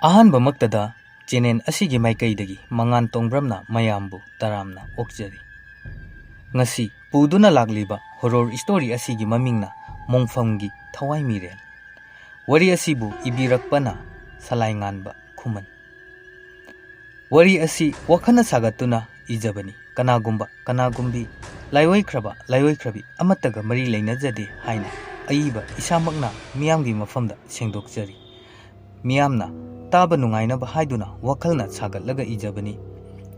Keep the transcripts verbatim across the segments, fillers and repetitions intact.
ꯑꯍꯥꯟꯕꯃꯛꯇꯗ channel ꯑꯁꯤꯒꯤ ꯃꯥꯏꯀꯩꯗꯒꯤ ꯃꯉꯥꯟ ꯇꯣꯡꯕ꯭ꯔꯝꯅ ꯃꯌꯥꯝꯕꯨ ꯇꯔꯥꯝꯅ ꯑꯣꯛꯆꯔꯤ꯫ ꯉꯁꯤ ꯄꯨꯗꯨꯅ ꯂꯥꯛꯂꯤꯕ ꯍꯣꯔꯣꯔ ꯁ꯭ꯇꯣꯔꯤ ꯑꯁꯤꯒꯤ ꯃꯃꯤꯡꯅ ꯃꯣꯡꯐꯝꯒꯤ ꯊꯋꯥꯏ ꯃꯤꯔꯦꯜ꯫ ꯋꯥꯔꯤ ꯑꯁꯤꯕꯨ ꯏꯕꯤꯔꯛꯄꯅ ꯁꯂꯥꯏꯉꯥꯟꯕ ꯈꯨꯃꯟ꯫ ꯋꯥꯔꯤ ꯑꯁꯤ ꯋꯥꯈꯜꯅ ꯁꯥꯒꯠꯇꯨꯅ ꯏꯖꯕꯅꯤ꯫ ꯀꯅꯥꯒꯨꯝꯕ, ꯀꯅꯥꯒꯨꯝꯕꯤ, ꯂꯥꯏꯑꯣꯏꯈ꯭ꯔꯕ, ꯂꯥꯏꯑꯣꯏꯈ꯭ꯔꯕꯤ ꯑꯃꯠꯇꯒ ꯃꯔꯤ ꯂꯩꯅꯖꯗꯦ ꯍꯥꯏꯅ ꯑꯏꯕ ꯏꯁꯥꯃꯛꯅ ꯃꯤꯌꯥꯝꯒꯤ ꯃꯐꯝꯗ ꯁꯦꯡꯗꯣꯛꯆꯔꯤ꯫ ꯃꯤꯌꯥꯝꯅ ꯇꯥꯕ ꯅꯨꯡꯉꯥꯏꯅꯕ ꯍꯥꯏꯗꯨꯅ ꯋꯥꯈꯜꯅ ꯁꯥꯒꯠꯂꯒ ꯏꯖꯕꯅꯤ꯫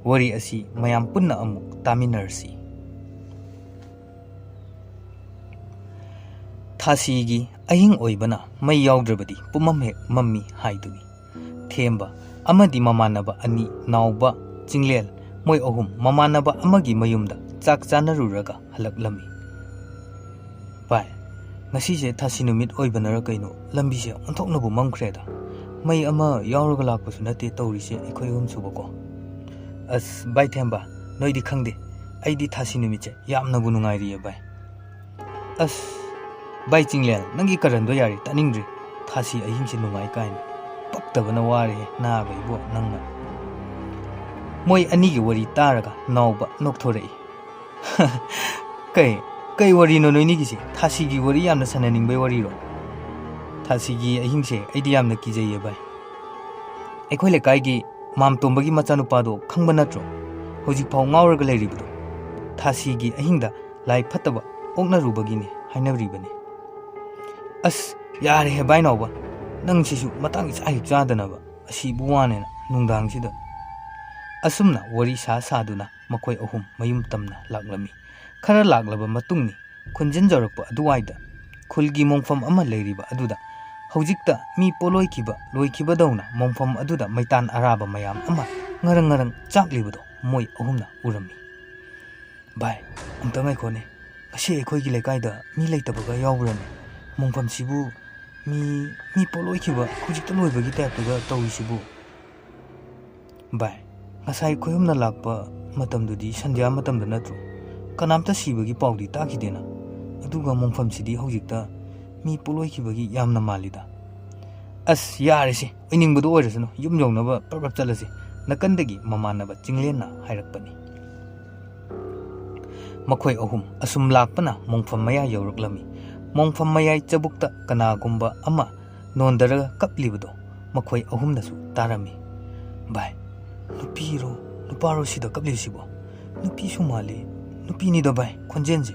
ꯋꯥꯔꯤ ꯑꯁꯤ ꯃꯌꯥꯝ ꯄꯨꯟꯅ ꯑꯃꯨꯛ ꯇꯥꯃꯤꯟꯅꯔꯁꯤ꯫ ꯊꯥꯁꯤꯒꯤ ꯑꯍꯤꯡ ꯑꯣꯏꯕꯅ ꯃꯩ ꯌꯥꯎꯗ꯭ꯔꯕꯗꯤ ꯄꯨꯝꯃꯝ ꯍꯦꯛ ꯃꯝꯃꯤ ꯍꯥꯏꯗꯨꯅꯤ꯫ ꯊꯦꯝꯕ ꯑꯃꯗꯤ ꯃꯃꯥꯟꯅꯕ ꯑꯅꯤ, ꯅꯥꯎꯕ, ꯆꯤꯡꯂꯦꯜ, ꯃꯣꯏ ꯑꯍꯨꯝ ꯃꯃꯥꯟꯅꯕ ꯑꯃꯒꯤ ꯃꯌꯨꯝꯗ ꯆꯥꯛ ꯆꯥꯅꯔꯨꯔꯒ ꯍꯜꯂꯛꯂꯝꯃꯤ꯫ "ꯚꯥꯏ, ꯉꯁꯤꯁꯦ ꯊꯥꯁꯤ ꯅꯨꯃꯤꯠ ꯑꯣꯏꯕꯅꯔ ꯀꯩꯅꯣ, ꯂꯝꯕꯤꯁꯦ ꯑꯣꯟꯊꯣꯛꯅꯕꯨ ꯃꯝꯈ꯭ꯔꯦꯗ꯫ ꯃꯩ ꯑꯃ ꯌꯥꯎꯔꯒ ꯂꯥꯛꯄꯁꯨ ꯅꯠꯇꯦ ꯇꯧꯔꯤꯁꯦ ꯑꯩꯈꯣꯏ ꯑꯍꯨꯝꯁꯨꯕꯀꯣ꯫ ꯑꯁ, ꯚꯥꯏ ꯊꯦꯝꯕ, ꯅꯣꯏꯗꯤ ꯈꯪꯗꯦ, ꯑꯩꯗꯤ ꯊꯥꯁꯤ ꯅꯨꯃꯤꯠꯁꯦ ꯌꯥꯝꯅꯕꯨ ꯅꯨꯡꯉꯥꯏꯔꯤꯌꯦ ꯚꯥꯏ꯫ ꯑꯁ, ꯚꯥꯏ ꯆꯤꯡꯂꯦꯟ, ꯅꯪꯒꯤ ꯀꯔꯟꯗꯣ ꯌꯥꯔꯦ, ꯇꯥꯅꯤꯡꯗ꯭ꯔꯦ꯫ ꯊꯥꯁꯤ ꯑꯍꯤꯡꯁꯦ ꯅꯨꯡꯉꯥꯏ ꯀꯥꯏꯅ꯫ ꯄꯛꯇꯕꯅ ꯋꯥꯔꯦꯍꯦ, ꯅꯥꯕ ꯏꯕꯣ ꯅꯪꯅ꯫" ꯃꯣꯏ ꯑꯅꯤꯒꯤ ꯋꯥꯔꯤ ꯇꯥꯔꯒ ꯅꯥꯎꯕ ꯅꯣꯛꯊꯣꯔꯛꯏ꯫ "ꯀꯩ, ꯀꯩ ꯋꯥꯔꯤꯅꯣ ꯅꯣꯏꯅꯤꯒꯤꯁꯦ? ꯊꯥꯁꯤꯒꯤ ꯋꯥꯔꯤ ꯌꯥꯝꯅ ꯁꯥꯟꯅꯅꯤꯡꯕꯩ ꯋꯥꯔꯤꯔꯣ?" "ꯊꯥꯁꯤꯒꯤ ꯑꯍꯤꯡꯁꯦ ꯑꯩꯗꯤ ꯌꯥꯝꯅ ꯀꯤꯖꯩꯌꯦ ꯚꯥꯏ꯫ ꯑꯩꯈꯣꯏ ꯂꯩꯀꯥꯏꯒꯤ ꯃꯥꯝꯇꯣꯝꯕꯒꯤ ꯃꯆꯥꯅꯨꯄꯥꯗꯣ ꯈꯪꯕ ꯅꯠꯇ꯭ꯔꯣ? ꯍꯧꯖꯤꯛꯐꯥꯎ ꯉꯥꯎꯔꯒ ꯂꯩꯔꯤꯕꯗꯣ꯫ ꯊꯥꯁꯤꯒꯤ ꯑꯍꯤꯡꯗ ꯂꯥꯏ ꯐꯠꯇꯕ ꯑꯣꯛꯅꯔꯨꯕꯒꯤꯅꯦ ꯍꯥꯏꯅꯔꯤꯕꯅꯤ꯫" "ꯑꯁ, ꯌꯥꯔꯦꯍꯦ ꯚꯥꯏ ꯅꯥꯎꯕ, ꯅꯪꯁꯤꯁꯨ ꯃꯇꯥꯡ ꯏꯆꯥ ꯍꯦꯛ ꯆꯥꯗꯅꯕ, ꯑꯁꯤꯕꯨ ꯋꯥꯅꯦꯅ ꯅꯨꯡꯗꯥꯡꯁꯤꯗ꯫" ꯑꯁꯨꯝꯅ ꯋꯥꯔꯤ ꯁꯥ ꯁꯥꯗꯨꯅ ꯃꯈꯣꯏ ꯑꯍꯨꯝ ꯃꯌꯨꯝ ꯇꯝꯅ ꯂꯥꯛꯂꯝꯃꯤ꯫ ꯈꯔ ꯂꯥꯛꯂꯕ ꯃꯇꯨꯡꯅꯤ ꯈꯨꯟꯖꯤꯟꯖꯔꯛꯄ ꯑꯗꯨꯋꯥꯏꯗ ꯈꯨꯜꯒꯤ ꯃꯣꯡꯐꯝ ꯑꯃ ꯂꯩꯔꯤꯕ ꯑꯗꯨꯗ ꯍꯧꯖꯤꯛꯇ ꯃꯤ ꯄꯣꯂꯣꯏꯈꯤꯕ ꯂꯣꯏꯈꯤꯕꯗꯧꯅ ꯃꯣꯡꯐꯝ ꯑꯗꯨꯗ ꯃꯩꯇꯥꯟ ꯑꯔꯥꯕ ꯃꯌꯥꯝ ꯑꯃ ꯉꯔꯪ ꯉꯔꯪ ꯆꯥꯛꯂꯤꯕꯗꯣ ꯃꯣꯏ ꯑꯍꯨꯝꯅ ꯎꯔꯝꯃꯤ꯫ "ꯚꯥꯏ, ꯑꯝꯇ ꯉꯥꯏꯈꯣꯅꯦ, ꯉꯁꯤ ꯑꯩꯈꯣꯏꯒꯤ ꯂꯩꯀꯥꯏꯗ ꯃꯤ ꯂꯩꯇꯕꯒ ꯌꯥꯎꯕ꯭ꯔꯅꯦ? ꯃꯣꯡꯐꯝꯁꯤꯕꯨ ꯃꯤ, ꯃꯤ ꯄꯣꯂꯣꯏꯈꯤꯕ ꯍꯧꯖꯤꯛꯇ ꯂꯣꯏꯕꯒꯤ ꯇꯥꯏꯞꯇꯒ ꯇꯧꯔꯤꯁꯤꯕꯨ?" "ꯚꯥꯏ, ꯉꯁꯥꯏ ꯑꯩꯈꯣꯏ ꯑꯍꯨꯝꯅ ꯂꯥꯛꯄ ꯃꯇꯝꯗꯨꯗꯤ ꯁꯟꯙ꯭ꯌꯥ ꯃꯇꯝꯗ ꯅꯠꯇ꯭ꯔꯣ? ꯀꯅꯥꯝꯇ ꯁꯤꯕꯒꯤ ꯄꯥꯎꯗꯤ ꯇꯥꯈꯤꯗꯦꯅ꯫ ꯑꯗꯨꯒ ꯃꯣꯡꯐꯝꯁꯤꯗꯤ ꯍꯧꯖꯤꯛꯇ ꯃꯤ ꯄꯣꯂꯣꯏꯈꯤꯕꯒꯤ ꯌꯥꯝꯅ ꯃꯥꯜꯂꯤꯗ꯫" "ꯑꯁ, ꯌꯥꯔꯦꯁꯦ, ꯑꯣꯏꯅꯤꯡꯕꯗꯣ ꯑꯣꯏꯔꯁꯅꯨ, ꯌꯨꯝ ꯌꯧꯅꯕ ꯄ꯭ꯔꯞ ꯄ꯭ꯔꯞ ꯆꯠꯂꯁꯤ", ꯅꯥꯀꯟꯗꯒꯤ ꯃꯃꯥꯟꯅꯕ ꯆꯤꯡꯂꯦꯟꯅ ꯍꯥꯏꯔꯛꯄꯅꯤ꯫ ꯃꯈꯣꯏ ꯑꯍꯨꯝ ꯑꯁꯨꯝ ꯂꯥꯛꯄꯅ ꯃꯣꯡꯐꯝ ꯃꯌꯥꯏ ꯌꯧꯔꯛꯂꯝꯃꯤ꯫ ꯃꯣꯡꯐꯝ ꯃꯌꯥꯏ ꯆꯕꯨꯛꯇ ꯀꯅꯥꯒꯨꯝꯕ ꯑꯃ ꯅꯣꯟꯗꯔꯒ ꯀꯞꯂꯤꯕꯗꯣ ꯃꯈꯣꯏ ꯑꯍꯨꯝꯅꯁꯨ ꯇꯥꯔꯝꯃꯤ꯫ "ꯚꯥꯏ, ꯅꯨꯄꯤꯔꯣ ꯅꯨꯄꯥꯔꯣ ꯁꯤꯗ ꯀꯞꯂꯤꯁꯤꯕꯣ? ꯅꯨꯄꯤꯁꯨ ꯃꯥꯜꯂꯤ꯫ ꯅꯨꯄꯤꯅꯤꯗ ꯚꯥꯏ, ꯈꯣꯟꯖꯦꯜꯁꯦ꯫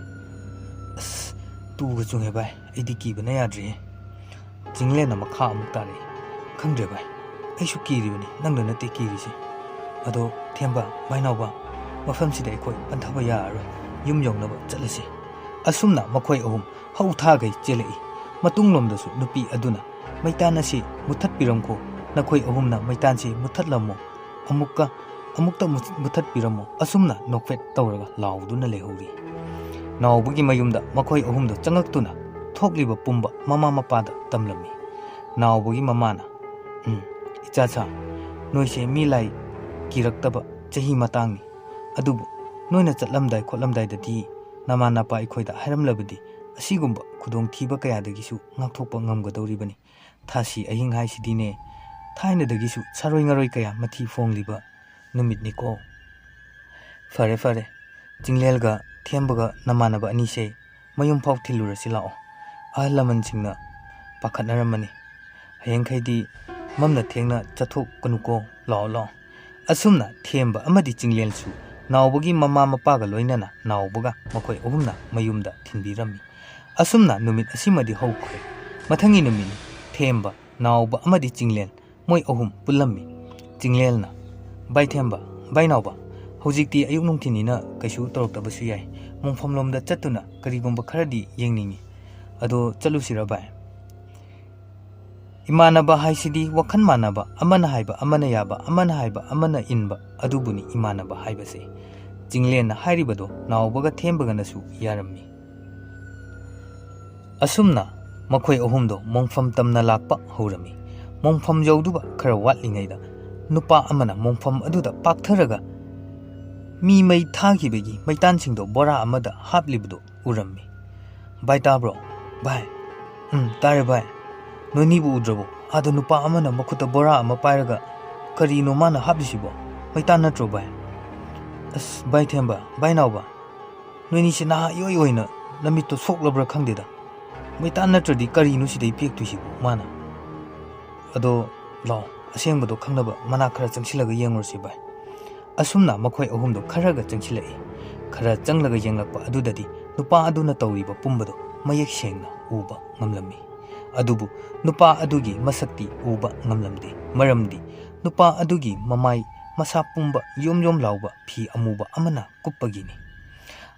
ꯑꯁ, ꯇꯨꯒ ꯆꯨꯡꯉꯦ ꯚꯥꯏ, ꯑꯩꯗꯤ ꯀꯤꯕꯅ ꯌꯥꯗ꯭ꯔꯦꯍꯦ"꯫ ꯆꯤꯡꯂꯦꯟꯅ ꯃꯈꯥ ꯑꯃꯨꯛ ꯇꯥꯔꯛꯏ꯫ "ꯈꯪꯗ꯭ꯔꯦ ꯚꯥꯏ, ꯑꯩꯁꯨ ꯀꯤꯔꯤꯕꯅꯤ, ꯅꯪꯗ ꯅꯠꯇꯦ ꯀꯤꯔꯤꯁꯦ꯫ ꯑꯗꯣ ꯊꯦꯝꯕ, ꯚꯥꯏꯅꯥꯎꯕ, ꯃꯐꯝꯁꯤꯗ ꯑꯩꯈꯣꯏ ꯄꯟꯊꯕ ꯌꯥꯔꯔꯣꯏ, ꯌꯨꯝ ꯌꯧꯅꯕ ꯆꯠꯂꯁꯤ"꯫ ꯑꯁꯨꯝꯅ ꯃꯈꯣꯏ ꯑꯍꯨꯝ ꯍꯧ ꯊꯥꯈꯩ ꯆꯦꯜꯂꯛꯏ꯫ ꯃꯇꯨꯡꯂꯣꯝꯗꯁꯨ ꯅꯨꯄꯤ ꯑꯗꯨꯅ, "ꯃꯩꯇꯥꯟ ꯑꯁꯤ ꯃꯨꯊꯠꯄꯤꯔꯝꯈꯣ, ꯅꯈꯣꯏ ꯑꯍꯨꯝꯅ ꯃꯩꯇꯥꯟꯁꯤ ꯃꯨꯊꯠꯂꯝꯃꯣ, ꯑꯃꯨꯛꯀ, ꯑꯃꯨꯛꯇ ꯃꯨ-, ꯃꯨꯊꯠꯄꯤꯔꯝꯃꯣ", ꯑꯁꯨꯝꯅ ꯅꯣꯛꯐꯦꯠ ꯇꯧꯔꯒ ꯂꯥꯎꯗꯨꯅ ꯂꯩꯍꯧꯔꯤ꯫ ꯅꯥꯎꯕꯒꯤ ꯃꯌꯨꯝꯗ ꯃꯈꯣꯏ ꯑꯍꯨꯝꯗꯣ ꯆꯪꯂꯛꯇꯨꯅ ꯊꯣꯛꯂꯤꯕ ꯄꯨꯝꯕ ꯃꯃꯥ ꯃꯄꯥꯗ ꯇꯝꯂꯝꯃꯤ꯫ ꯅꯥꯎꯕꯒꯤ ꯃꯃꯥꯅ, "ꯎꯝ, ꯏꯆꯥꯁꯥ, ꯅꯣꯏꯁꯦ ꯃꯤ ꯂꯥꯏ ꯀꯤꯔꯛꯇꯕ ꯆꯍꯤ ꯃꯇꯥꯡꯅꯤ꯫ ꯑꯗꯨꯕꯨ ꯅꯣꯏꯅ ꯆꯠꯂꯝꯗꯥꯏ ꯈꯣꯠꯂꯝꯗꯥꯏꯗꯗꯤ ꯅꯃꯥ ꯅꯄꯥ ꯑꯩꯈꯣꯏꯗ ꯍꯥꯏꯔꯝꯂꯕꯗꯤ ꯑꯁꯤꯒꯨꯝꯕ ꯈꯨꯗꯣꯡꯊꯤꯕ ꯀꯌꯥꯗꯒꯤꯁꯨ ꯉꯥꯛꯊꯣꯛꯄ ꯉꯝꯒꯗꯧꯔꯤꯕꯅꯤ꯫ ꯊꯥꯁꯤ ꯑꯍꯤꯡ ꯍꯥꯏꯁꯤꯗꯤꯅꯦ, ꯊꯥꯏꯅꯗꯒꯤꯁꯨ ꯁꯥꯔꯣꯏ ꯉꯥꯔꯣꯏ ꯀꯌꯥ ꯃꯊꯤ ꯐꯣꯡꯂꯤꯕ ꯅꯨꯃꯤꯠꯅꯤꯀꯣ꯫ ꯐꯔꯦ, ꯐꯔꯦ, ꯆꯤꯡꯂꯦꯜꯒ ꯊꯦꯝꯕꯒ ꯅꯃꯥꯟꯅꯕ ꯑꯅꯤꯁꯦ ꯃꯌꯨꯝ ꯐꯥꯎ ꯊꯤꯜꯂꯨꯔꯁꯤ ꯂꯥꯛꯑꯣ꯫ ꯑꯍꯜ ꯂꯃꯟꯁꯤꯡꯅ ꯄꯥꯈꯠꯅꯔꯝꯃꯅꯤ꯫ ꯍꯌꯦꯡꯈꯩꯗꯤ ꯃꯝꯅ ꯊꯦꯡꯅ ꯆꯠꯊꯣꯛꯀꯅꯨꯀꯣ, ꯂꯥꯛꯑꯣ, ꯂꯥꯛꯑꯣ"꯫ ꯑꯁꯨꯝꯅ ꯊꯦꯝꯕ ꯑꯃꯗꯤ ꯆꯤꯡꯂꯦꯜꯁꯨ ꯅꯥꯎꯕꯒꯤ ꯃꯃꯥ ꯃꯄꯥꯒ ꯂꯣꯏꯅꯅ ꯅꯥꯎꯕꯒ ꯃꯈꯣꯏ ꯑꯍꯨꯝꯅ ꯃꯌꯨꯝꯗ ꯊꯤꯟꯕꯤꯔꯝꯃꯤ꯫ ꯑꯁꯨꯝꯅ ꯅꯨꯃꯤꯠ ꯑꯁꯤꯃꯗꯤ ꯍꯧꯈ꯭ꯔꯦ꯫ ꯃꯊꯪꯒꯤ ꯅꯨꯃꯤꯠꯅꯤ꯫ ꯊꯦꯝꯕ, ꯅꯥꯎꯕ ꯑꯃꯗꯤ ꯆꯤꯡꯂꯦꯜ ꯃꯣꯏ ꯑꯍꯨꯝ ꯄꯨꯜꯂꯝꯃꯤ꯫ ꯆꯤꯡꯂꯦꯜꯅ, "ꯚꯥꯏ ꯊꯦꯝꯕ, ꯚꯥꯏ ꯅꯥꯎꯕ, ꯍꯧꯖꯤꯛꯇꯤ ꯑꯌꯨꯛ ꯅꯨꯡꯊꯤꯟꯅꯤꯅ ꯀꯩꯁꯨ ꯇꯧꯔꯛꯇꯕꯁꯨ ꯌꯥꯏ꯫ ꯃꯣꯡꯐꯝꯂꯣꯝꯗ ꯆꯠꯇꯨꯅ ꯀꯔꯤꯒꯨꯝꯕ ꯈꯔꯗꯤ ꯌꯦꯡꯅꯤꯡꯉꯤ꯫ ꯑꯗꯣ ꯆꯠꯂꯨꯁꯤꯔ ꯚꯥꯏ?" ꯏꯃꯥꯟꯅꯕ ꯍꯥꯏꯁꯤꯗꯤ ꯋꯥꯈꯜ ꯃꯥꯟꯅꯕ, ꯑꯃꯅ ꯍꯥꯏꯕ ꯑꯃꯅ ꯌꯥꯕ, ꯑꯃꯅ ꯍꯥꯏꯕ ꯑꯃꯅ ꯏꯟꯕ, ꯑꯗꯨꯕꯨꯅꯤ ꯏꯃꯥꯟꯅꯕ ꯍꯥꯏꯕꯁꯦ꯫ ꯆꯤꯡꯂꯦꯟꯅ ꯍꯥꯏꯔꯤꯕꯗꯣ ꯅꯥꯎꯕꯒ ꯊꯦꯝꯕꯒꯅꯁꯨ ꯌꯥꯔꯝꯃꯤ꯫ ꯑꯁꯨꯝꯅ ꯃꯈꯣꯏ ꯑꯍꯨꯝꯗꯣ ꯃꯣꯡꯐꯝ ꯇꯝꯅ ꯂꯥꯛꯄ ꯍꯧꯔꯝꯃꯤ꯫ ꯃꯣꯡꯐꯝ ꯌꯧꯗꯨꯕ ꯈꯔ ꯋꯥꯠꯂꯤꯉꯩꯗ ꯅꯨꯄꯥ ꯑꯃꯅ ꯃꯣꯡꯐꯝ ꯑꯗꯨꯗ ꯄꯥꯛꯊꯔꯒ ꯃꯤ ꯃꯩ ꯊꯥꯈꯤꯕꯒꯤ ꯃꯩꯇꯥꯟꯁꯤꯡꯗꯣ ꯕꯣꯔꯥ ꯑꯃꯗ ꯍꯥꯞꯂꯤꯕꯗꯨ ꯎꯔꯝꯃꯤ꯫ "ꯚꯥꯏ ꯇꯥꯕ꯭ꯔꯣ? ꯚꯥꯏ?" "ꯎꯝ, ꯇꯥꯔꯦ ꯚꯥꯏ꯫ ꯅꯣꯏꯅꯤꯕꯨ ꯎꯗ꯭ꯔꯕꯣ? ꯑꯥꯗ ꯅꯨꯄꯥ ꯑꯃꯅ ꯃꯈꯨꯠꯇ ꯕꯣꯔꯥ ꯑꯃ ꯄꯥꯏꯔꯒ, "ꯀꯔꯤꯅꯣ ꯃꯥꯅ ꯍꯥꯞꯂꯤꯁꯤꯕꯣ? ꯃꯩꯇꯥꯟ ꯅꯠꯇ꯭ꯔꯣ ꯚꯥꯏ?" "ꯑꯁ ꯚꯥꯏ ꯊꯦꯝꯕ, ꯚꯥꯏ ꯅꯥꯎꯕ, ꯅꯣꯏꯅꯤꯁꯦ ꯅꯍꯥ ꯏꯑꯣꯏ ꯑꯣꯏꯅ ꯅꯃꯤꯠꯇꯣ ꯁꯣꯛꯂꯕ꯭ꯔꯥ ꯈꯪꯗꯦꯗ꯫ ꯃꯩꯇꯥꯟ ꯅꯠꯇ꯭ꯔꯗꯤ ꯀꯔꯤꯅꯣ ꯁꯤꯗꯩ ꯄꯦꯛꯇꯣꯏꯁꯤꯕꯨ ꯃꯥꯅ? ꯑꯗꯣ ꯂꯥꯛꯑꯣ, ꯑꯁꯦꯡꯕꯗꯣ ꯈꯪꯅꯕ ꯃꯅꯥꯛ ꯈꯔ ꯆꯪꯁꯤꯜꯂꯒ ꯌꯦꯡꯉꯨꯔꯁꯤ ꯚꯥꯏ꯫" ꯑꯁꯨꯝꯅ ꯃꯈꯣꯏ ꯑꯍꯨꯝꯗꯣ ꯈꯔꯒ ꯆꯪꯁꯤꯜꯂꯛꯏ꯫ ꯈꯔ ꯆꯪꯂꯒ ꯌꯦꯡꯂꯛꯄ ꯑꯗꯨꯗꯗꯤ ꯅꯨꯄꯥ ꯑꯗꯨꯅ ꯇꯧꯔꯤꯕ ꯄꯨꯝꯕꯗꯣ ꯃꯌꯦꯛ ꯁꯦꯡꯅ ꯎꯕ ꯉꯝꯂꯝꯃꯤ꯫ ꯑꯗꯨꯕꯨ ꯅꯨꯄꯥ ꯑꯗꯨꯒꯤ ꯃꯁꯛꯇꯤ ꯎꯕ ꯉꯝꯂꯝꯗꯦ, ꯃꯔꯝꯗꯤ ꯅꯨꯄꯥ ꯑꯗꯨꯒꯤ ꯃꯃꯥꯏ ꯃꯁꯥ ꯄꯨꯝꯕ ꯌꯣꯝ ꯌꯣꯝ ꯂꯥꯎꯕ ꯐꯤ ꯑꯃꯨꯕ ꯑꯃꯅ ꯀꯨꯞꯄꯒꯤꯅꯤ꯫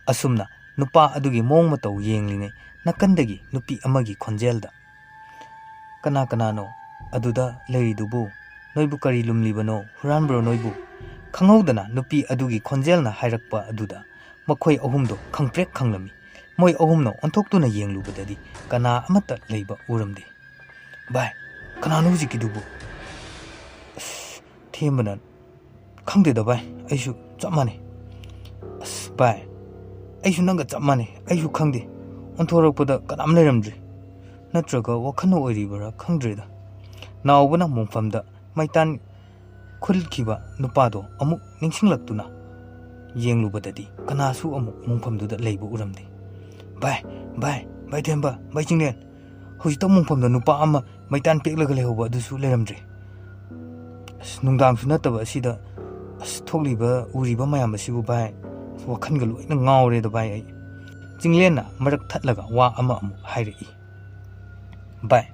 ꯑꯁꯨꯝꯅ ꯅꯨꯄꯥ ꯑꯗꯨꯒꯤ ꯃꯑꯣꯡ ꯃꯇꯧ ꯌꯦꯡꯂꯤꯉꯩ ꯅꯥꯀꯟꯗꯒꯤ ꯅꯨꯄꯤ ꯑꯃꯒꯤ ꯈꯣꯟꯖꯦꯜꯗ, "ꯀꯅꯥ ꯀꯅꯥꯅꯣ ꯑꯗꯨꯗ ꯂꯩꯔꯤꯗꯨꯕꯨ? ꯅꯣꯏꯕꯨ ꯀꯔꯤ ꯂꯨꯝꯂꯤꯕꯅꯣ? ꯍꯨꯔꯥꯟꯕ꯭ꯔꯣ ꯅꯣꯏꯕꯨ?" ꯈꯪꯍꯧꯗꯅ ꯅꯨꯄꯤ ꯑꯗꯨꯒꯤ ꯈꯣꯟꯖꯦꯜꯅ ꯍꯥꯏꯔꯛꯄ ꯑꯗꯨꯗ ꯃꯈꯣꯏ ꯑꯍꯨꯝꯗꯣ ꯈꯪꯄ꯭ꯔꯦꯛ ꯈꯪꯂꯝꯃꯤ꯫ ꯃꯣꯏ ꯑꯍꯨꯝꯅ ꯑꯣꯟꯊꯣꯛꯇꯨꯅ ꯌꯦꯡꯂꯨꯕꯗꯗꯤ ꯀꯅꯥ ꯑꯃꯠꯇ ꯂꯩꯕ ꯎꯔꯝꯗꯦ꯫ "ꯚꯥꯏ, ꯀꯅꯥꯅꯣ ꯍꯧꯖꯤꯛꯀꯤꯗꯨꯕꯨ?" ꯑꯁ, ꯊꯦꯝꯕꯅ, "ꯈꯪꯗꯦꯗ ꯚꯥꯏ, ꯑꯩꯁꯨ ꯆꯞ ꯃꯥꯟꯅꯩ꯫" "ꯑꯁ ꯚꯥꯏ, ꯑꯩꯁꯨ ꯅꯪꯒ ꯆꯞ ꯃꯥꯟꯅꯩ, ꯑꯩꯁꯨ ꯈꯪꯗꯦ꯫ ꯑꯣꯟꯊꯣꯔꯛꯄꯗ ꯀꯅꯥꯝ ꯂꯩꯔꯝꯗ꯭ꯔꯤ꯫ ꯅꯠꯇ꯭ꯔꯒ ꯋꯥꯈꯜꯅ ꯑꯣꯏꯔꯤꯕ꯭ꯔꯥ ꯈꯪꯗ꯭ꯔꯦꯗ꯫" ꯅꯥꯎꯕꯅ ꯃꯣꯡꯐꯝꯗ ꯃꯩꯇꯥꯟ ꯈꯨꯜꯈꯤꯕ ꯅꯨꯄꯥꯗꯣ ꯑꯃꯨꯛ ꯅꯤꯡꯁꯤꯡꯂꯛꯇꯨꯅ ꯌꯦꯡꯂꯨꯕꯗꯗꯤ ꯀꯅꯥꯁꯨ ꯑꯃꯨꯛ ꯃꯣꯡꯐꯝꯗꯨꯗ ꯂꯩꯕ ꯎꯔꯝꯗꯦ꯫ "ꯚꯥꯏ, ꯚꯥꯏ, ꯚꯥꯏ ꯊꯦꯝꯕ, ꯚꯥꯏ ꯆꯤꯡꯂꯦꯟ, ꯍꯧꯖꯤꯛꯇ ꯃꯣꯡꯐꯝꯗ ꯅꯨꯄꯥ ꯑꯃ ꯃꯩꯇꯥꯟ ꯄꯦꯛꯂꯒ ꯂꯩꯍꯧꯕ ꯑꯗꯨꯁꯨ ꯂꯩꯔꯝꯗ꯭ꯔꯦ꯫ ꯑꯁ, ꯅꯨꯡꯗꯥꯡꯁꯨ ꯅꯠꯇꯕ ꯑꯁꯤꯗ, ꯑꯁ, ꯊꯣꯛꯂꯤꯕ ꯎꯔꯤꯕ ꯃꯌꯥꯝ ꯑꯁꯤꯕꯨ ꯚꯥꯏ, ꯋꯥꯈꯜꯒ ꯂꯣꯏꯅ ꯉꯥꯎꯔꯦꯗ ꯚꯥꯏ ꯑꯩ꯫" ꯆꯤꯡꯂꯦꯟꯅ ꯃꯔꯛ ꯊꯠꯂꯒ ꯋꯥ ꯑꯃ ꯑꯃꯨꯛ ꯍꯥꯏꯔꯛꯏ꯫ "ꯚꯥꯏ,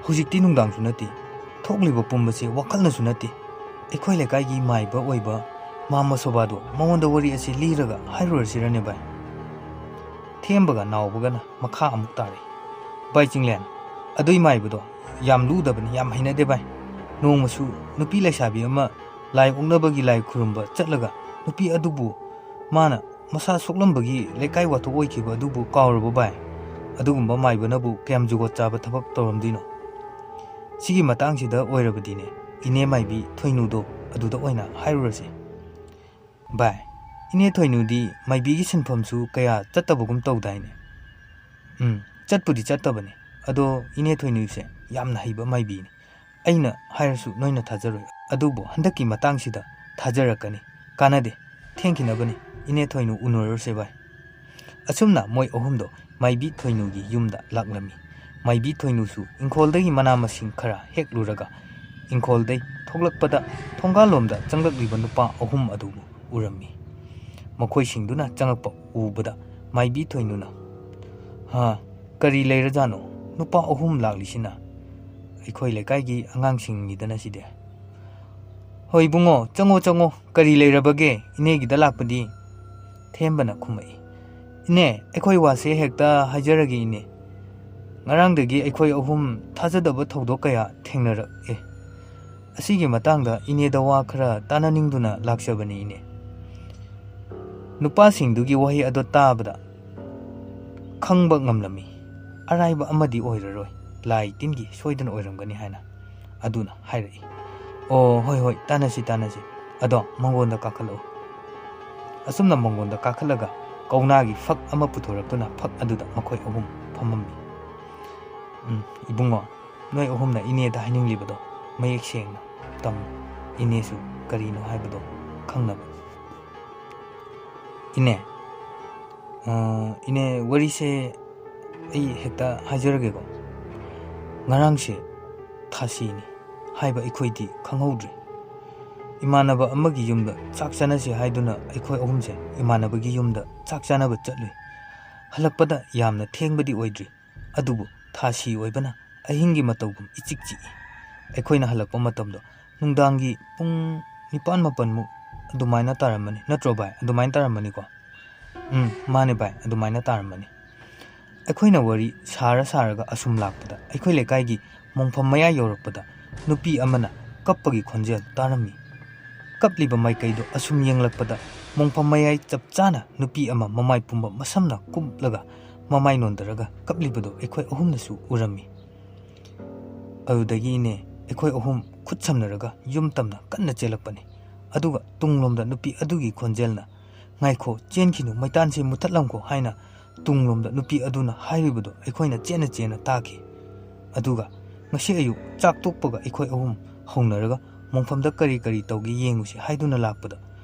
ꯍꯧꯖꯤꯛꯇꯤ ꯅꯨꯡꯗꯥꯡꯁꯨ ꯅꯠꯇꯦ, ꯊꯣꯛꯂꯤꯕ ꯄꯨꯝꯕꯁꯦ ꯋꯥꯈꯜꯅꯁꯨ ꯅꯠꯇꯦ꯫ ꯑꯩꯈꯣꯏ ꯂꯩꯀꯥꯏꯒꯤ ꯃꯥꯏꯕ ꯑꯣꯏꯕ ꯃꯥꯃ ꯁꯣꯕꯥꯗꯣ, ꯃꯉꯣꯟꯗ ꯋꯥꯔꯤ ꯑꯁꯤ ꯂꯤꯔꯒ ꯍꯥꯏꯔꯨꯔꯁꯤꯔꯅꯦ ꯚꯥꯏ?" ꯊꯦꯝꯕꯒ ꯅꯥꯎꯕꯒꯅ ꯃꯈꯥ ꯑꯃꯨꯛ ꯇꯥꯔꯛꯏ꯫ "ꯚꯥꯏ ꯆꯤꯡꯂꯦꯟ, ꯑꯗꯨꯏ ꯃꯥꯏꯕꯗꯣ ꯌꯥꯝ ꯂꯨꯗꯕꯅꯤ, ꯌꯥꯝ ꯍꯩꯅꯗꯦ ꯚꯥꯏ꯫ ꯅꯣꯡꯃꯁꯨ ꯅꯨꯄꯤ ꯂꯩꯁꯥꯕꯤ ꯑꯃ ꯂꯥꯏ ꯑꯣꯛꯅꯕꯒꯤ ꯂꯥꯏ ꯈꯨꯔꯨꯝꯕ ꯆꯠꯂꯒ ꯅꯨꯄꯤ ꯑꯗꯨꯕꯨ ꯃꯥꯅ ꯃꯁꯥ ꯁꯣꯛꯂꯝꯕꯒꯤ ꯂꯩꯀꯥꯏ ꯋꯥꯊꯣꯛ ꯑꯣꯏꯈꯤꯕ ꯑꯗꯨꯕꯨ ꯀꯥꯎꯔꯕꯣ ꯚꯥꯏ? ꯑꯗꯨꯒꯨꯝꯕ ꯃꯥꯏꯕꯅꯕꯨ ꯀꯌꯥꯝ ꯖꯨꯒꯣꯠ ꯆꯥꯕ ꯊꯕꯛ ꯇꯧꯔꯝꯗꯣꯏꯅꯣ? ꯁꯤꯒꯤ ꯃꯇꯥꯡꯁꯤꯗ ꯑꯣꯏꯔꯕꯗꯤꯅꯦ, ꯏꯅꯦ ꯃꯥꯏꯕꯤ ꯊꯣꯏꯅꯨꯗꯣ ꯑꯗꯨꯗ ꯑꯣꯏꯅ ꯍꯥꯏꯔꯨꯔꯁꯦ꯫" "ꯚꯥꯏ, ꯏꯅꯦ ꯊꯣꯏꯅꯨꯗꯤ ꯃꯥꯏꯕꯤꯒꯤ ꯁꯤꯟꯐꯝꯁꯨ ꯀꯌꯥ ꯆꯠꯇꯕꯒꯨꯝ ꯇꯧꯗꯥꯏꯅꯦ?" "ꯎꯝ, ꯆꯠꯄꯨꯗꯤ ꯆꯠꯇꯕꯅꯦ꯫ ꯑꯗꯣ ꯏꯅꯦ ꯊꯣꯏꯅꯨꯁꯦ ꯌꯥꯝꯅ ꯍꯩꯕ ꯃꯥꯏꯕꯤꯅꯤ꯫ ꯑꯩꯅ ꯍꯥꯏꯔꯁꯨ ꯅꯣꯏꯅ ꯊꯥꯖꯔꯣꯏ꯫ ꯑꯗꯨꯕꯨ ꯍꯟꯗꯛꯀꯤ ꯃꯇꯥꯡꯁꯤꯗ ꯊꯥꯖꯔꯛꯀꯅꯤ꯫ ꯀꯥꯟꯅꯗꯦ꯫ ꯊꯦꯡꯈꯤꯅꯕꯅꯤ꯫ ꯏꯅꯦ ꯊꯣꯏꯅꯨ, ꯎꯅꯔꯨꯔꯁꯦ ꯚꯥꯏ꯫ ꯑꯁꯨꯝꯅ ꯃꯣꯏ ꯑꯍꯨꯝꯗꯣ ꯃꯥꯏꯕꯤ ꯊꯣꯏꯅꯨꯒꯤ ꯌꯨꯝꯗ ꯂꯥꯛꯂꯝꯃꯤ꯫ ꯃꯥꯏꯕꯤ ꯊꯣꯏꯅꯨꯁꯨ ꯏꯪꯈꯣꯜꯗꯒꯤ ꯃꯅꯥ ꯃꯁꯤꯡ ꯈꯔ ꯍꯦꯛꯂꯨꯔꯒ ꯏꯪꯈꯣꯜꯗꯩ ꯊꯣꯛꯂꯛꯄꯗ ꯊꯣꯡꯒꯥꯜꯂꯣꯝꯗ ꯆꯪꯂꯛꯂꯤꯕ ꯅꯨꯄꯥ ꯑꯍꯨꯝ ꯑꯗꯨꯕꯨ ꯎꯔꯝꯃꯤ꯫ ꯃꯈꯣꯏꯁꯤꯡꯗꯨꯅ ꯆꯪꯂꯛꯄ ꯎꯕꯗ ꯃꯥꯏꯕꯤ ꯊꯣꯏꯅꯨꯅ, "ꯍꯥ, ꯀꯔꯤ ꯂꯩꯔꯖꯥꯠꯅꯣ? ꯅꯨꯄꯥ ꯑꯍꯨꯝ ꯂꯥꯛꯂꯤꯁꯤꯅ ꯑꯩꯈꯣꯏ ꯂꯩꯀꯥꯏꯒꯤ ꯑꯉꯥꯡꯁꯤꯡꯅꯤꯗꯅ ꯁꯤꯗꯤ꯫" "ꯍꯣꯏ ꯏꯕꯨꯡꯉꯣ, ꯆꯪꯉꯣ ꯆꯪꯉꯣ, ꯀꯔꯤ ꯂꯩꯔꯕꯒꯦ ꯏꯅꯦꯒꯤꯗ ꯂꯥꯛꯄꯗꯤ?" ꯊꯦꯝꯕꯅ ꯈꯨꯝꯃꯛꯏ꯫ "ꯏꯅꯦ, ꯑꯩꯈꯣꯏ ꯋꯥꯁꯦ ꯍꯦꯛꯇ ꯍꯥꯏꯖꯔꯒꯦ ꯏꯅꯦ꯫ ꯉꯔꯥꯡꯗꯒꯤ ꯑꯩꯈꯣꯏ ꯑꯍꯨꯝ ꯊꯥꯖꯗꯕ ꯊꯧꯗꯣꯛ ꯀꯌꯥ ꯊꯦꯡꯅꯔꯛꯑꯦ꯫ ꯑꯁꯤꯒꯤ ꯃꯇꯥꯡꯗ ꯏꯅꯦꯗ ꯋꯥ ꯈꯔ ꯇꯥꯟꯅꯅꯤꯡꯗꯨꯅ ꯂꯥꯛꯆꯕꯅꯤ ꯏꯅꯦ꯫" ꯅꯨꯄꯥꯁꯤꯡꯗꯨꯒꯤ ꯋꯥꯍꯩ ꯑꯗꯣ ꯇꯥꯕꯗ ꯈꯪꯕ ꯉꯝꯂꯝꯃꯤ꯫ "ꯑꯔꯥꯏꯕ ꯑꯃꯗꯤ ꯑꯣꯏꯔꯔꯣꯏ, ꯂꯥꯏ ꯇꯤꯟꯒꯤ ꯁꯣꯏꯗꯅ ꯑꯣꯏꯔꯝꯒꯅꯤ" ꯍꯥꯏꯅ ꯑꯗꯨꯅ ꯍꯥꯏꯔꯛꯏ꯫ "ꯑꯣ, ꯍꯣꯏ ꯍꯣꯏ, ꯇꯥꯟꯅꯁꯤ ꯇꯥꯟꯅꯁꯤ꯫ ꯑꯗꯣ ꯃꯪꯒꯣꯟꯗ ꯀꯥꯈꯠꯂꯛꯎ꯫" ꯑꯁꯨꯝꯅ ꯃꯪꯒꯣꯟꯗ ꯀꯥꯈꯠꯂꯒ ꯀꯧꯅꯥꯒꯤ ꯐꯛ ꯑꯃ ꯄꯨꯊꯣꯔꯛꯇꯨꯅ ꯐꯛ ꯑꯗꯨꯗ ꯃꯈꯣꯏ ꯑꯍꯨꯝ ꯐꯝꯃꯝꯃꯤ꯫ "ꯎꯝ, ꯏꯕꯨꯡꯉꯣ, ꯅꯣꯏ ꯑꯍꯨꯝꯅ ꯏꯅꯦꯗ ꯍꯥꯏꯅꯤꯡꯂꯤꯕꯗꯣ ꯃꯌꯦꯛ ꯁꯦꯡꯅ ꯇꯝꯃꯨ꯫ ꯏꯅꯦꯁꯨ ꯀꯔꯤꯅꯣ ꯍꯥꯏꯕꯗꯣ ꯈꯪꯅꯕ꯫" "ꯏꯅꯦ, ꯑ, ꯏꯅꯦ, ꯋꯥꯔꯤꯁꯦ ꯑꯩ ꯍꯦꯛꯇ ꯍꯥꯏꯖꯔꯒꯦꯀꯣ꯫ ꯉꯔꯥꯡꯁꯦ ꯊꯥꯁꯤꯅꯤ ꯍꯥꯏꯕ ꯑꯩꯈꯣꯏꯗꯤ ꯈꯪꯍꯧꯗ꯭ꯔꯦ꯫ ꯏꯃꯥꯟꯅꯕ ꯑꯃꯒꯤ ꯌꯨꯝꯗ ꯆꯥꯛ ꯆꯥꯅꯁꯤ ꯍꯥꯏꯗꯨꯅ ꯑꯩꯈꯣꯏ ꯑꯍꯨꯝꯁꯦ ꯏꯃꯥꯟꯅꯕꯒꯤ ꯌꯨꯝꯗ ꯆꯥꯛ ꯆꯥꯅꯕ ꯆꯠꯂꯨꯏ꯫ ꯍꯜꯂꯛꯄꯗ ꯌꯥꯝꯅ ꯊꯦꯡꯕꯗꯤ ꯑꯣꯏꯗ꯭ꯔꯤ, ꯑꯗꯨꯕꯨ ꯊꯥꯁꯤ ꯑꯣꯏꯕꯅ ꯑꯍꯤꯡꯒꯤ ꯃꯇꯧꯒꯨꯝ ꯏꯆꯤꯛ ꯆꯤꯛꯏ꯫ ꯑꯩꯈꯣꯏꯅ ꯍꯜꯂꯛꯄ ꯃꯇꯝꯗꯣ ꯅꯨꯡꯗꯥꯡꯒꯤ ꯄꯨꯡ ꯅꯤꯄꯥꯟ ꯃꯥꯄꯟꯃꯨꯛ ꯑꯗꯨꯃꯥꯏꯅ ꯇꯥꯔꯝꯃꯅꯤ, ꯅꯠꯇ꯭ꯔꯣ ꯚꯥꯏ? ꯑꯗꯨꯃꯥꯏꯅ ꯇꯥꯔꯝꯃꯅꯤꯀꯣ?" "ꯎꯝ, ꯃꯥꯅꯦ ꯚꯥꯏ, ꯑꯗꯨꯃꯥꯏꯅ ꯇꯥꯔꯝꯃꯅꯤ꯫" ꯑꯩꯈꯣꯏꯅ ꯋꯥꯔꯤ ꯁꯥꯔ ꯁꯥꯔꯒ ꯑꯁꯨꯝ ꯂꯥꯛꯄꯗ ꯑꯩꯈꯣꯏ ꯂꯩꯀꯥꯏꯒꯤ ꯃꯣꯡꯐꯝ ꯃꯌꯥ ꯌꯧꯔꯛꯄꯗ ꯅꯨꯄꯤ ꯑꯃꯅ ꯀꯞꯄꯒꯤ ꯈꯣꯟꯖꯦꯜ ꯇꯥꯔꯝꯃꯤ꯫ ꯀꯞꯂꯤꯕ ꯃꯥꯏꯀꯩꯗꯣ ꯑꯁꯨꯝ ꯌꯦꯡꯂꯛꯄꯗ ꯃꯣꯡꯐꯝ ꯃꯌꯥꯏ ꯆꯞ ꯆꯥꯅ ꯅꯨꯄꯤ ꯑꯃ ꯃꯃꯥꯏ ꯄꯨꯝꯕ ꯃꯁꯝꯅ ꯀꯨꯞꯂꯒ ꯃꯃꯥꯏ ꯅꯣꯟꯊꯔꯒ ꯀꯞꯂꯤꯕꯗꯣ ꯑꯩꯈꯣꯏ ꯑꯍꯨꯝꯅꯁꯨ ꯎꯔꯝꯃꯤ꯫ ꯑꯗꯨꯗꯒꯤꯅꯦ ꯑꯩꯈꯣꯏ ꯑꯍꯨꯝ ꯈꯨꯠ ꯁꯝꯅꯔꯒ ꯌꯨꯝ ꯇꯝꯅ ꯀꯟꯅ ꯆꯦꯜꯂꯛꯄꯅꯤ꯫ ꯑꯗꯨꯒ ꯇꯨꯡꯂꯣꯝꯗ ꯅꯨꯄꯤ ꯑꯗꯨꯒꯤ ꯈꯣꯟꯖꯦꯜꯅ, "ꯉꯥꯏꯈꯣ, ꯆꯦꯟꯈꯤꯅꯨ, ꯃꯩꯇꯥꯟꯁꯤ ꯃꯨꯊꯠꯂꯝꯈꯣ" ꯍꯥꯏꯅ ꯇꯨꯡꯂꯣꯝꯗ ꯅꯨꯄꯤ ꯑꯗꯨꯅ ꯍꯥꯏꯔꯤꯕꯗꯨ ꯑꯩꯈꯣꯏꯅ ꯆꯦꯟꯅ ꯆꯦꯟꯅ ꯇꯥꯈꯤ꯫ ꯑꯗꯨꯒ ꯉꯁꯤ ꯑꯌꯨꯛ ꯆꯥꯛ ꯇꯣꯛꯄꯒ ꯑꯩꯈꯣꯏ ꯑꯍꯨꯝ ꯍꯧꯅꯔꯒ ꯃꯣꯡꯐꯝꯗ ꯀꯔꯤ ꯀꯔꯤ ꯇꯧꯒꯦ ꯌꯦꯡꯉꯨꯁꯤ ꯍꯥꯏꯗꯨꯅ ꯂꯥꯛꯄꯗ,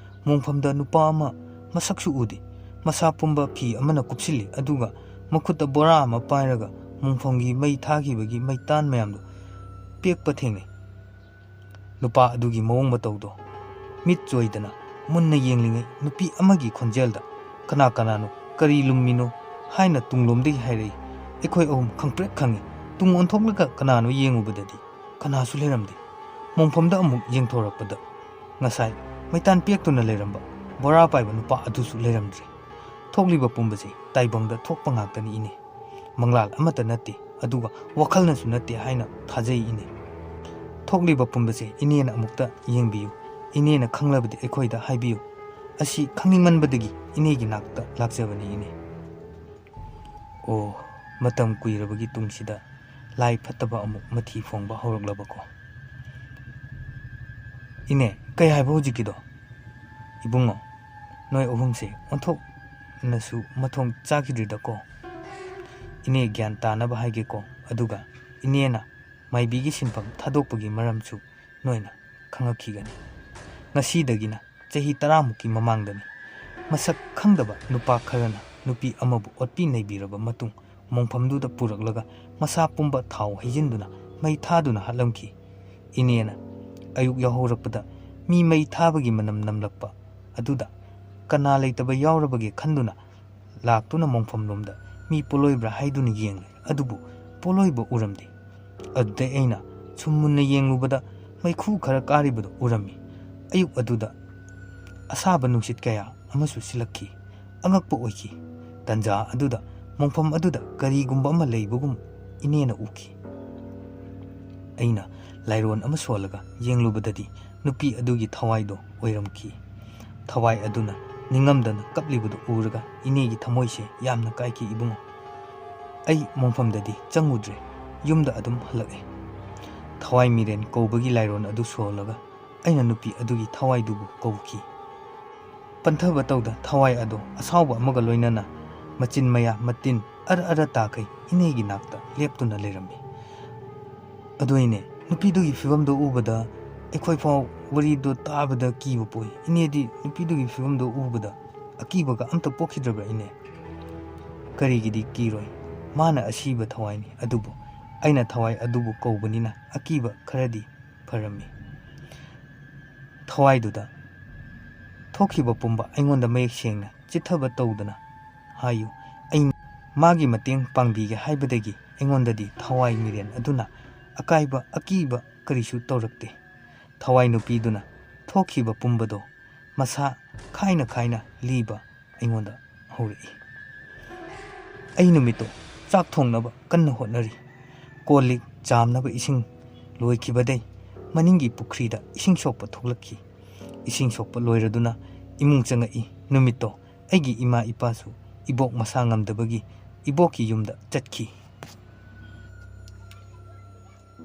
ꯃꯣꯡꯐꯝꯗ ꯅꯨꯄꯥ ꯑꯃ ꯃꯁꯛꯁꯨ ꯎꯗꯦ, ꯃꯁꯥ ꯄꯨꯝꯕ ꯐꯤ ꯑꯃꯅ ꯀꯨꯞꯁꯤꯜꯂꯤ, ꯑꯗꯨꯒ ꯃꯈꯨꯠꯇ ꯕꯣꯔꯥ ꯑꯃ ꯄꯥꯏꯔꯒ ꯃꯣꯡꯐꯝꯒꯤ ꯃꯩ ꯊꯥꯈꯤꯕꯒꯤ ꯃꯩꯇꯥꯟ ꯃꯌꯥꯝꯗꯨ ꯄꯦꯛꯄ ꯊꯦꯡꯅꯩ꯫ ꯅꯨꯄꯥ ꯑꯗꯨꯒꯤ ꯃꯑꯣꯡ ꯃꯇꯧꯗꯣ ꯃꯤꯠ ꯆꯣꯏꯗꯅ ꯃꯨꯟꯅ ꯌꯦꯡꯂꯤꯉꯩ, ꯅꯨꯄꯤ ꯑꯃꯒꯤ ꯈꯣꯟꯖꯦꯜꯗ, "ꯀꯅꯥ ꯀꯅꯥꯅꯣ? ꯀꯔꯤ ꯂꯨꯝꯃꯤꯅꯣ?" ꯍꯥꯏꯅ ꯇꯨꯡꯂꯣꯝꯗꯒꯤ ꯍꯥꯏꯔꯛꯏ꯫ ꯑꯩꯈꯣꯏ ꯑꯍꯨꯝ ꯈꯪꯄ꯭ꯔꯦꯛ ꯈꯪꯉꯤ꯫ ꯇꯨꯡ ꯑꯣꯟꯊꯣꯛꯂꯒ ꯀꯅꯥꯅꯣ ꯌꯦꯡꯉꯨꯕꯗꯗꯤ ꯀꯅꯥꯁꯨ ꯂꯩꯔꯝꯗꯦ꯫ ꯃꯣꯡꯐꯝꯗ ꯑꯃꯨꯛ ꯌꯦꯡꯊꯣꯔꯛꯄꯗ ꯉꯁꯥꯏ ꯃꯩꯇꯥꯟ ꯄꯦꯛꯇꯨꯅ ꯂꯩꯔꯝꯕ ꯕꯣꯔꯥ ꯄꯥꯏꯕ ꯅꯨꯄꯥ ꯑꯗꯨꯁꯨ ꯂꯩꯔꯝꯗ꯭ꯔꯦ꯫ ꯊꯣꯛꯂꯤꯕ ꯄꯨꯝꯕꯁꯤ ꯇꯥꯏꯕꯪꯗ ꯊꯣꯛꯄ ꯉꯥꯛꯇꯅꯤ ꯏꯅꯦ꯫ ꯃꯪꯂꯥꯜ ꯑꯃꯠꯇ ꯅꯠꯇꯦ, ꯑꯗꯨꯒ ꯋꯥꯈꯜꯅꯁꯨ ꯅꯠꯇꯦ ꯍꯥꯏꯅ ꯊꯥꯖꯩ ꯏꯅꯦ꯫ ꯊꯣꯛꯂꯤꯕ ꯄꯨꯝꯕꯁꯦ ꯏꯅꯦꯅ ꯑꯃꯨꯛꯇ ꯌꯦꯡꯕꯤꯌꯨ꯫ ꯏꯅꯦꯅ ꯈꯪꯂꯕꯗꯤ ꯑꯩꯈꯣꯏꯗ ꯍꯥꯏꯕꯤꯌꯨ꯫ ꯑꯁꯤ ꯈꯪꯅꯤꯡꯃꯟꯕꯗꯒꯤ ꯏꯅꯦꯒꯤ ꯅꯥꯛꯇ ꯂꯥꯛꯆꯕꯅꯤ ꯏꯅꯦ꯫ ꯑꯣ, ꯃꯇꯝ ꯀꯨꯏꯔꯕꯒꯤ ꯇꯨꯡꯁꯤꯗ ꯂꯥꯏ ꯐꯠꯇꯕ ꯑꯃꯨꯛ ꯃꯊꯤ ꯐꯣꯡꯕ ꯍꯧꯔꯛꯂꯕꯀꯣ꯫ ꯏꯅꯦ, ꯀꯩ ꯍꯥꯏꯕ ꯍꯧꯖꯤꯛꯀꯤꯗꯣ? ꯏꯕꯨꯡꯉꯣ, ꯅꯣꯏ ꯑꯍꯨꯝꯁꯦ ꯑꯣꯟꯊꯣꯛꯅꯁꯨ ꯃꯊꯣꯡ ꯆꯥꯈꯤꯗ꯭ꯔꯤꯗꯀꯣ꯫ ꯏꯅꯦ, ꯒ꯭ꯌꯥꯟ ꯇꯥꯅꯕ ꯍꯥꯏꯒꯦꯀꯣ, ꯑꯗꯨꯒ ꯏꯅꯦꯅ ꯃꯥꯏꯕꯤꯒꯤ ꯁꯤꯟꯐꯝ ꯊꯥꯗꯣꯛꯄꯒꯤ ꯃꯔꯝꯁꯨ ꯅꯣꯏꯅ ꯈꯪꯉꯛꯈꯤꯒꯅꯤ꯫ ꯉꯁꯤꯗꯒꯤꯅ ꯆꯍꯤ ꯇꯔꯥꯃꯨꯛꯀꯤ ꯃꯃꯥꯡꯗꯅꯤ꯫ ꯃꯁꯛ ꯈꯪꯗꯕ ꯅꯨꯄꯥ ꯈꯔꯅ ꯅꯨꯄꯤ ꯑꯃꯕꯨ ꯑꯣꯠꯄꯤ ꯅꯩꯕꯤꯔꯕ ꯃꯇꯨꯡ, ꯃꯣꯡꯐꯝꯗꯨꯗ ꯄꯨꯔꯛꯂꯒ ꯃꯁꯥ ꯄꯨꯝꯕ ꯊꯥꯎ ꯍꯩꯖꯤꯟꯗꯨꯅ ꯃꯩ ꯊꯥꯗꯨꯅ ꯍꯥꯠꯂꯝꯈꯤ꯫ ꯏꯅꯦꯅ ꯑꯌꯨꯛ ꯌꯥꯍꯧꯔꯛꯄꯗ ꯃꯤ ꯃꯩ ꯊꯥꯕꯒꯤ ꯃꯅꯝ ꯅꯝꯂꯛꯄ ꯑꯗꯨꯗ ꯀꯅꯥ ꯂꯩꯇꯕ ꯌꯥꯎꯔꯕꯒꯦ ꯈꯟꯗꯨꯅ ꯂꯥꯛꯇꯨꯅ ꯃꯣꯡꯐꯝꯂꯣꯝꯗ ꯃꯤ ꯄꯣꯂꯣꯏꯕ꯭ꯔꯥ ꯍꯥꯏꯗꯨꯅ ꯌꯦꯡꯂꯦ, ꯑꯗꯨꯕꯨ ꯄꯣꯂꯣꯏꯕ ꯎꯔꯝꯗꯦ꯫ ꯑꯗꯨꯗꯩ ꯑꯩꯅ ꯁꯨꯝ ꯃꯨꯟꯅ ꯌꯦꯡꯂꯨꯕꯗ ꯃꯩꯈꯨ ꯈꯔ ꯀꯥꯔꯤꯕꯗꯨ ꯎꯔꯝꯃꯤ꯫ ꯑꯌꯨꯛ ꯑꯗꯨꯗ ꯑꯁꯥꯕ ꯅꯨꯡꯁꯤꯠ ꯀꯌꯥ ꯑꯃꯁꯨ ꯁꯤꯜꯂꯛꯈꯤ꯫ ꯑꯉꯛꯄ ꯑꯣꯏꯈꯤ꯫ ꯇꯟꯖꯥ ꯑꯗꯨꯗ ꯃꯣꯡꯐꯝ ꯑꯗꯨꯗ ꯀꯔꯤꯒꯨꯝꯕ ꯑꯃ ꯂꯩꯕꯒꯨꯝ ꯏꯅꯦꯅ ꯎꯈꯤ꯫ ꯑꯩꯅ ꯂꯥꯏꯔꯣꯟ ꯑꯃ ꯁꯣꯜꯂꯒ ꯌꯦꯡꯂꯨꯕꯗꯗꯤ ꯅꯨꯄꯤ ꯑꯗꯨꯒꯤ ꯊꯋꯥꯏꯗꯣ ꯑꯣꯏꯔꯝꯈꯤ꯫ ꯊꯋꯥꯏ ꯑꯗꯨꯅ ꯅꯤꯡꯉꯝꯗꯅ ꯀꯞꯂꯤꯕꯗꯨ ꯎꯔꯒ ꯏꯅꯦꯒꯤ ꯊꯃꯣꯏꯁꯦ ꯌꯥꯝꯅ ꯀꯥꯏꯈꯤ ꯏꯕꯨꯡꯉꯣ꯫ ꯑꯩ ꯃꯣꯡꯐꯝꯗꯗꯤ ꯆꯪꯉꯨꯗ꯭ꯔꯦ, ꯌꯨꯝꯗ ꯑꯗꯨꯝ ꯍꯜꯂꯛꯑꯦ꯫ ꯊꯋꯥꯏ ꯃꯤꯔꯦꯟ ꯀꯧꯕꯒꯤ ꯂꯥꯏꯔꯣꯟ ꯑꯗꯨ ꯁꯣꯜꯂꯒ ꯑꯩꯅ ꯅꯨꯄꯤ ꯑꯗꯨꯒꯤ ꯊꯋꯥꯏꯗꯨꯕꯨ ꯀꯧꯈꯤ꯫ ꯄꯟꯊꯕ ꯇꯧꯗ ꯊꯋꯥꯏ ꯑꯗꯣ ꯑꯁꯥꯎꯕ ꯑꯃꯒ ꯂꯣꯏꯅꯅ ꯃꯆꯤꯟ ꯃꯌꯥ ꯃꯇꯤꯟ ꯑꯔ ꯑꯔ ꯇꯥꯈꯩ ꯏꯅꯦꯒꯤ ꯅꯥꯛꯇ ꯂꯦꯞꯇꯨꯅ ꯂꯩꯔꯝꯃꯤ꯫ ꯑꯗꯨꯏꯅꯦ, ꯅꯨꯄꯤꯗꯨꯒꯤ ꯐꯤꯕꯝꯗꯣ ꯎꯕꯗ ꯑꯩꯈꯣꯏ ꯐꯥꯎ ꯋꯥꯔꯤꯗꯣ ꯇꯥꯕꯗ ꯀꯤꯕ ꯄꯣꯛꯏ꯫ ꯏꯅꯦꯗꯤ ꯅꯨꯄꯤꯗꯨꯒꯤ ꯐꯤꯕꯝꯗꯣ ꯎꯕꯗ ꯑꯀꯤꯕꯒ ꯑꯝꯇ ꯄꯣꯛꯈꯤꯗ꯭ꯔꯕ꯭ꯔꯥ, ꯏꯅꯦ? ꯀꯔꯤꯒꯤꯗꯤ ꯀꯤꯔꯣꯏ? ꯃꯥꯅ ꯑꯁꯤꯕ ꯊꯋꯥꯏꯅꯤ꯫ ꯑꯗꯨꯕꯨ ꯑꯩꯅ ꯊꯋꯥꯏ ꯑꯗꯨꯕꯨ ꯀꯧꯕꯅꯤꯅ ꯑꯀꯤꯕ ꯈꯔꯗꯤ ꯐꯔꯝꯃꯤ꯫ ꯊꯋꯥꯏꯗꯨꯗ ꯊꯣꯛꯈꯤꯕ ꯄꯨꯝꯕ ꯑꯩꯉꯣꯟꯗ ꯃꯌꯦꯛ ꯁꯦꯡꯅ ꯆꯤꯠꯊꯕ ꯇꯧꯗꯅ ꯍꯥꯏꯌꯨ꯫ ꯑꯩ ꯃꯥꯒꯤ ꯃꯇꯦꯡ ꯄꯥꯡꯕꯤꯒꯦ ꯍꯥꯏꯕꯗꯒꯤ ꯑꯩꯉꯣꯟꯗꯗꯤ ꯊꯋꯥꯏ ꯃꯤꯔꯦꯟ ꯑꯗꯨꯅ ꯑꯀꯥꯏꯕ ꯑꯀꯤꯕ ꯀꯔꯤꯁꯨ ꯇꯧꯔꯛꯇꯦ꯫ ꯊꯋꯥꯏ ꯅꯨꯄꯤꯗꯨꯅ ꯊꯣꯛꯈꯤꯕ ꯄꯨꯝꯕꯗꯣ ꯃꯁꯥ ꯈꯥꯏꯅ ꯈꯥꯏꯅ ꯂꯤꯕ ꯑꯩꯉꯣꯟꯗ ꯍꯧꯔꯛꯏ꯫ ꯑꯩ ꯅꯨꯃꯤꯠꯇꯣ ꯆꯥꯛ ꯊꯣꯡꯅꯕ ꯀꯟꯅ ꯍꯣꯠꯅꯔꯤ꯫ ꯀꯣꯜ ꯂꯤꯛ ꯆꯥꯝꯅꯕ ꯏꯁꯤꯡ ꯂꯣꯏꯈꯤꯕꯗꯩ ꯃꯅꯤꯡꯒꯤ ꯄꯨꯈ꯭ꯔꯤꯗ ꯏꯁꯤꯡ ꯁꯣꯛꯄ ꯊꯣꯛꯂꯛꯈꯤ꯫ ꯏꯁꯤꯡ ꯁꯣꯛꯄ ꯂꯣꯏꯔꯗꯨꯅ ꯏꯃꯨꯡ ꯆꯪꯉꯛꯏ꯫ ꯅꯨꯃꯤꯠꯇꯣ ꯑꯩꯒꯤ ꯏꯃꯥ ꯏꯄꯥꯁꯨ ꯏꯕꯣꯛ ꯃꯁꯥ ꯉꯝꯗꯕꯒꯤ ꯏꯕꯣꯛꯀꯤ ꯌꯨꯝꯗ ꯆꯠꯈꯤ꯫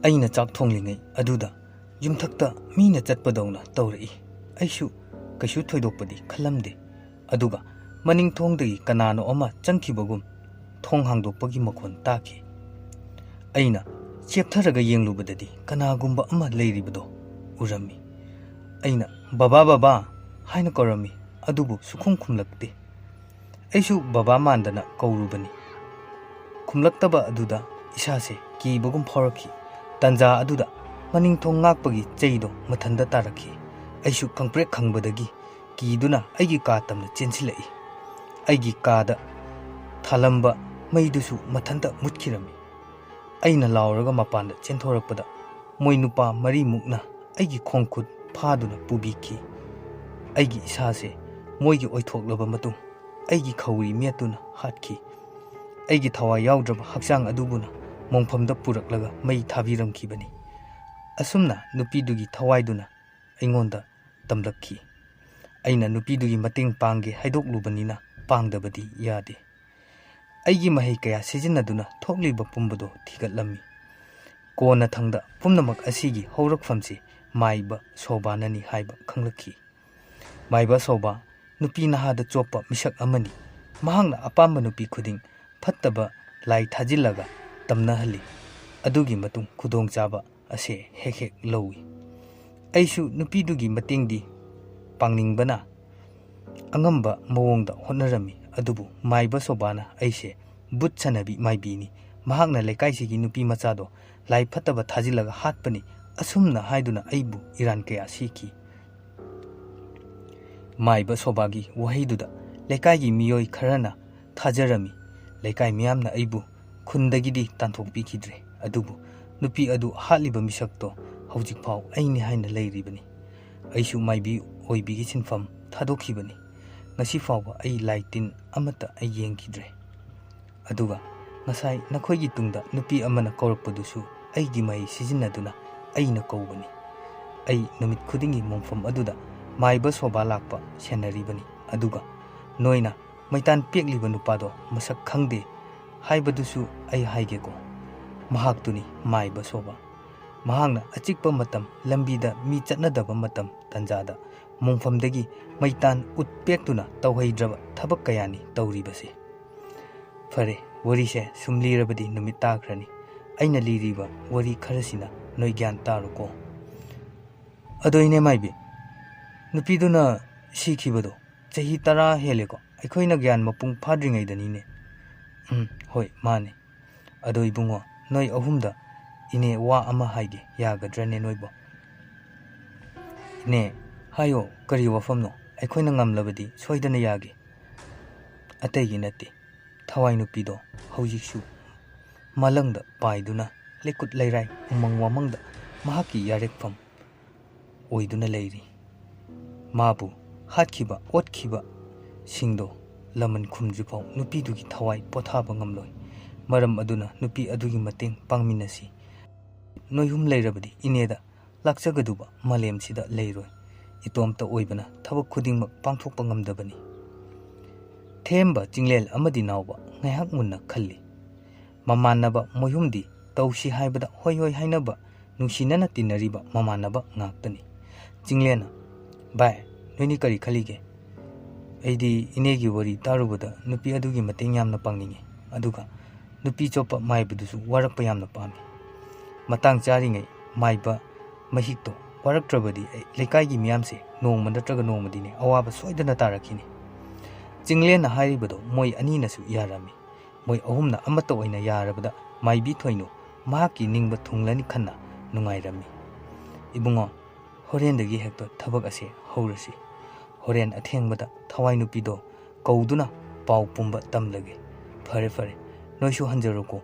ꯑꯩꯅ ꯆꯥꯛ ꯊꯣꯡꯂꯤꯉꯩ ꯑꯗꯨꯗ ꯌꯨꯝꯊꯛꯇ ꯃꯤꯅ ꯆꯠꯄꯗꯧꯅ ꯇꯧꯔꯛꯏ꯫ ꯑꯩꯁꯨ ꯀꯩꯁꯨ ꯊꯣꯏꯗꯣꯛꯄꯗꯤ ꯈꯜꯂꯝꯗꯦ꯫ ꯑꯗꯨꯒ ꯃꯅꯤꯡ ꯊꯣꯡꯗꯒꯤ ꯀꯅꯥꯅꯣ ꯑꯃ ꯆꯪꯈꯤꯕꯒꯨꯝ ꯊꯣꯡ ꯍꯥꯡꯗꯣꯛꯄꯒꯤ ꯃꯈꯣꯟ ꯇꯥꯈꯤ꯫ ꯑꯩꯅ ꯆꯦꯞꯊꯔꯒ ꯌꯦꯡꯂꯨꯕꯗꯗꯤ ꯀꯅꯥꯒꯨꯝꯕ ꯑꯃ ꯂꯩꯔꯤꯕꯗꯣ ꯎꯔꯝꯃꯤ꯫ ꯑꯩꯅ, "ꯕꯕꯥ, ꯕꯕꯥ" ꯍꯥꯏꯅ ꯀꯧꯔꯝꯃꯤ, ꯑꯗꯨꯕꯨ ꯁꯨꯈꯨꯝ ꯈꯨꯝꯂꯛꯇꯦ꯫ ꯑꯩꯁꯨ ꯕꯕꯥ ꯃꯥꯟꯗꯅ ꯀꯧꯔꯨꯕꯅꯤ꯫ ꯈꯨꯝꯂꯛꯇꯕ ꯑꯗꯨꯗ ꯏꯁꯥꯁꯦ ꯀꯤꯕꯒꯨꯝ ꯐꯥꯎꯔꯛꯈꯤ꯫ ꯇꯟꯖꯥ ꯑꯗꯨꯗ ꯃꯅꯤꯡ ꯊꯣꯡ ꯉꯥꯛꯄꯒꯤ ꯆꯩꯗꯣ ꯃꯊꯟꯇ ꯇꯥꯔꯛꯈꯤ꯫ ꯑꯩꯁꯨ ꯈꯪꯄ꯭ꯔꯦꯛ ꯈꯪꯕꯗꯒꯤ ꯀꯤꯗꯨꯅ ꯑꯩꯒꯤ ꯀꯥ ꯇꯝꯅ ꯆꯦꯟꯁꯤꯜꯂꯛꯏ꯫ ꯑꯩꯒꯤ ꯀꯥꯗ ꯊꯥꯜꯂꯝꯕ ꯃꯩꯗꯨꯁꯨ ꯃꯊꯟꯇ ꯃꯨꯠꯈꯤꯔꯝꯃꯤ꯫ ꯑꯩꯅ ꯂꯥꯎꯔꯒ ꯃꯄꯥꯟꯗ ꯆꯦꯟꯊꯣꯔꯛꯄꯗ ꯃꯣꯏ ꯅꯨꯄꯥ ꯃꯔꯤꯃꯨꯛꯅ ꯑꯩꯒꯤ ꯈꯣꯡ ꯈꯨꯠ ꯐꯥꯗꯨꯅ ꯄꯨꯕꯤꯈꯤ꯫ ꯑꯩꯒꯤ ꯏꯁꯥꯁꯦ ꯃꯣꯏꯒꯤ ꯑꯣꯏꯊꯣꯛꯂꯕ ꯃꯇꯨꯡ ꯑꯩꯒꯤ ꯈꯧꯔꯤ ꯃꯦꯠꯇꯨꯅ ꯍꯥꯠꯈꯤ꯫ ꯑꯩꯒꯤ ꯊꯋꯥꯏ ꯌꯥꯎꯗ꯭ꯔꯕ ꯍꯛꯆꯥꯡ ꯑꯗꯨꯕꯨꯅ ꯃꯣꯡꯐꯝꯗ ꯄꯨꯔꯛꯂꯒ ꯃꯩ ꯊꯥꯕꯤꯔꯝꯈꯤꯕꯅꯤ꯫ ꯑꯁꯨꯝꯅ ꯅꯨꯄꯤꯗꯨꯒꯤ ꯊꯋꯥꯏꯗꯨꯅ ꯑꯩꯉꯣꯟꯗ ꯇꯝꯂꯛꯈꯤ꯫ ꯑꯩꯅ ꯅꯨꯄꯤꯗꯨꯒꯤ ꯃꯇꯦꯡ ꯄꯥꯡꯒꯦ ꯍꯥꯏꯗꯣꯛꯂꯨꯕꯅꯤꯅ ꯄꯥꯡꯗꯕꯗꯤ ꯌꯥꯗꯦ꯫ ꯑꯩꯒꯤ ꯃꯍꯩ ꯀꯌꯥ ꯁꯤꯖꯤꯟꯅꯗꯨꯅ ꯊꯣꯛꯂꯤꯕ ꯄꯨꯝꯕꯗꯣ ꯊꯤꯒꯠꯂꯝꯃꯤ꯫ ꯀꯣꯟꯅꯊꯪꯗ ꯄꯨꯝꯅꯃꯛ ꯑꯁꯤꯒꯤ ꯍꯧꯔꯛꯐꯝꯁꯤ ꯃꯥꯏꯕ ꯁꯣꯕꯥꯅꯅꯤ ꯍꯥꯏꯕ ꯈꯪꯂꯛꯈꯤ꯫ ꯃꯥꯏꯕ ꯁꯣꯕꯥ ꯅꯨꯄꯤ ꯅꯍꯥꯗ ꯆꯣꯞꯄ ꯃꯤꯁꯛ ꯑꯃꯅꯤ꯫ ꯃꯍꯥꯛꯅ ꯑꯄꯥꯝꯕ ꯅꯨꯄꯤ ꯈꯨꯗꯤꯡ ꯐꯠꯇꯕ ꯂꯥꯏ ꯊꯥꯖꯤꯜꯂꯒ ꯇꯝꯅꯍꯜꯂꯤ꯫ ꯑꯗꯨꯒꯤ ꯃꯇꯨꯡ ꯈꯨꯗꯣꯡꯆꯥꯕ ꯑꯁꯦ ꯍꯦꯛ ꯍꯦꯛ ꯂꯧꯏ꯫ ꯑꯩꯁꯨ ꯅꯨꯄꯤꯗꯨꯒꯤ ꯃꯇꯦꯡꯗꯤ ꯄꯥꯡꯅꯤꯡꯕꯅ ꯑꯉꯝꯕ ꯃꯑꯣꯡꯗ ꯍꯣꯠꯅꯔꯝꯃꯤ꯫ ꯑꯗꯨꯕꯨ ꯃꯥꯏꯕ ꯁꯣꯕꯥꯅ ꯑꯩꯁꯦ ꯚꯨꯠ ꯁꯥꯟꯅꯕꯤ ꯃꯥꯏꯕꯤꯅꯤ, ꯃꯍꯥꯛꯅ ꯂꯩꯀꯥꯏꯁꯤꯒꯤ ꯅꯨꯄꯤ ꯃꯆꯥꯗꯣ ꯂꯥꯏ ꯐꯠꯇꯕ ꯊꯥꯖꯤꯜꯂꯒ ꯍꯥꯠꯄꯅꯤ, ꯑꯁꯨꯝꯅ ꯍꯥꯏꯗꯨꯅ ꯑꯩꯕꯨ ꯏꯔꯥꯟ ꯀꯌꯥ ꯁꯤꯈꯤ꯫ ꯃꯥꯏꯕ ꯁꯣꯕꯥꯒꯤ ꯋꯥꯍꯩꯗꯨꯗ ꯂꯩꯀꯥꯏꯒꯤ ꯃꯤꯑꯣꯏ ꯈꯔꯅ ꯊꯥꯖꯔꯝꯃꯤ꯫ ꯂꯩꯀꯥꯏ ꯃꯤꯌꯥꯝꯅ ꯑꯩꯕꯨ ꯈꯨꯟꯗꯒꯤꯗꯤ ꯇꯥꯟꯊꯣꯛꯄꯤꯈꯤꯗ꯭ꯔꯦ, ꯑꯗꯨꯕꯨ ꯅꯨꯄꯤ ꯑꯗꯨ ꯍꯥꯠꯂꯤꯕ ꯃꯤꯁꯛꯇꯣ ꯍꯧꯖꯤꯛꯐꯥꯎ ꯑꯩꯅꯤ ꯍꯥꯏꯅ ꯂꯩꯔꯤꯕꯅꯤ꯫ ꯑꯩꯁꯨ ꯃꯥꯏꯕꯤ ꯑꯣꯏꯕꯤꯒꯤ ꯁꯤꯟꯐꯝ ꯊꯥꯗꯣꯛꯈꯤꯕꯅꯤ꯫ ꯉꯁꯤꯐꯥꯎꯕ ꯑꯩ ꯂꯥꯏ ꯇꯤꯟ ꯑꯃꯠꯇ ꯑꯩ ꯌꯦꯡꯈꯤꯗ꯭ꯔꯦ꯫ ꯑꯗꯨꯒ ꯉꯁꯥꯏ ꯅꯈꯣꯏꯒꯤ ꯇꯨꯡꯗ ꯅꯨꯄꯤ ꯑꯃꯅ ꯀꯧꯔꯛꯄꯗꯨꯁꯨ ꯑꯩꯒꯤ ꯃꯍꯩ ꯁꯤꯖꯤꯟꯅꯗꯨꯅ ꯑꯩꯅ ꯀꯧꯕꯅꯤ꯫ ꯑꯩ ꯅꯨꯃꯤꯠ ꯈꯨꯗꯤꯡꯒꯤ ꯃꯣꯡꯐꯝ ꯑꯗꯨꯗ ꯃꯥꯏꯕ ꯁꯣꯕꯥ ꯂꯥꯛꯄ ꯁꯦꯟꯅꯔꯤꯕꯅꯤ꯫ ꯑꯗꯨꯒ ꯅꯣꯏꯅ ꯃꯩꯇꯥꯟ ꯄꯦꯛꯂꯤꯕ ꯅꯨꯄꯥꯗꯣ ꯃꯁꯛ ꯈꯪꯗꯦ ꯍꯥꯏꯕꯗꯨꯁꯨ ꯑꯩ ꯍꯥꯏꯒꯦꯀꯣ꯫ ꯃꯍꯥꯛꯇꯨꯅꯤ ꯃꯥꯏꯕ ꯁꯣꯕꯥ꯫ ꯃꯍꯥꯛꯅ ꯑꯆꯤꯛꯄ ꯃꯇꯝ, ꯂꯝꯕꯤꯗ ꯃꯤ ꯆꯠꯅꯗꯕ ꯃꯇꯝ ꯇꯟꯖꯥꯗ ꯃꯣꯡꯐꯝꯗꯒꯤ ꯃꯩꯇꯥꯟ ꯎꯠ ꯄꯦꯛꯇꯨꯅ ꯇꯧꯍꯩꯗ꯭ꯔꯕ ꯊꯕꯛ ꯀꯌꯥꯅꯤ ꯇꯧꯔꯤꯕꯁꯦ꯫ ꯐꯔꯦ, ꯋꯥꯔꯤꯁꯦ ꯁꯨꯝ ꯂꯤꯔꯕꯗꯤ ꯅꯨꯃꯤꯠ ꯇꯥꯈ꯭ꯔꯅꯤ꯫ ꯑꯩꯅ ꯂꯤꯔꯤꯕ ꯋꯥꯔꯤ ꯈꯔꯁꯤꯅ ꯅꯣꯏ ꯒ꯭ꯌꯥꯟ ꯇꯥꯔꯣꯀꯣ꯫ ꯑꯗꯣ ꯏꯅꯦ ꯃꯥꯏꯕꯤ, ꯅꯨꯄꯤꯗꯨꯅ ꯁꯤꯈꯤꯕꯗꯣ ꯆꯍꯤ ꯇꯔꯥ ꯍꯦꯜꯂꯦꯀꯣ? ꯑꯩꯈꯣꯏꯅ ꯒ꯭ꯌꯥꯟ ꯃꯄꯨꯡ ꯐꯥꯗ꯭ꯔꯤꯉꯩꯗꯅꯤꯅꯦ꯫ ꯎꯝ, ꯍꯣꯏ, ꯃꯥꯅꯦ꯫ ꯑꯗꯣ ꯏꯕꯨꯡꯉꯣ, ꯅꯣꯏ ꯑꯍꯨꯝꯗ ꯏꯅꯦ ꯋꯥ ꯑꯃ ꯍꯥꯏꯒꯦ, ꯌꯥꯒꯗ꯭ꯔꯅꯦ ꯅꯣꯏꯕꯣ? ꯏꯅꯦ, ꯍꯥꯏꯌꯣ, ꯀꯔꯤ ꯋꯥꯐꯝꯅꯣ? ꯑꯩꯈꯣꯏꯅ ꯉꯝꯂꯕꯗꯤ ꯁꯣꯏꯗꯅ ꯌꯥꯒꯦ꯫ ꯑꯇꯩꯒꯤ ꯅꯠꯇꯦ, ꯊꯋꯥꯏ ꯅꯨꯄꯤꯗꯣ ꯍꯧꯖꯤꯛꯁꯨ ꯃꯥꯂꯪꯗ ꯄꯥꯏꯗꯨꯅ ꯂꯩꯀꯨꯠ ꯂꯩꯔꯥꯏ, ꯎꯃꯪ ꯋꯥꯃꯪꯗ ꯃꯍꯥꯛꯀꯤ ꯌꯥꯔꯦꯛꯐꯝ ꯑꯣꯏꯗꯨꯅ ꯂꯩꯔꯤ꯫ ꯃꯥꯕꯨ ꯍꯥꯠꯈꯤꯕ, ꯑꯣꯠꯈꯤꯕꯁꯤꯡꯗꯣ ꯂꯃꯟ ꯈꯨꯝꯗ꯭ꯔꯤꯐꯥꯎ ꯅꯨꯄꯤꯗꯨꯒꯤ ꯊꯋꯥꯏ ꯄꯣꯊꯥꯕ ꯉꯝꯂꯣꯏ꯫ ꯃꯔꯝ ꯑꯗꯨꯅ ꯅꯨꯄꯤ ꯑꯗꯨꯒꯤ ꯃꯇꯦꯡ ꯄꯥꯡꯃꯤꯟꯅꯁꯤ꯫ ꯅꯣꯏꯍꯨꯝ ꯂꯩꯔꯕꯗꯤ ꯏꯅꯦꯗ ꯂꯥꯛꯆꯒꯗꯧꯕ ꯃꯥꯂꯦꯝꯁꯤꯗ ꯂꯩꯔꯣꯏ꯫ ꯏꯇꯣꯝꯇ ꯑꯣꯏꯕꯅ ꯊꯕꯛ ꯈꯨꯗꯤꯡꯃꯛ ꯄꯥꯡꯊꯣꯛꯄ ꯉꯝꯗꯕꯅꯤ꯫ ꯊꯦꯝꯕ, ꯆꯤꯡꯂꯦꯜ ꯑꯃꯗꯤ ꯅꯥꯎꯕ ꯉꯥꯏꯍꯥꯛ ꯃꯨꯟꯅ ꯈꯜꯂꯤ꯫ ꯃꯃꯥꯟꯅꯕ ꯃꯣꯏꯍꯨꯝꯗꯤ ꯇꯧꯁꯤ ꯍꯥꯏꯕꯗ ꯍꯣꯏ ꯍꯣꯏ ꯍꯥꯏꯅꯕ ꯅꯨꯡꯁꯤꯅꯅ ꯇꯤꯟꯅꯔꯤꯕ ꯃꯃꯥꯟꯅꯕ ꯉꯥꯛꯇꯅꯤ꯫ ꯆꯤꯡꯂꯦꯟꯅ, "ꯚꯥꯏ, ꯅꯣꯏꯅꯤ ꯀꯔꯤ ꯈꯜꯂꯤꯒꯦ?" "ꯑꯩꯗꯤ ꯏꯅꯦꯒꯤ ꯋꯥꯔꯤ ꯇꯥꯔꯨꯕꯗ ꯅꯨꯄꯤ ꯑꯗꯨꯒꯤ ꯃꯇꯦꯡ ꯌꯥꯝꯅ ꯄꯥꯡꯅꯤꯡꯉꯤ, ꯑꯗꯨꯒ ꯅꯨꯄꯤ ꯆꯣꯞꯄ ꯃꯥꯏꯕꯗꯨꯁꯨ ꯋꯥꯔꯛꯄ ꯌꯥꯝꯅ ꯄꯥꯝꯃꯤ꯫ ꯃꯇꯥꯡ ꯆꯥꯔꯤꯉꯩ ꯃꯥꯏꯕ ꯃꯍꯤꯛꯇꯣ ꯋꯥꯔꯛꯇ꯭ꯔꯕꯗꯤ ꯑꯩ ꯂꯩꯀꯥꯏꯒꯤ ꯃꯤꯌꯥꯝꯁꯦ ꯅꯣꯡꯃ ꯅꯠꯇ꯭ꯔꯒ ꯅꯣꯡꯃꯗꯤꯅꯦ ꯑꯋꯥꯕ ꯁꯣꯏꯗꯅ ꯇꯥꯔꯛꯈꯤꯅꯤ꯫ ꯆꯤꯡꯂꯦꯟꯅ ꯍꯥꯏꯔꯤꯕꯗꯣ ꯃꯣꯏ ꯑꯅꯤꯅꯁꯨ ꯌꯥꯔꯝꯃꯤ꯫ ꯃꯣꯏ ꯑꯍꯨꯝꯅ ꯑꯃꯠꯇ ꯑꯣꯏꯅ ꯌꯥꯔꯕꯗ ꯃꯥꯏꯕꯤ ꯊꯣꯏꯅꯨ ꯃꯍꯥꯛꯀꯤ ꯅꯤꯡꯕ ꯊꯨꯡꯂꯅꯤ ꯈꯟꯅ ꯅꯨꯡꯉꯥꯏꯔꯝꯃꯤ꯫ "ꯏꯕꯨꯡꯉꯣ, ꯍꯣꯔꯦꯟꯗꯒꯤ ꯍꯦꯛꯇ ꯊꯕꯛ ꯑꯁꯦ ꯍꯧꯔꯁꯤ꯫ ꯍꯣꯔꯦꯟ ꯑꯊꯦꯡꯕꯗ ꯊꯋꯥꯏ ꯅꯨꯄꯤꯗꯣ ꯀꯧꯗꯨꯅ ꯄꯥꯎ ꯄꯨꯝꯕ ꯇꯝꯂꯒꯦ꯫ ꯐꯔꯦ, ꯐꯔꯦ, ꯅꯣꯏꯁꯨ ꯍꯟꯖꯔꯣꯀꯣ꯫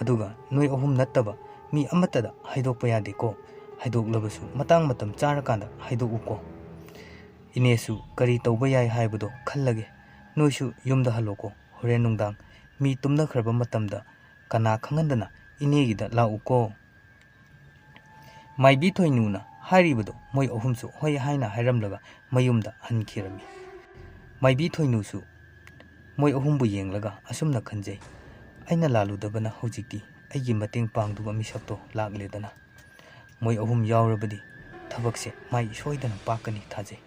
ꯑꯗꯨꯒ ꯅꯣꯏ ꯑꯍꯨꯝ ꯅꯠꯇꯕ ꯃꯤ ꯑꯃꯠꯇꯗ ꯍꯥꯏꯗꯣꯛꯄ ꯌꯥꯗꯦꯀꯣ꯫ ꯍꯥꯏꯗꯣꯛꯂꯕꯁꯨ ꯃꯇꯥꯡ ꯃꯇꯝ ꯆꯥꯔꯀꯥꯟꯗ ꯍꯥꯏꯗꯣꯛꯎꯀꯣ꯫ ꯏꯅꯦꯁꯨ ꯀꯔꯤ ꯇꯧꯕ ꯌꯥꯏ ꯍꯥꯏꯕꯗꯣ ꯈꯜꯂꯒꯦ꯫ ꯅꯣꯏꯁꯨ ꯌꯨꯝꯗ ꯍꯜꯂꯣꯀꯣ꯫ ꯍꯣꯔꯦꯟ ꯅꯨꯡꯗꯥꯡ ꯃꯤ ꯇꯨꯝꯅꯈ꯭ꯔꯕ ꯃꯇꯝꯗ ꯀꯅꯥ ꯈꯪꯍꯟꯗꯅ ꯏꯅꯦꯒꯤꯗ ꯂꯥꯛꯎꯀꯣ꯫" ꯃꯥꯏꯕꯤ ꯊꯣꯏꯅꯨꯅ ꯍꯥꯏꯔꯤꯕꯗꯣ ꯃꯣꯏ ꯑꯍꯨꯝꯁꯨ ꯍꯣꯏ ꯍꯥꯏꯅ ꯍꯥꯏꯔꯝꯂꯒ ꯃꯌꯨꯝꯗ ꯍꯟꯈꯤꯔꯝꯃꯤ꯫ ꯃꯥꯏꯕꯤ ꯊꯣꯏꯅꯨꯁꯨ ꯃꯣꯏ ꯑꯍꯨꯝꯕꯨ ꯌꯦꯡꯂꯒ ꯑꯁꯨꯝꯅ ꯈꯟꯖꯩ, "ꯑꯩꯅ ꯂꯥꯜꯂꯨꯗꯕꯅ ꯍꯧꯖꯤꯛꯇꯤ ꯑꯩꯒꯤ ꯃꯇꯦꯡ ꯄꯥꯡꯗꯨꯕ ꯃꯤꯁꯛꯇꯣ ꯂꯥꯛꯂꯦꯗꯅ꯫ ꯃꯣꯏ ꯑꯍꯨꯝ ꯌꯥꯎꯔꯕꯗꯤ ꯊꯕꯛꯁꯦ ꯃꯥꯏ ꯁꯣꯏꯗꯅ ꯄꯥꯛꯀꯅꯤ ꯊꯥꯖꯩ꯫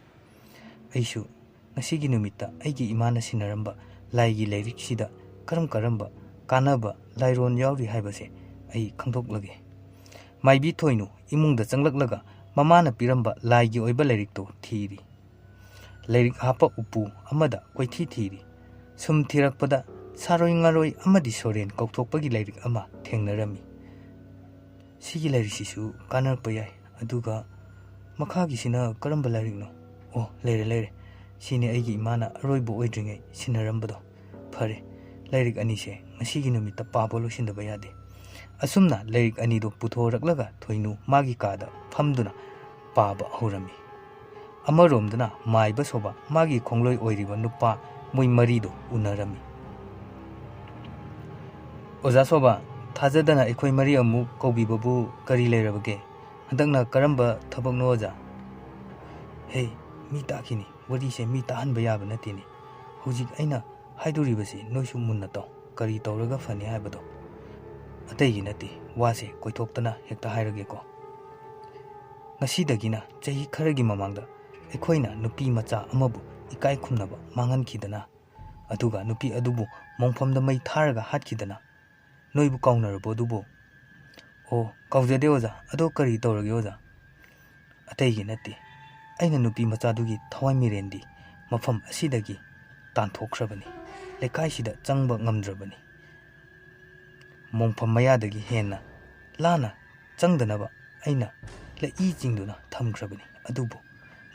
ꯑꯩꯁꯨ ꯉꯁꯤꯒꯤ ꯅꯨꯃꯤꯠꯇ ꯑꯩꯒꯤ ꯏꯃꯥꯅ ꯁꯤꯟꯅꯔꯝꯕ ꯂꯥꯏꯒꯤ ꯂꯥꯏꯔꯤꯛꯁꯤꯗ ꯀꯔꯝ ꯀꯔꯝꯕ ꯀꯥꯟꯅꯕ ꯂꯥꯏꯔꯣꯟ ꯌꯥꯎꯔꯤ ꯍꯥꯏꯕꯁꯦ ꯑꯩ ꯈꯪꯗꯣꯛꯂꯒꯦ꯫" ꯃꯥꯏꯕꯤ ꯊꯣꯏꯅꯨ ꯏꯃꯨꯡꯗ ꯆꯪꯂꯛꯂꯒ ꯃꯃꯥꯅ ꯄꯤꯔꯝꯕ ꯂꯥꯏꯒꯤ ꯑꯣꯏꯕ ꯂꯥꯏꯔꯤꯛꯇꯣ ꯊꯤꯔꯤ꯫ ꯂꯥꯏꯔꯤꯛ ꯍꯥꯞꯄ ꯎꯄꯨ ꯑꯃꯗ ꯀꯣꯏꯊꯤ ꯊꯤꯔꯤ꯫ ꯁꯨꯝ ꯊꯤꯔꯛꯄꯗ ꯁꯥꯔꯣꯏ ꯉꯥꯔꯣꯏ ꯑꯃꯗꯤ ꯁꯣꯔꯦꯟ ꯀꯧꯊꯣꯛꯄꯒꯤ ꯂꯥꯏꯔꯤꯛ ꯑꯃ ꯊꯦꯡꯅꯔꯝꯃꯤ꯫ "ꯁꯤꯒꯤ ꯂꯥꯏꯔꯤꯛꯁꯤꯁꯨ ꯀꯥꯟꯅꯔꯛꯄ ꯌꯥꯏ꯫ ꯑꯗꯨꯒ ꯃꯈꯥꯒꯤꯁꯤꯅ ꯀꯔꯝꯕ ꯂꯥꯏꯔꯤꯛꯅꯣ? ꯑꯣ, ꯂꯩꯔꯦ, ꯂꯩꯔꯦ꯫ ꯁꯤꯅꯤ ꯑꯩꯒꯤ ꯏꯃꯥꯅ ꯑꯔꯣꯏꯕ ꯑꯣꯏꯗ꯭ꯔꯤꯉꯩ ꯁꯤꯟꯅꯔꯝꯕꯗꯣ꯫ ꯐꯔꯦ, ꯂꯥꯏꯔꯤꯛ ꯑꯅꯤꯁꯦ ꯉꯁꯤꯒꯤ ꯅꯨꯃꯤꯠꯇ ꯄꯥꯕ ꯂꯣꯏꯁꯤꯟꯗꯕ ꯌꯥꯗꯦ꯫" ꯑꯁꯨꯝꯅ ꯂꯥꯏꯔꯤꯛ ꯑꯅꯤꯗꯨ ꯄꯨꯊꯣꯔꯛꯂꯒ ꯊꯣꯏꯅꯨ ꯃꯥꯒꯤ ꯀꯥꯗ ꯐꯝꯗꯨꯅ ꯄꯥꯕ ꯍꯧꯔꯝꯃꯤ꯫ ꯑꯃꯔꯣꯝꯗꯅ ꯃꯥꯏꯕ ꯁꯣꯕ ꯃꯥꯒꯤ ꯈꯣꯡꯂꯣꯏ ꯑꯣꯏꯔꯤꯕ ꯅꯨꯄꯥ ꯃꯣꯏ ꯃꯔꯤꯗꯨ ꯎꯅꯔꯝꯃꯤ꯫ "ꯑꯣꯖꯥ ꯁꯣꯕ, ꯊꯥꯖꯗꯅ ꯑꯩꯈꯣꯏ ꯃꯔꯤ ꯑꯃꯨꯛ ꯀꯧꯕꯤꯕꯕꯨ ꯀꯔꯤ ꯂꯩꯔꯕꯒꯦ? ꯍꯟꯗꯛꯅ ꯀꯔꯝꯕ ꯊꯕꯛꯅꯣ ꯑꯣꯖꯥ?" "ꯍꯦ, ꯃꯤ ꯇꯥꯈꯤꯅꯤ꯫ ꯋꯥꯔꯤꯁꯦ ꯃꯤ ꯇꯥꯍꯟꯕ ꯌꯥꯕ ꯅꯠꯇꯦꯅꯦ꯫ ꯍꯧꯖꯤꯛ ꯑꯩꯅ ꯍꯥꯏꯗꯣꯔꯤꯕꯁꯤ ꯅꯣꯏꯁꯨ ꯃꯨꯟꯅ ꯇꯥꯎ꯫ ꯀꯔꯤ ꯇꯧꯔꯒ ꯐꯅꯤ ꯍꯥꯏꯕꯗꯣ꯫ ꯑꯇꯩꯒꯤ ꯅꯠꯇꯦ, ꯋꯥꯁꯦ ꯀꯣꯏꯊꯣꯛꯇꯅ ꯍꯦꯛꯇ ꯍꯥꯏꯔꯒꯦꯀꯣ꯫ ꯉꯁꯤꯗꯒꯤꯅ ꯆꯍꯤ ꯈꯔꯒꯤ ꯃꯃꯥꯡꯗ ꯑꯩꯈꯣꯏꯅ ꯅꯨꯄꯤ ꯃꯆꯥ ꯑꯃꯕꯨ ꯏꯀꯥꯏ ꯈꯨꯝꯅꯕ ꯃꯥꯡꯍꯟꯈꯤꯗꯅ, ꯑꯗꯨꯒ ꯅꯨꯄꯤ ꯑꯗꯨꯕꯨ ꯃꯣꯡꯐꯝꯗ ꯃꯩ ꯊꯥꯔꯒ ꯍꯥꯠꯈꯤꯗꯅ, ꯅꯣꯏꯕꯨ ꯀꯥꯎꯅꯔꯕꯣ ꯑꯗꯨꯕꯨ? "ꯑꯣ, ꯀꯥꯎꯖꯗꯦ ꯑꯣꯖꯥ꯫ ꯑꯗꯣ ꯀꯔꯤ ꯇꯧꯔꯒꯦ ꯑꯣꯖꯥ?" "ꯑꯇꯩꯒꯤ ꯅꯠꯇꯦ, ꯑꯩꯅ ꯅꯨꯄꯤ ꯃꯆꯥꯗꯨꯒꯤ ꯊꯋꯥꯏ ꯃꯤꯔꯦꯟꯗꯤ ꯃꯐꯝ ꯑꯁꯤꯗꯒꯤ ꯇꯥꯟꯊꯣꯛꯈ꯭ꯔꯕꯅꯤ꯫ ꯂꯩꯀꯥꯏꯁꯤꯗ ꯆꯪꯕ ꯉꯝꯗ꯭ꯔꯕꯅꯤ꯫ ꯃꯣꯡꯐꯝ ꯃꯌꯥꯗꯒꯤ ꯍꯦꯟꯅ ꯂꯥꯟꯅ ꯆꯪꯗꯅꯕ ꯑꯩꯅ ꯂꯩꯏ ꯆꯤꯡꯗꯨꯅ ꯊꯝꯈ꯭ꯔꯕꯅꯤ꯫ ꯑꯗꯨꯕꯨ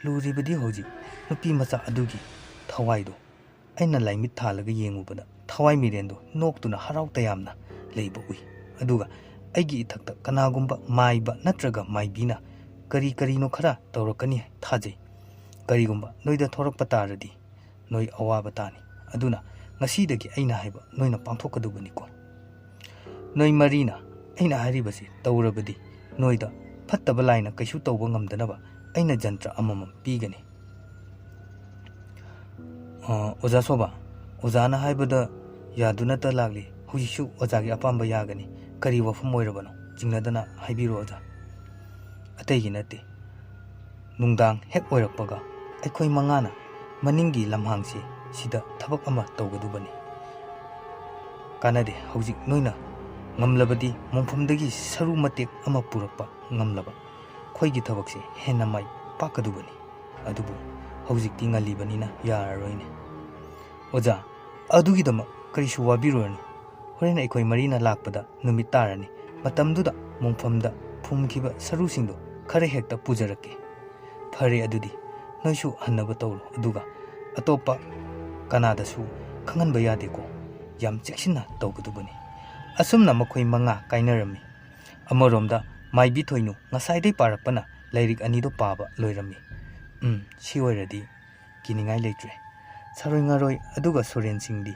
ꯂꯨꯔꯤꯕꯗꯤ ꯍꯧꯖꯤꯛ ꯅꯨꯄꯤ ꯃꯆꯥ ꯑꯗꯨꯒꯤ ꯊꯋꯥꯏꯗꯣ꯫ ꯑꯩꯅ ꯂꯥꯏꯃꯤꯠ ꯊꯥꯜꯂꯒ ꯌꯦꯡꯉꯨꯕꯗ ꯊꯋꯥꯏ ꯃꯤꯔꯦꯟꯗꯣ ꯅꯣꯛꯇꯨꯅ ꯍꯔꯥꯎ ꯇꯌꯥꯝꯅ ꯂꯩꯕ ꯎꯏ꯫ ꯑꯗꯨꯒ ꯑꯩꯒꯤ ꯏꯊꯛꯇ ꯀꯅꯥꯒꯨꯝꯕ ꯃꯥꯏꯕ ꯅꯠꯇ꯭ꯔꯒ ꯃꯥꯏꯕꯤꯅ ꯀꯔꯤ ꯀꯔꯤꯅꯣ ꯈꯔ ꯇꯧꯔꯛꯀꯅꯤ ꯊꯥꯖꯩ꯫ ꯀꯔꯤꯒꯨꯝꯕ ꯅꯣꯏꯗ ꯊꯣꯔꯛꯄ ꯇꯥꯔꯗꯤ ꯅꯣꯏ ꯑꯋꯥꯕ ꯇꯥꯅꯤ꯫ ꯑꯗꯨꯅ ꯉꯁꯤꯗꯒꯤ ꯑꯩꯅ ꯍꯥꯏꯕ ꯅꯣꯏꯅ ꯄꯥꯡꯊꯣꯛꯀꯗꯧꯕꯅꯤꯀꯣ꯫ ꯅꯣꯏ ꯃꯔꯤꯅ ꯑꯩꯅ ꯍꯥꯏꯔꯤꯕꯁꯤ ꯇꯧꯔꯕꯗꯤ ꯅꯣꯏꯗ ꯐꯠꯇꯕ ꯂꯥꯏꯅ ꯀꯩꯁꯨ ꯇꯧꯕ ꯉꯝꯗꯅꯕ ꯑꯩꯅ ꯖꯟꯇ꯭ꯔ ꯑꯃꯃꯝ ꯄꯤꯒꯅꯤ꯫" "ꯑ, ꯑꯣꯖꯥ ꯁꯣꯕꯥ, ꯑꯣꯖꯥꯅ ꯍꯥꯏꯕꯗ ꯌꯥꯗꯨꯅꯇ ꯂꯥꯛꯂꯤ꯫ ꯍꯧꯖꯤꯛꯁꯨ ꯑꯣꯖꯥꯒꯤ ꯑꯄꯥꯝꯕ ꯌꯥꯒꯅꯤ꯫ ꯀꯔꯤ ꯋꯥꯐꯝ ꯑꯣꯏꯔꯕꯅꯣ? ꯆꯤꯡꯅꯗꯅ ꯍꯥꯏꯕꯤꯔꯣ ꯑꯣꯖꯥ꯫" "ꯑꯇꯩꯒꯤ ꯅꯠꯇꯦ꯫ ꯅꯨꯡꯗꯥꯡ ꯍꯦꯛ ꯑꯣꯏꯔꯛꯄꯒ ꯑꯩꯈꯣꯏ ꯃꯉꯥꯅ ꯃꯅꯤꯡꯒꯤ ꯂꯝꯍꯥꯡꯁꯤ ꯁꯤꯗ ꯊꯕꯛ ꯑꯃ ꯇꯧꯒꯗꯧꯕꯅꯤ꯫ ꯀꯥꯟꯅꯗꯦ, ꯍꯧꯖꯤꯛ ꯅꯣꯏꯅ ꯉꯝꯂꯕꯗꯤ ꯃꯣꯡꯐꯝꯗꯒꯤ ꯁꯔꯨ ꯃꯇꯦꯛ ꯑꯃ ꯄꯨꯔꯛꯄ ꯉꯝꯂꯕ ꯑꯩꯈꯣꯏꯒꯤ ꯊꯕꯛꯁꯤ ꯍꯦꯟꯅ ꯃꯥꯏ ꯄꯥꯛꯀꯗꯧꯕꯅꯤ꯫ ꯑꯗꯨꯕꯨ ꯍꯧꯖꯤꯛꯇꯤ ꯉꯜꯂꯤꯕꯅꯤꯅ ꯌꯥꯔꯔꯣꯏꯅꯦ꯫" "ꯑꯣꯖꯥ, ꯑꯗꯨꯒꯤꯗꯃꯛ ꯀꯔꯤꯁꯨ ꯋꯥꯕꯤꯔꯨꯔꯅꯨ꯫ ꯍꯣꯔꯦꯟ ꯑꯩꯈꯣꯏ ꯃꯔꯤꯅ ꯂꯥꯛꯄꯗ ꯅꯨꯃꯤꯠ ꯇꯥꯔꯅꯤ꯫ ꯃꯇꯝꯗꯨꯗ ꯃꯣꯡꯐꯝꯗ ꯐꯨꯝꯈꯤꯕ ꯁꯔꯨꯁꯤꯡꯗꯣ ꯈꯔ ꯍꯦꯛꯇ ꯄꯨꯖꯔꯛꯀꯦ꯫" "ꯐꯔꯦ, ꯑꯗꯨꯗꯤ ꯅꯣꯏꯁꯨ ꯍꯟꯅꯕ ꯇꯧꯔꯣ꯫ ꯑꯗꯨꯒ ꯑꯇꯣꯞꯄ ꯀꯅꯥꯗꯁꯨ ꯈꯪꯍꯟꯕ ꯌꯥꯗꯦꯀꯣ꯫ ꯌꯥꯝ ꯆꯦꯛꯁꯤꯟꯅ ꯇꯧꯒꯗꯧꯕꯅꯤ꯫" ꯑꯁꯨꯝꯅ ꯃꯈꯣꯏ ꯃꯉꯥ ꯀꯥꯏꯅꯔꯝꯃꯤ꯫ ꯑꯃꯔꯣꯝꯗ ꯃꯥꯏꯕꯤ ꯊꯣꯏꯅꯨ ꯉꯁꯥꯏꯗꯩ ꯄꯥꯔꯛꯄꯅ ꯂꯥꯏꯔꯤꯛ ꯑꯅꯤꯗꯣ ꯄꯥꯕ ꯂꯣꯏꯔꯝꯃꯤ꯫ "ꯎꯝ, ꯁꯤ ꯑꯣꯏꯔꯗꯤ ꯀꯤꯅꯤꯡꯉꯥꯏ ꯂꯩꯇ꯭ꯔꯦ꯫ ꯁꯥꯔꯣꯏ ꯉꯥꯔꯣꯏ ꯑꯗꯨꯒ ꯁꯣꯔꯦꯟ ꯁꯤꯡꯗꯤ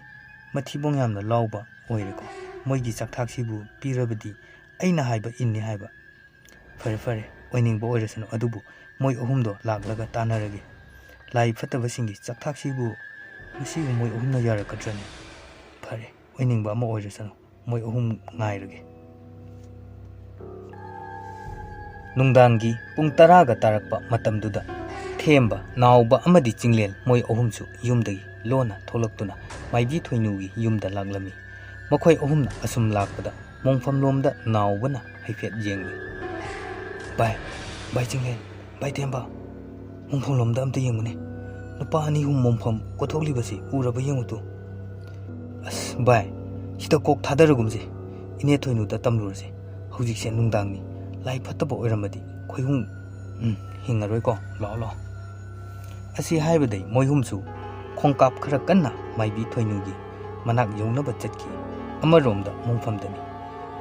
ꯃꯊꯤꯕꯣꯡ ꯌꯥꯝꯅ ꯂꯥꯎꯕ ꯑꯣꯏꯔꯦꯀꯣ꯫ ꯃꯣꯏꯒꯤ ꯆꯥꯛꯊꯥꯛꯁꯤꯕꯨ ꯄꯤꯔꯕꯗꯤ ꯑꯩꯅ ꯍꯥꯏꯕ ꯏꯟꯅꯤ ꯍꯥꯏꯕ꯫ ꯐꯔꯦ, ꯐꯔꯦ, ꯑꯣꯏꯅꯤꯡꯕ ꯑꯣꯏꯔꯁꯅꯨ, ꯑꯗꯨꯕꯨ ꯃꯣꯏ ꯑꯍꯨꯝꯗꯣ ꯂꯥꯛꯂꯒ ꯇꯥꯟꯅꯔꯒꯦ꯫ ꯂꯥꯏ ꯐꯠꯇꯕꯁꯤꯡꯒꯤ ꯆꯥꯛꯊꯥꯛꯁꯤꯕꯨ ꯃꯁꯤꯕꯨ ꯃꯣꯏ ꯑꯍꯨꯝꯅ ꯌꯥꯔꯛꯀꯗ꯭ꯔꯅꯦ? ꯐꯔꯦ, ꯑꯣꯏꯅꯤꯡꯕ ꯑꯃ ꯑꯣꯏꯔꯁꯅꯨ, ꯃꯣꯏ ꯑꯍꯨꯝ ꯉꯥꯏꯔꯒꯦ꯫" ꯅꯨꯡꯗꯥꯡꯒꯤ ꯄꯨꯡ ꯇꯔꯥꯒ ꯇꯥꯔꯛꯄ ꯃꯇꯝꯗꯨꯗ ꯊꯦꯝꯕ, ꯅꯥꯎꯕ ꯑꯃꯗꯤ ꯆꯤꯡꯂꯦꯟ ꯃꯣꯏ ꯑꯍꯨꯝꯁꯨ ꯌꯨꯝꯗꯒꯤ ꯂꯣꯟꯅ ꯊꯣꯛꯂꯛꯇꯨꯅ ꯃꯥꯏꯕꯤ ꯊꯣꯏꯅꯨꯒꯤ ꯌꯨꯝꯗ ꯂꯥꯛꯂꯝꯃꯤ꯫ ꯃꯈꯣꯏ ꯑꯍꯨꯝꯅ ꯑꯁꯨꯝ ꯂꯥꯛꯄꯗ ꯃꯣꯡꯐꯝꯂꯣꯝꯗ ꯅꯥꯎꯕꯅ ꯍꯥꯏꯐꯦꯠ ꯌꯦꯡꯂꯤ꯫ "ꯚꯥꯏ, ꯚꯥꯏ ꯆꯤꯡꯂꯦꯟ, ꯚꯥꯏ ꯇꯦꯝꯕ, ꯃꯣꯡꯐꯝꯂꯣꯝꯗ ꯑꯝꯇ ꯌꯦꯡꯉꯨꯅꯦ꯫ ꯅꯨꯄꯥ ꯑꯅꯤ ꯑꯍꯨꯝ ꯃꯣꯡꯐꯝ ꯀꯣꯊꯣꯛꯂꯤꯕꯁꯤ ꯎꯔꯕ ꯌꯦꯡꯉꯨꯇꯨ꯫" "ꯑꯁ ꯚꯥꯏ, ꯁꯤꯗ ꯀꯣꯛ ꯊꯥꯗꯔꯒꯨꯝꯁꯦ꯫ ꯏꯅꯦ ꯊꯣꯏꯅꯨꯗ ꯇꯝꯂꯨꯔꯁꯦ꯫ ꯍꯧꯖꯤꯛꯁꯦ ꯅꯨꯡꯗꯥꯡꯅꯤ꯫ ꯂꯥꯏ ꯐꯠꯇꯕ ꯑꯣꯏꯔꯝꯃꯗꯤ ꯈꯣꯏꯍꯨꯡ, ꯎꯝ, ꯍꯤꯡꯉꯔꯣꯏꯀꯣ꯫ ꯂꯥꯛꯑꯣ, ꯂꯥꯛꯑꯣ꯫" ꯑꯁꯤ ꯍꯥꯏꯕꯗꯩ ꯃꯣꯏꯍꯨꯝꯁꯨ ꯈꯣꯡꯀꯥꯞ ꯈꯔ ꯀꯟꯅ ꯃꯥꯏꯕꯤ ꯊꯣꯏꯅꯨꯒꯤ ꯃꯅꯥꯛ ꯌꯧꯅꯕ ꯆꯠꯈꯤ꯫ ꯑꯃꯔꯣꯝꯗ ꯃꯣꯡꯐꯝꯗꯅꯤ꯫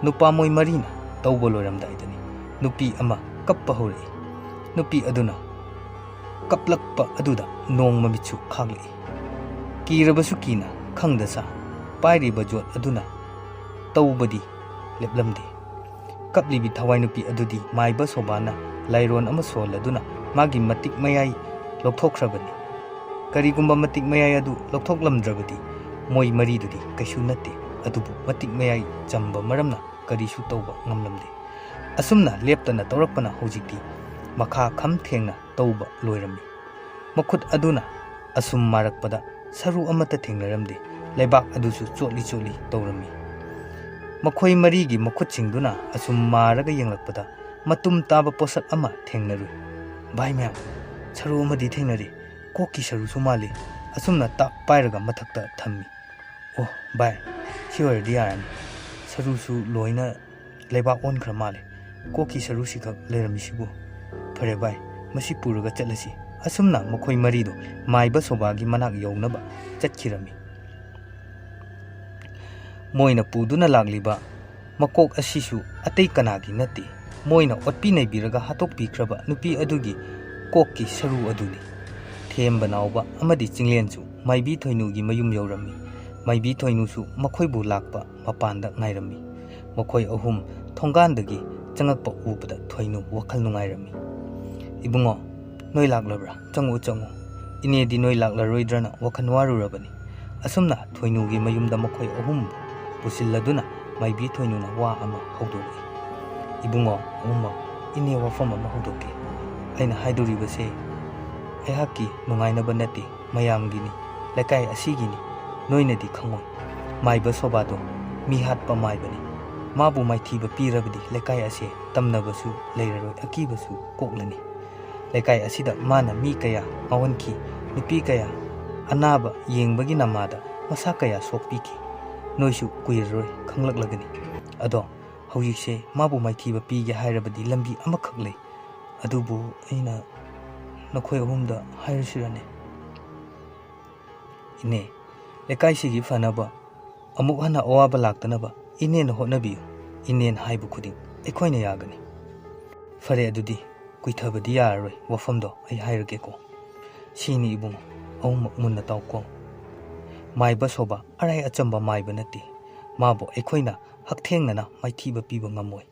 ꯅꯨꯄꯥ ꯃꯣꯏ ꯃꯔꯤꯅ ꯇꯧꯕ ꯂꯣꯏꯔꯝꯗꯥꯏꯗꯅꯤ ꯅꯨꯄꯤ ꯑꯃ ꯀꯞꯄ ꯍꯧꯔꯛꯏ꯫ ꯅꯨꯄꯤ ꯑꯗꯨꯅ ꯀꯞꯂꯛꯄ ꯑꯗꯨꯗ ꯅꯣꯡ ꯃꯃꯤꯠꯁꯨ ꯈꯥꯛꯂꯛꯏ꯫ ꯀꯤꯔꯕꯁꯨ ꯀꯤꯅ ꯈꯪꯗ ꯁꯥ ꯄꯥꯏꯔꯤꯕ ꯖꯣꯠ ꯑꯗꯨꯅ ꯇꯧꯕꯗꯤ ꯂꯦꯞꯂꯝꯗꯦ꯫ ꯀꯞꯂꯤꯕꯤ ꯊꯋꯥꯏ ꯅꯨꯄꯤ ꯑꯗꯨꯗꯤ ꯃꯥꯏꯕ ꯁꯣꯕꯥꯅ ꯂꯥꯏꯔꯣꯟ ꯑꯃ ꯁꯣꯜꯂꯗꯨꯅ ꯃꯥꯒꯤ ꯃꯇꯤꯛ ꯃꯌꯥꯏ ꯂꯧꯊꯣꯛꯈ꯭ꯔꯕꯅꯤ꯫ ꯀꯔꯤꯒꯨꯝꯕ ꯃꯇꯤꯛ ꯃꯌꯥꯏ ꯑꯗꯨ ꯂꯧꯊꯣꯛꯂꯝꯗ꯭ꯔꯕꯗꯤ ꯃꯣꯏ ꯃꯔꯤꯗꯨꯗꯤ ꯀꯩꯁꯨ ꯅꯠꯇꯦ, ꯑꯗꯨꯕꯨ ꯃꯇꯤꯛ ꯃꯌꯥꯏ ꯆꯝꯕ ꯃꯔꯝꯅ ꯀꯔꯤꯁꯨ ꯇꯧꯕ ꯉꯝꯂꯝꯗꯦ꯫ ꯑꯁꯨꯝꯅ ꯂꯦꯞꯇꯅ ꯇꯧꯔꯛꯄꯅ ꯍꯧꯖꯤꯛꯇꯤ ꯃꯈꯥ ꯈꯝ ꯊꯦꯡꯅ ꯇꯧꯕ ꯂꯣꯏꯔꯝꯃꯤ꯫ ꯃꯈꯨꯠ ꯑꯗꯨꯅ ꯑꯁꯨꯝ ꯃꯥꯔꯛꯄꯗ ꯁꯔꯨ ꯑꯃꯠꯇ ꯊꯦꯡꯅꯔꯝꯗꯦ꯫ ꯂꯩꯕꯥꯛ ꯑꯗꯨꯁꯨ ꯆꯣꯠꯂꯤ ꯆꯣꯠꯂꯤ ꯇꯧꯔꯝꯃꯤ꯫ ꯃꯈꯣꯏ ꯃꯔꯤꯒꯤ ꯃꯈꯨꯠꯁꯤꯡꯗꯨꯅ ꯑꯁꯨꯝ ꯃꯥꯔꯒ ꯌꯦꯡꯂꯛꯄꯗ ꯃꯇꯨꯝ ꯇꯥꯕ ꯄꯣꯠꯁꯛ ꯑꯃ ꯊꯦꯡꯅꯔꯨꯏ꯫ "ꯚꯥꯏ ꯃꯌꯥꯝ, ꯁꯔꯨ ꯑꯃꯗꯤ ꯊꯦꯡꯅꯔꯦ꯫ ꯀꯣꯛꯀꯤ ꯁꯔꯨꯁꯨ ꯃꯥꯜꯂꯤ꯫" ꯑꯁꯨꯝꯅ ꯇꯥꯛ ꯄꯥꯏꯔꯒ ꯃꯊꯛꯇ ꯊꯝꯃꯤ꯫ "ꯑꯣ ꯚꯥꯏ, ꯁꯤ ꯑꯣꯏꯔꯗꯤ ꯌꯥꯔꯅꯤ꯫ ꯁꯔꯨꯁꯨ ꯂꯣꯏꯅ ꯂꯩꯕꯥꯛ ꯑꯣꯟꯈ꯭ꯔ ꯃꯥꯜꯂꯦ꯫ ꯀꯣꯛꯀꯤ ꯁꯔꯨꯁꯤꯈꯛ ꯂꯩꯔꯝꯃꯤꯁꯤꯕꯨ꯫ ꯐꯔꯦ ꯚꯥꯏ, ꯃꯁꯤ ꯄꯨꯔꯒ ꯆꯠꯂꯁꯤ꯫" ꯑꯁꯨꯝꯅ ꯃꯈꯣꯏ ꯃꯔꯤꯗꯣ ꯃꯥꯏꯕ ꯁꯣꯕꯥꯒꯤ ꯃꯅꯥꯛ ꯌꯧꯅꯕ ꯆꯠꯈꯤꯔꯝꯃꯤ꯫ ꯃꯣꯏꯅ ꯄꯨꯗꯨꯅ ꯂꯥꯛꯂꯤꯕ ꯃꯀꯣꯛ ꯑꯁꯤꯁꯨ ꯑꯇꯩ ꯀꯅꯥꯒꯤ ꯅꯠꯇꯦ꯫ ꯃꯣꯏꯅ ꯑꯣꯠꯄꯤ ꯅꯩꯕꯤꯔꯒ ꯍꯥꯠꯇꯣꯛꯄꯤꯈ꯭ꯔꯕ ꯅꯨꯄꯤ ꯑꯗꯨꯒꯤ ꯀꯣꯛꯀꯤ ꯁꯔꯨ ꯑꯗꯨꯅꯤ꯫ ꯊꯦꯝꯕ ꯅꯥꯎꯕ ꯑꯃꯗꯤ ꯆꯤꯡꯂꯦꯟꯁꯨ ꯃꯥꯏꯕꯤ ꯊꯣꯏꯅꯨꯒꯤ ꯃꯌꯨꯝ ꯌꯧꯔꯝꯃꯤ꯫ ꯃꯥꯏꯕꯤ ꯊꯣꯏꯅꯨꯁꯨ ꯃꯈꯣꯏꯕꯨ ꯂꯥꯛꯄ ꯃꯄꯥꯟꯗ ꯉꯥꯏꯔꯝꯃꯤ꯫ ꯃꯈꯣꯏ ꯑꯍꯨꯝ ꯊꯣꯡꯒꯥꯟꯗꯒꯤ ꯆꯪꯉꯛꯄ ꯎꯕꯗ ꯊꯣꯏꯅꯨ ꯋꯥꯈꯜ ꯅꯨꯡꯉꯥꯏꯔꯝꯃꯤ꯫ "ꯏꯕꯨꯡꯉꯣ, ꯅꯣꯏ ꯂꯥꯛꯂꯕ꯭ꯔꯥ? ꯆꯪꯉꯛꯎ, ꯆꯪꯉꯛꯎ꯫ ꯏꯅꯦꯗꯤ ꯅꯣꯏ ꯂꯥꯛꯂꯔꯣꯏꯗ꯭ꯔꯅ ꯋꯥꯈꯜ ꯋꯥꯔꯨꯔꯕꯅꯤ꯫" ꯑꯁꯨꯝꯅ ꯊꯣꯏꯅꯨꯒꯤ ꯃꯌꯨꯝꯗ ꯃꯈꯣꯏ ꯑꯍꯨꯝ ꯄꯨꯁꯤꯜꯂꯗꯨꯅ ꯃꯥꯏꯕꯤ ꯊꯣꯏꯅꯨꯅ ꯋꯥ ꯑꯃ ꯍꯧꯗꯣꯛꯏ꯫ "ꯏꯕꯨꯡꯉꯣ, ꯑꯍꯨꯝꯃꯛ, ꯏꯅꯦ ꯋꯥꯐꯝ ꯑꯃ ꯍꯧꯗꯣꯛꯀꯦ꯫ ꯑꯩꯅ ꯍꯥꯏꯗꯣꯔꯤꯕꯁꯦ ꯑꯩꯍꯥꯛꯀꯤ ꯅꯨꯡꯉꯥꯏꯅꯕ ꯅꯠꯇꯦ, ꯃꯌꯥꯝꯒꯤꯅꯤ, ꯂꯩꯀꯥꯏ ꯑꯁꯤꯒꯤꯅꯤ꯫ ꯅꯣꯏꯅꯗꯤ ꯈꯪꯉꯣꯏ꯫ ꯃꯥꯏꯕ ꯁꯣꯕꯥꯗꯣ ꯃꯤ ꯍꯥꯠꯄ ꯃꯥꯏꯕꯅꯤ꯫ ꯃꯥꯕꯨ ꯃꯥꯏꯊꯤꯕ ꯄꯤꯔꯕꯗꯤ ꯂꯩꯀꯥꯏ ꯑꯁꯦ ꯇꯝꯅꯕꯁꯨ ꯂꯩꯔꯔꯣꯏ, ꯑꯀꯤꯕꯁꯨ ꯀꯣꯛꯂꯅꯤ꯫ ꯂꯩꯀꯥꯏ ꯑꯁꯤꯗ ꯃꯥꯅ ꯃꯤ ꯀꯌꯥ ꯉꯥꯎꯍꯟꯈꯤ, ꯅꯨꯄꯤ ꯀꯌꯥ ꯑꯅꯥꯕ ꯌꯦꯡꯕꯒꯤ ꯅꯃꯥꯗ ꯃꯁꯥ ꯀꯌꯥ ꯁꯣꯛꯄꯤꯈꯤ꯫ ꯅꯣꯏꯁꯨ ꯀꯨꯏꯔꯔꯣꯏ ꯈꯪꯂꯛꯂꯒꯅꯤ꯫ ꯑꯗꯣ ꯍꯧꯖꯤꯛꯁꯦ ꯃꯥꯕꯨ ꯃꯥꯏꯊꯤꯕ ꯄꯤꯒꯦ ꯍꯥꯏꯔꯕꯗꯤ ꯂꯝꯕꯤ ꯑꯃꯈꯛ ꯂꯩ꯫ ꯑꯗꯨꯕꯨ ꯑꯩꯅ ꯅꯈꯣꯏ ꯑꯍꯨꯝꯗ ꯍꯥꯏꯔꯁꯤꯔꯅꯦ? ꯏꯅꯦ, ꯂꯩꯀꯥꯏꯁꯤꯒꯤ ꯐꯅꯕ, ꯑꯃꯨꯛ ꯍꯟꯅ ꯑꯋꯥꯕ ꯂꯥꯛꯇꯅꯕ ꯏꯅꯦꯅ ꯍꯣꯠꯅꯕꯤꯌꯨ꯫ ꯏꯅꯦꯅ ꯍꯥꯏꯕ ꯈꯨꯗꯤꯡ ꯑꯩꯈꯣꯏꯅ ꯌꯥꯒꯅꯤ꯫ ꯐꯔꯦ, ꯑꯗꯨꯗꯤ ꯀꯨꯏꯊꯕꯗꯤ ꯌꯥꯔꯔꯣꯏ, ꯋꯥꯐꯝꯗꯣ ꯑꯩ ꯍꯥꯏꯔꯒꯦꯀꯣ꯫ ꯁꯤꯅꯤ ꯏꯕꯨꯡꯉꯣ, ꯑꯍꯨꯝꯃꯛ ꯃꯨꯟꯅ ꯇꯥꯎꯀꯣ꯫ ꯃꯥꯏꯕ ꯁꯣꯕ ꯑꯔꯥꯏ ꯑꯆꯝꯕ ꯃꯥꯏꯕ ꯅꯠꯇꯦ꯫ ꯃꯥꯕꯨ ꯑꯩꯈꯣꯏꯅ ꯍꯛꯊꯦꯡꯅꯅ ꯃꯥꯏꯊꯤꯕ ꯄꯤꯕ ꯉꯝꯃꯣꯏ꯫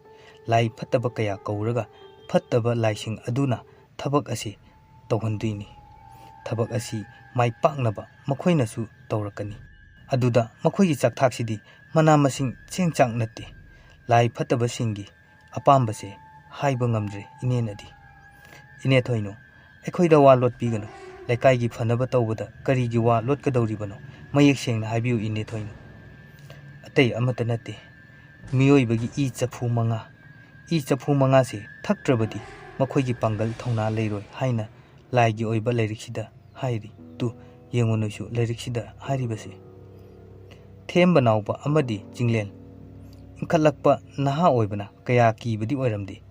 ꯂꯥꯏ ꯐꯠꯇꯕ ꯀꯌꯥ ꯀꯧꯔꯒ ꯐꯠꯇꯕ ꯂꯥꯏꯁꯤꯡ ꯑꯗꯨꯅ ꯊꯕꯛ ꯑꯁꯤ ꯇꯧꯍꯟꯗꯣꯏꯅꯤ꯫ ꯊꯕꯛ ꯑꯁꯤ ꯃꯥꯏ ꯄꯥꯛꯅꯕ ꯃꯈꯣꯏꯅꯁꯨ ꯇꯧꯔꯛꯀꯅꯤ꯫ ꯑꯗꯨꯗ ꯃꯈꯣꯏꯒꯤ ꯆꯥꯛꯊꯥꯛꯁꯤꯗꯤ ꯃꯅꯥ ꯃꯁꯤꯡ ꯆꯦꯡ ꯆꯥꯛ ꯅꯠꯇꯦ꯫ ꯂꯥꯏ ꯐꯠꯇꯕꯁꯤꯡꯒꯤ ꯑꯄꯥꯝꯕꯁꯦ ꯍꯥꯏꯕ ꯉꯝꯗ꯭ꯔꯦ ꯏꯅꯦꯅꯗꯤ꯫ ꯏꯅꯦ ꯊꯣꯏꯅꯨ, ꯑꯩꯈꯣꯏꯗ ꯋꯥ ꯂꯣꯠꯄꯤꯒꯅꯨ꯫ ꯂꯩꯀꯥꯏꯒꯤ ꯐꯅꯕ ꯇꯧꯕꯗ ꯀꯔꯤꯒꯤ ꯋꯥ ꯂꯣꯠꯀꯗꯧꯔꯤꯕꯅꯣ? ꯃꯌꯦꯛ ꯁꯦꯡꯅ ꯍꯥꯏꯕꯤꯌꯨ ꯏꯅꯦ ꯊꯣꯏꯅꯨ꯫ ꯑꯇꯩ ꯑꯃꯠꯇ ꯅꯠꯇꯦ, ꯃꯤꯑꯣꯏꯕꯒꯤ ꯏ ꯆꯐꯨ ꯃꯉꯥ, ꯏ ꯆꯐꯨ ꯃꯉꯥꯁꯦ ꯊꯛꯇ꯭ꯔꯕꯗꯤ ꯃꯈꯣꯏꯒꯤ ꯄꯥꯡꯒꯜ ꯊꯧꯅꯥ ꯂꯩꯔꯣꯏ ꯍꯥꯏꯅ ꯂꯥꯏꯒꯤ ꯑꯣꯏꯕ ꯂꯥꯏꯔꯤꯛꯁꯤꯗ ꯍꯥꯏꯔꯤ꯫ ꯇꯨ, ꯌꯦꯡꯉꯨ ꯅꯣꯏꯁꯨ ꯂꯥꯏꯔꯤꯛꯁꯤꯗ ꯍꯥꯏꯔꯤꯕꯁꯦ꯫ ꯊꯦꯝꯕ ꯅꯥꯎꯕ ꯑꯃꯗꯤ ꯆꯤꯡꯂꯦꯟ꯫ ꯏꯟꯈꯠꯂꯛꯄ ꯅꯍꯥ ꯑꯣꯏꯕꯅ ꯀꯌꯥ ꯀꯤꯕꯗꯤ ꯑꯣꯏꯔꯝꯗꯦ꯫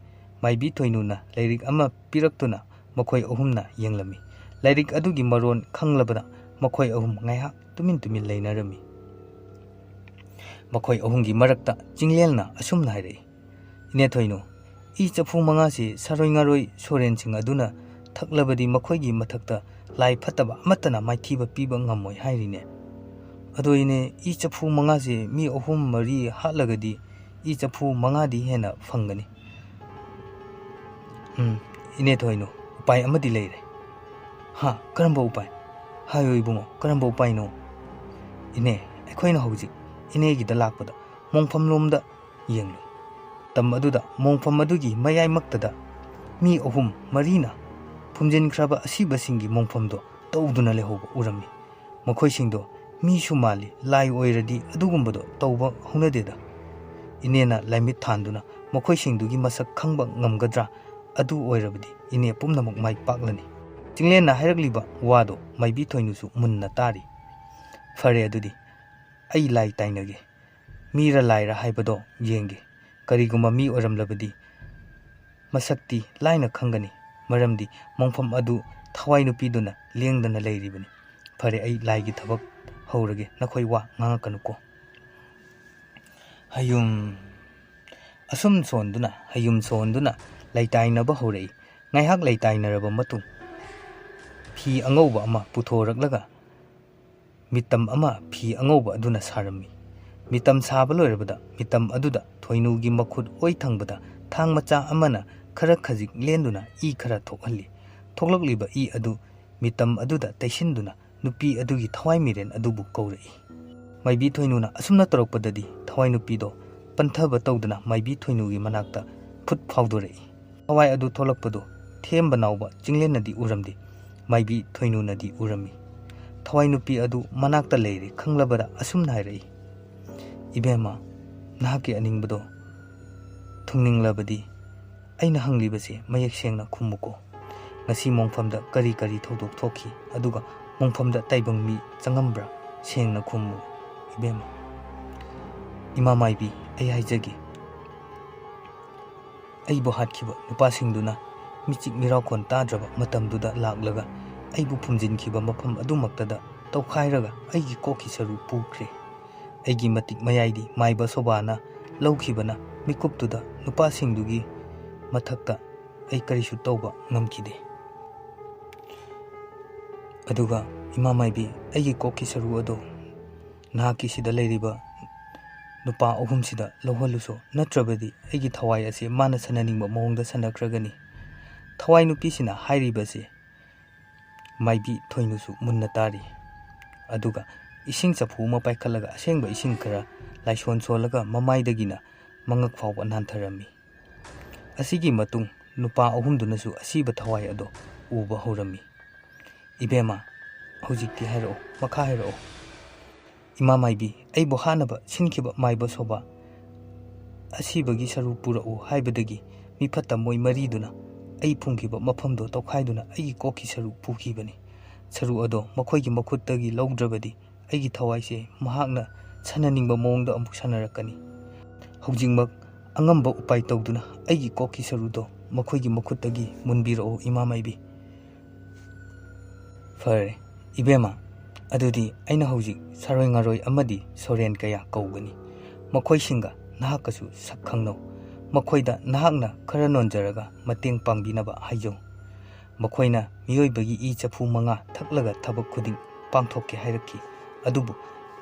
ꯃꯥꯏꯕꯤ ꯊꯣꯏꯅꯨꯅ ꯂꯥꯏꯔꯤꯛ ꯑꯃ ꯄꯤꯔꯛꯇꯨꯅ ꯃꯈꯣꯏ ꯑꯍꯨꯝꯅ ꯌꯦꯡꯂꯝꯃꯤ꯫ ꯂꯥꯏꯔꯤꯛ ꯑꯗꯨꯒꯤ ꯃꯔꯣꯟ ꯈꯪꯂꯕꯗ ꯃꯈꯣꯏ ꯑꯍꯨꯝ ꯉꯥꯏꯍꯥꯛ ꯇꯨꯃꯤꯟ ꯇꯨꯃꯤꯟ ꯂꯩꯅꯔꯝꯃꯤ꯫ ꯃꯈꯣꯏ ꯑꯍꯨꯝꯒꯤ ꯃꯔꯛꯇ ꯆꯤꯡꯂꯦꯟꯅ ꯑꯁꯨꯝꯅ ꯍꯥꯏꯔꯛꯏ, "ꯏꯅꯦ ꯊꯣꯏꯅꯨ, ꯏ ꯆꯐꯨ ꯃꯉꯥꯁꯤ ꯁꯥꯔꯣꯏ ꯉꯥꯔꯣꯏ ꯁꯣꯔꯦꯟꯁꯤꯡ ꯑꯗꯨꯅ ꯊꯛꯂꯕꯗꯤ ꯃꯈꯣꯏꯒꯤ ꯃꯊꯛꯇ ꯂꯥꯏ ꯐꯠꯇꯕ ꯑꯃꯠꯇꯅ ꯃꯥꯏꯊꯤꯕ ꯄꯤꯕ ꯉꯝꯃꯣꯏ ꯍꯥꯏꯔꯤꯅꯦ꯫ ꯑꯗꯣ ꯏꯅꯦ, ꯏ ꯆꯐꯨ ꯃꯉꯥꯁꯦ ꯃꯤ ꯑꯍꯨꯝ ꯃꯔꯤ ꯍꯥꯠꯂꯒꯗꯤ ꯏ ꯆꯐꯨ ꯃꯉꯥꯗꯤ ꯍꯦꯟꯅ ꯐꯪꯒꯅꯤ꯫" "ꯎꯝ, ꯏꯅꯦ ꯊꯣꯏꯅꯨ, ꯎꯄꯥꯏ ꯑꯃꯗꯤ ꯂꯩꯔꯦ꯫" "ꯍꯥ, ꯀꯔꯝꯕ ꯎꯄꯥꯏ? ꯍꯥꯏꯌꯨ ꯏꯕꯨꯡꯉꯣ, ꯀꯔꯝꯕ ꯎꯄꯥꯏꯅꯣ?" "ꯏꯅꯦ, ꯑꯩꯈꯣꯏꯅ ꯍꯧꯖꯤꯛ ꯏꯅꯦꯒꯤꯗ ꯂꯥꯛꯄꯗ ꯃꯣꯡꯐꯝ ꯂꯣꯝꯗ ꯌꯦꯡꯂꯨ꯫ ꯃꯇꯝ ꯑꯗꯨꯗ ꯃꯣꯡꯐꯝ ꯑꯗꯨꯒꯤ ꯃꯌꯥꯏꯃꯛꯇꯗ ꯃꯤ ꯑꯍꯨꯝ ꯃꯔꯤꯅ ꯐꯨꯝꯖꯤꯟꯈ꯭ꯔꯕ ꯑꯁꯤꯕꯁꯤꯡꯒꯤ ꯃꯣꯡꯐꯝꯗꯣ ꯇꯧꯗꯨꯅ ꯂꯩꯍꯧꯕ ꯎꯔꯝꯃꯤ꯫ ꯃꯈꯣꯏꯁꯤꯡꯗꯣ ꯃꯤꯁꯨ ꯃꯥꯜꯂꯤ, ꯂꯥꯏ ꯑꯣꯏꯔꯗꯤ ꯑꯗꯨꯒꯨꯝꯕꯗꯣ ꯇꯧꯕ ꯍꯧꯅꯗꯦꯗ꯫" ꯏꯅꯦꯅ ꯂꯥꯏꯃꯤꯠ ꯊꯥꯟꯗꯨꯅ ꯃꯈꯣꯏꯁꯤꯡꯗꯨꯒꯤ ꯃꯁꯛ ꯈꯪꯕ ꯉꯝꯒꯗ꯭ꯔꯥ? ꯑꯗꯨ ꯑꯣꯏꯔꯕꯗꯤ ꯏꯅꯦ ꯄꯨꯝꯅꯃꯛ ꯃꯥꯏ ꯄꯥꯛꯂꯅꯤ꯫ ꯆꯤꯡꯂꯦꯟꯅ ꯍꯥꯏꯔꯛꯂꯤꯕ ꯋꯥꯗꯣ ꯃꯥꯏꯕꯤ ꯊꯣꯏꯅꯨꯁꯨ ꯃꯨꯟꯅ ꯇꯥꯔꯤ꯫ "ꯐꯔꯦ, ꯑꯗꯨꯗꯤ ꯑꯩ ꯂꯥꯏ ꯇꯥꯏꯅꯒꯦ꯫ ꯃꯤꯔ ꯂꯥꯏꯔ ꯍꯥꯏꯕꯗꯣ ꯌꯦꯡꯒꯦ꯫ ꯀꯔꯤꯒꯨꯝꯕ ꯃꯤ ꯑꯣꯏꯔꯝꯂꯕꯗꯤ ꯃꯁꯛꯇꯤ ꯂꯥꯏꯅ ꯈꯪꯒꯅꯤ, ꯃꯔꯝꯗꯤ ꯃꯣꯡꯐꯝ ꯑꯗꯨ ꯊꯋꯥꯏ ꯅꯨꯄꯤꯗꯨꯅ ꯂꯦꯡꯗꯅ ꯂꯩꯔꯤꯕꯅꯤ꯫ ꯐꯔꯦ, ꯑꯩ ꯂꯥꯏꯒꯤ ꯊꯕꯛ ꯍꯧꯔꯒꯦ, ꯅꯈꯣꯏ ꯋꯥ ꯉꯥꯡꯉꯛꯀꯅꯨꯀꯣ꯫" ꯍꯌꯨꯝ ꯑꯁꯨꯝ ꯁꯣꯟꯗꯨꯅ, ꯍꯌꯨꯝ ꯁꯣꯟꯗꯨꯅ ꯂꯩꯇꯥꯏꯅꯕ ꯍꯧꯔꯛꯏ꯫ ꯉꯥꯏꯍꯥꯛ ꯂꯩꯇꯥꯏꯅꯔꯕ ꯃꯇꯨꯡ, ꯐꯤ ꯑꯉꯧꯕ ꯑꯃ ꯄꯨꯊꯣꯔꯛꯂꯒ ꯃꯤꯇꯝ ꯑꯃ ꯐꯤ ꯑꯉꯧꯕ ꯑꯗꯨꯅ ꯁꯥꯔꯝꯃꯤ꯫ ꯃꯤꯇꯝ ꯁꯥꯕ ꯂꯣꯏꯔꯕꯗ, ꯃꯤꯇꯝ ꯑꯗꯨꯗ ꯊꯣꯏꯅꯨꯒꯤ ꯃꯈꯨꯠ ꯑꯣꯏ ꯊꯪꯕꯗ ꯊꯥꯡ ꯃꯆꯥ ꯑꯃꯅ ꯈꯔ ꯈꯖꯤꯛ ꯂꯦꯟꯗꯨꯅ ꯏ ꯈꯔ ꯊꯣꯛꯍꯜꯂꯤ꯫ ꯊꯣꯛꯂꯛꯂꯤꯕ ꯏ ꯑꯗꯨ ꯃꯤꯇꯝ ꯑꯗꯨꯗ ꯇꯩꯁꯤꯟꯗꯨꯅ ꯅꯨꯄꯤ ꯑꯗꯨꯒꯤ ꯊꯋꯥꯏ ꯃꯤꯔꯦꯟ ꯑꯗꯨꯕꯨ ꯀꯧꯔꯛꯏ꯫ ꯃꯥꯏꯕꯤ ꯊꯣꯏꯅꯨꯅ ꯑꯁꯨꯝꯅ ꯇꯧꯔꯛꯄꯗꯗꯤ ꯊꯋꯥꯏ ꯅꯨꯄꯤꯗꯣ ꯄꯟꯊꯕ ꯇꯧꯗꯨꯅ ꯃꯥꯏꯕꯤ ꯊꯣꯏꯅꯨꯒꯤ ꯃꯅꯥꯛꯇ ꯐꯨꯠ ꯐꯥꯎꯗꯣꯔꯛꯏ꯫ ꯊꯋꯥꯏ ꯑꯗꯨ ꯊꯣꯛꯂꯛꯄꯗꯨ ꯊꯦꯝꯕ ꯅꯥꯎꯕ ꯆꯤꯡꯂꯦꯟꯅꯗꯤ ꯎꯔꯝꯗꯦ, ꯃꯥꯏꯕꯤ ꯊꯣꯏꯅꯨꯅꯗꯤ ꯎꯔꯝꯃꯤ꯫ ꯊꯋꯥꯏ ꯅꯨꯄꯤ ꯑꯗꯨ ꯃꯅꯥꯛꯇ ꯂꯩꯔꯦ ꯈꯪꯂꯕꯗ ꯑꯁꯨꯝꯅ ꯍꯥꯏꯔꯛꯏ, "ꯏꯕꯦꯝꯃ, ꯅꯍꯥꯛꯀꯤ ꯑꯅꯤꯡꯕꯗꯣ ꯊꯨꯡꯅꯤꯡꯂꯕꯗꯤ ꯑꯩꯅ ꯍꯪꯂꯤꯕꯁꯦ ꯃꯌꯦꯛ ꯁꯦꯡꯅ ꯈꯨꯝꯃꯨꯀꯣ꯫ ꯉꯁꯤ ꯃꯣꯡꯐꯝꯗ ꯀꯔꯤ ꯀꯔꯤ ꯊꯧꯗꯣꯛ ꯊꯣꯛꯈꯤ, ꯑꯗꯨꯒ ꯃꯣꯡꯐꯝꯗ ꯇꯥꯏꯕꯪ ꯃꯤ ꯆꯪꯉꯝꯕ꯭ꯔꯥ? ꯁꯦꯡꯅ ꯈꯨꯝꯃꯨ ꯏꯕꯦꯝꯃ꯫" "ꯏꯃꯥ ꯃꯥꯏꯕꯤ, ꯑꯩ ꯍꯥꯏꯖꯒꯦ꯫ ꯑꯩꯕꯨ ꯍꯥꯠꯈꯤꯕ ꯅꯨꯄꯥꯁꯤꯡꯗꯨꯅ ꯃꯤꯆꯤꯛ ꯃꯤꯔꯥꯎꯈꯣꯟ ꯇꯥꯗ꯭ꯔꯕ ꯃꯇꯝꯗꯨꯗ ꯂꯥꯛꯂꯒ ꯑꯩꯕꯨ ꯐꯨꯝꯖꯤꯟꯈꯤꯕ ꯃꯐꯝ ꯑꯗꯨꯃꯛꯇꯗ ꯇꯧꯈꯥꯏꯔꯒ ꯑꯩꯒꯤ ꯀꯣꯛꯀꯤ ꯁꯔꯨ ꯄꯨꯈ꯭ꯔꯦ꯫ ꯑꯩꯒꯤ ꯃꯇꯤꯛ ꯃꯌꯥꯏꯗꯤ ꯃꯥꯏꯕ ꯁꯣꯕꯥꯅ ꯂꯧꯈꯤꯕꯅ ꯃꯤꯀꯨꯞꯇꯨꯗ ꯅꯨꯄꯥꯁꯤꯡꯗꯨꯒꯤ ꯃꯊꯛꯇ ꯑꯩ ꯀꯔꯤꯁꯨ ꯇꯧꯕ ꯉꯝꯈꯤꯗꯦ꯫ ꯑꯗꯨꯒ ꯏꯃꯥ ꯃꯥꯏꯕꯤ, ꯑꯩꯒꯤ ꯀꯣꯛꯀꯤ ꯁꯔꯨ ꯑꯗꯣ ꯅꯍꯥꯛꯀꯤ ꯁꯤꯗ ꯂꯩꯔꯤꯕ ꯅꯨꯄꯥ ꯑꯍꯨꯝꯁꯤꯗ ꯂꯧꯍꯜꯂꯨꯁꯨ, ꯅꯠꯇ꯭ꯔꯕꯗꯤ ꯑꯩꯒꯤ ꯊꯋꯥꯏ ꯑꯁꯤ ꯃꯥꯅ ꯁꯥꯟꯅꯅꯤꯡꯕ ꯃꯑꯣꯡꯗ ꯁꯥꯟꯅꯈ꯭ꯔꯒꯅꯤ꯫" ꯊꯋꯥꯏ ꯅꯨꯄꯤꯁꯤꯅ ꯍꯥꯏꯔꯤꯕꯁꯤ ꯃꯥꯏꯕꯤ ꯊꯣꯏꯅꯨꯁꯨ ꯃꯨꯟꯅ ꯇꯥꯔꯤ꯫ ꯑꯗꯨꯒ ꯏꯁꯤꯡ ꯆꯐꯨ ꯑꯃ ꯄꯥꯏꯈꯠꯂꯒ ꯑꯁꯦꯡꯕ ꯏꯁꯤꯡ ꯈꯔ ꯂꯥꯏꯁꯣꯟ ꯁꯣꯜꯂꯒ ꯃꯃꯥꯏꯗꯒꯤꯅ ꯃꯉꯛ ꯐꯥꯎꯕ ꯅꯥꯟꯊꯔꯝꯃꯤ꯫ ꯑꯁꯤꯒꯤ ꯃꯇꯨꯡ ꯅꯨꯄꯥ ꯑꯍꯨꯝꯗꯨꯅꯁꯨ ꯑꯁꯤꯕ ꯊꯋꯥꯏ ꯑꯗꯣ ꯎꯕ ꯍꯧꯔꯝꯃꯤ꯫ "ꯏꯕꯦꯝꯃ, ꯍꯧꯖꯤꯛꯇꯤ ꯍꯥꯏꯔꯛꯑꯣ, ꯃꯈꯥ ꯍꯥꯏꯔꯛꯑꯣ꯫" "ꯏꯃꯥ ꯃꯥꯏꯕꯤ, ꯑꯩꯕꯨ ꯍꯥꯠꯅꯕ ꯁꯤꯟꯈꯤꯕ ꯃꯥꯏꯕ ꯁꯣꯕꯥ ꯑꯁꯤꯕꯒꯤ ꯁꯔꯨ ꯄꯨꯔꯛꯎ ꯍꯥꯏꯕꯗꯒꯤ ꯃꯤꯐꯠꯇ ꯃꯣꯏ ꯃꯔꯤꯗꯨꯅ ꯑꯩ ꯐꯨꯝꯈꯤꯕ ꯃꯐꯝꯗꯣ ꯇꯧꯈꯥꯏꯗꯨꯅ ꯑꯩꯒꯤ ꯀꯣꯛꯀꯤ ꯁꯔꯨ ꯄꯨꯈꯤꯕꯅꯤ꯫ ꯁꯔꯨ ꯑꯗꯣ ꯃꯈꯣꯏꯒꯤ ꯃꯈꯨꯠꯇꯒꯤ ꯂꯧꯗ꯭ꯔꯕꯗꯤ ꯑꯩꯒꯤ ꯊꯋꯥꯏꯁꯦ ꯃꯍꯥꯛꯅ ꯁꯥꯟꯅꯅꯤꯡꯕ ꯃꯑꯣꯡꯗ ꯑꯃꯨꯛ ꯁꯥꯟꯅꯔꯛꯀꯅꯤ꯫ ꯍꯧꯖꯤꯛꯃꯛ ꯑꯉꯝꯕ ꯎꯄꯥꯏ ꯇꯧꯗꯨꯅ ꯑꯩꯒꯤ ꯀꯣꯛꯀꯤ ꯁꯔꯨꯗꯣ ꯃꯈꯣꯏꯒꯤ ꯃꯈꯨꯠꯇꯒꯤ ꯃꯨꯟꯕꯤꯔꯛꯎ, ꯏꯃꯥ ꯃꯥꯏꯕꯤ꯫ ꯐꯔꯦ, ꯏꯕꯦꯝꯃ, ꯑꯗꯨꯗꯤ ꯑꯩꯅ ꯍꯧꯖꯤꯛ ꯁꯥꯔꯣꯏ ꯉꯥꯔꯣꯏ ꯑꯃꯗꯤ ꯁꯣꯔꯦꯟ ꯀꯌꯥ ꯀꯧꯒꯅꯤ꯫ ꯃꯈꯣꯏꯁꯤꯡꯒ ꯅꯍꯥꯛꯀꯁꯨ ꯁꯛ ꯈꯪꯅꯧ꯫ ꯃꯈꯣꯏꯗ ꯅꯍꯥꯛꯅ ꯈꯔ ꯅꯣꯟꯖꯔꯒ ꯃꯇꯦꯡ ꯄꯥꯡꯕꯤꯅꯕ ꯍꯥꯏꯖꯧ꯫ ꯃꯈꯣꯏꯅ ꯃꯤꯑꯣꯏꯕꯒꯤ ꯏ ꯆꯐꯨ ꯃꯉꯥ ꯊꯛꯂꯒ ꯊꯕꯛ ꯈꯨꯗꯤꯡ ꯄꯥꯡꯊꯣꯛꯀꯦ ꯍꯥꯏꯔꯛꯈꯤ꯫ ꯑꯗꯨꯕꯨ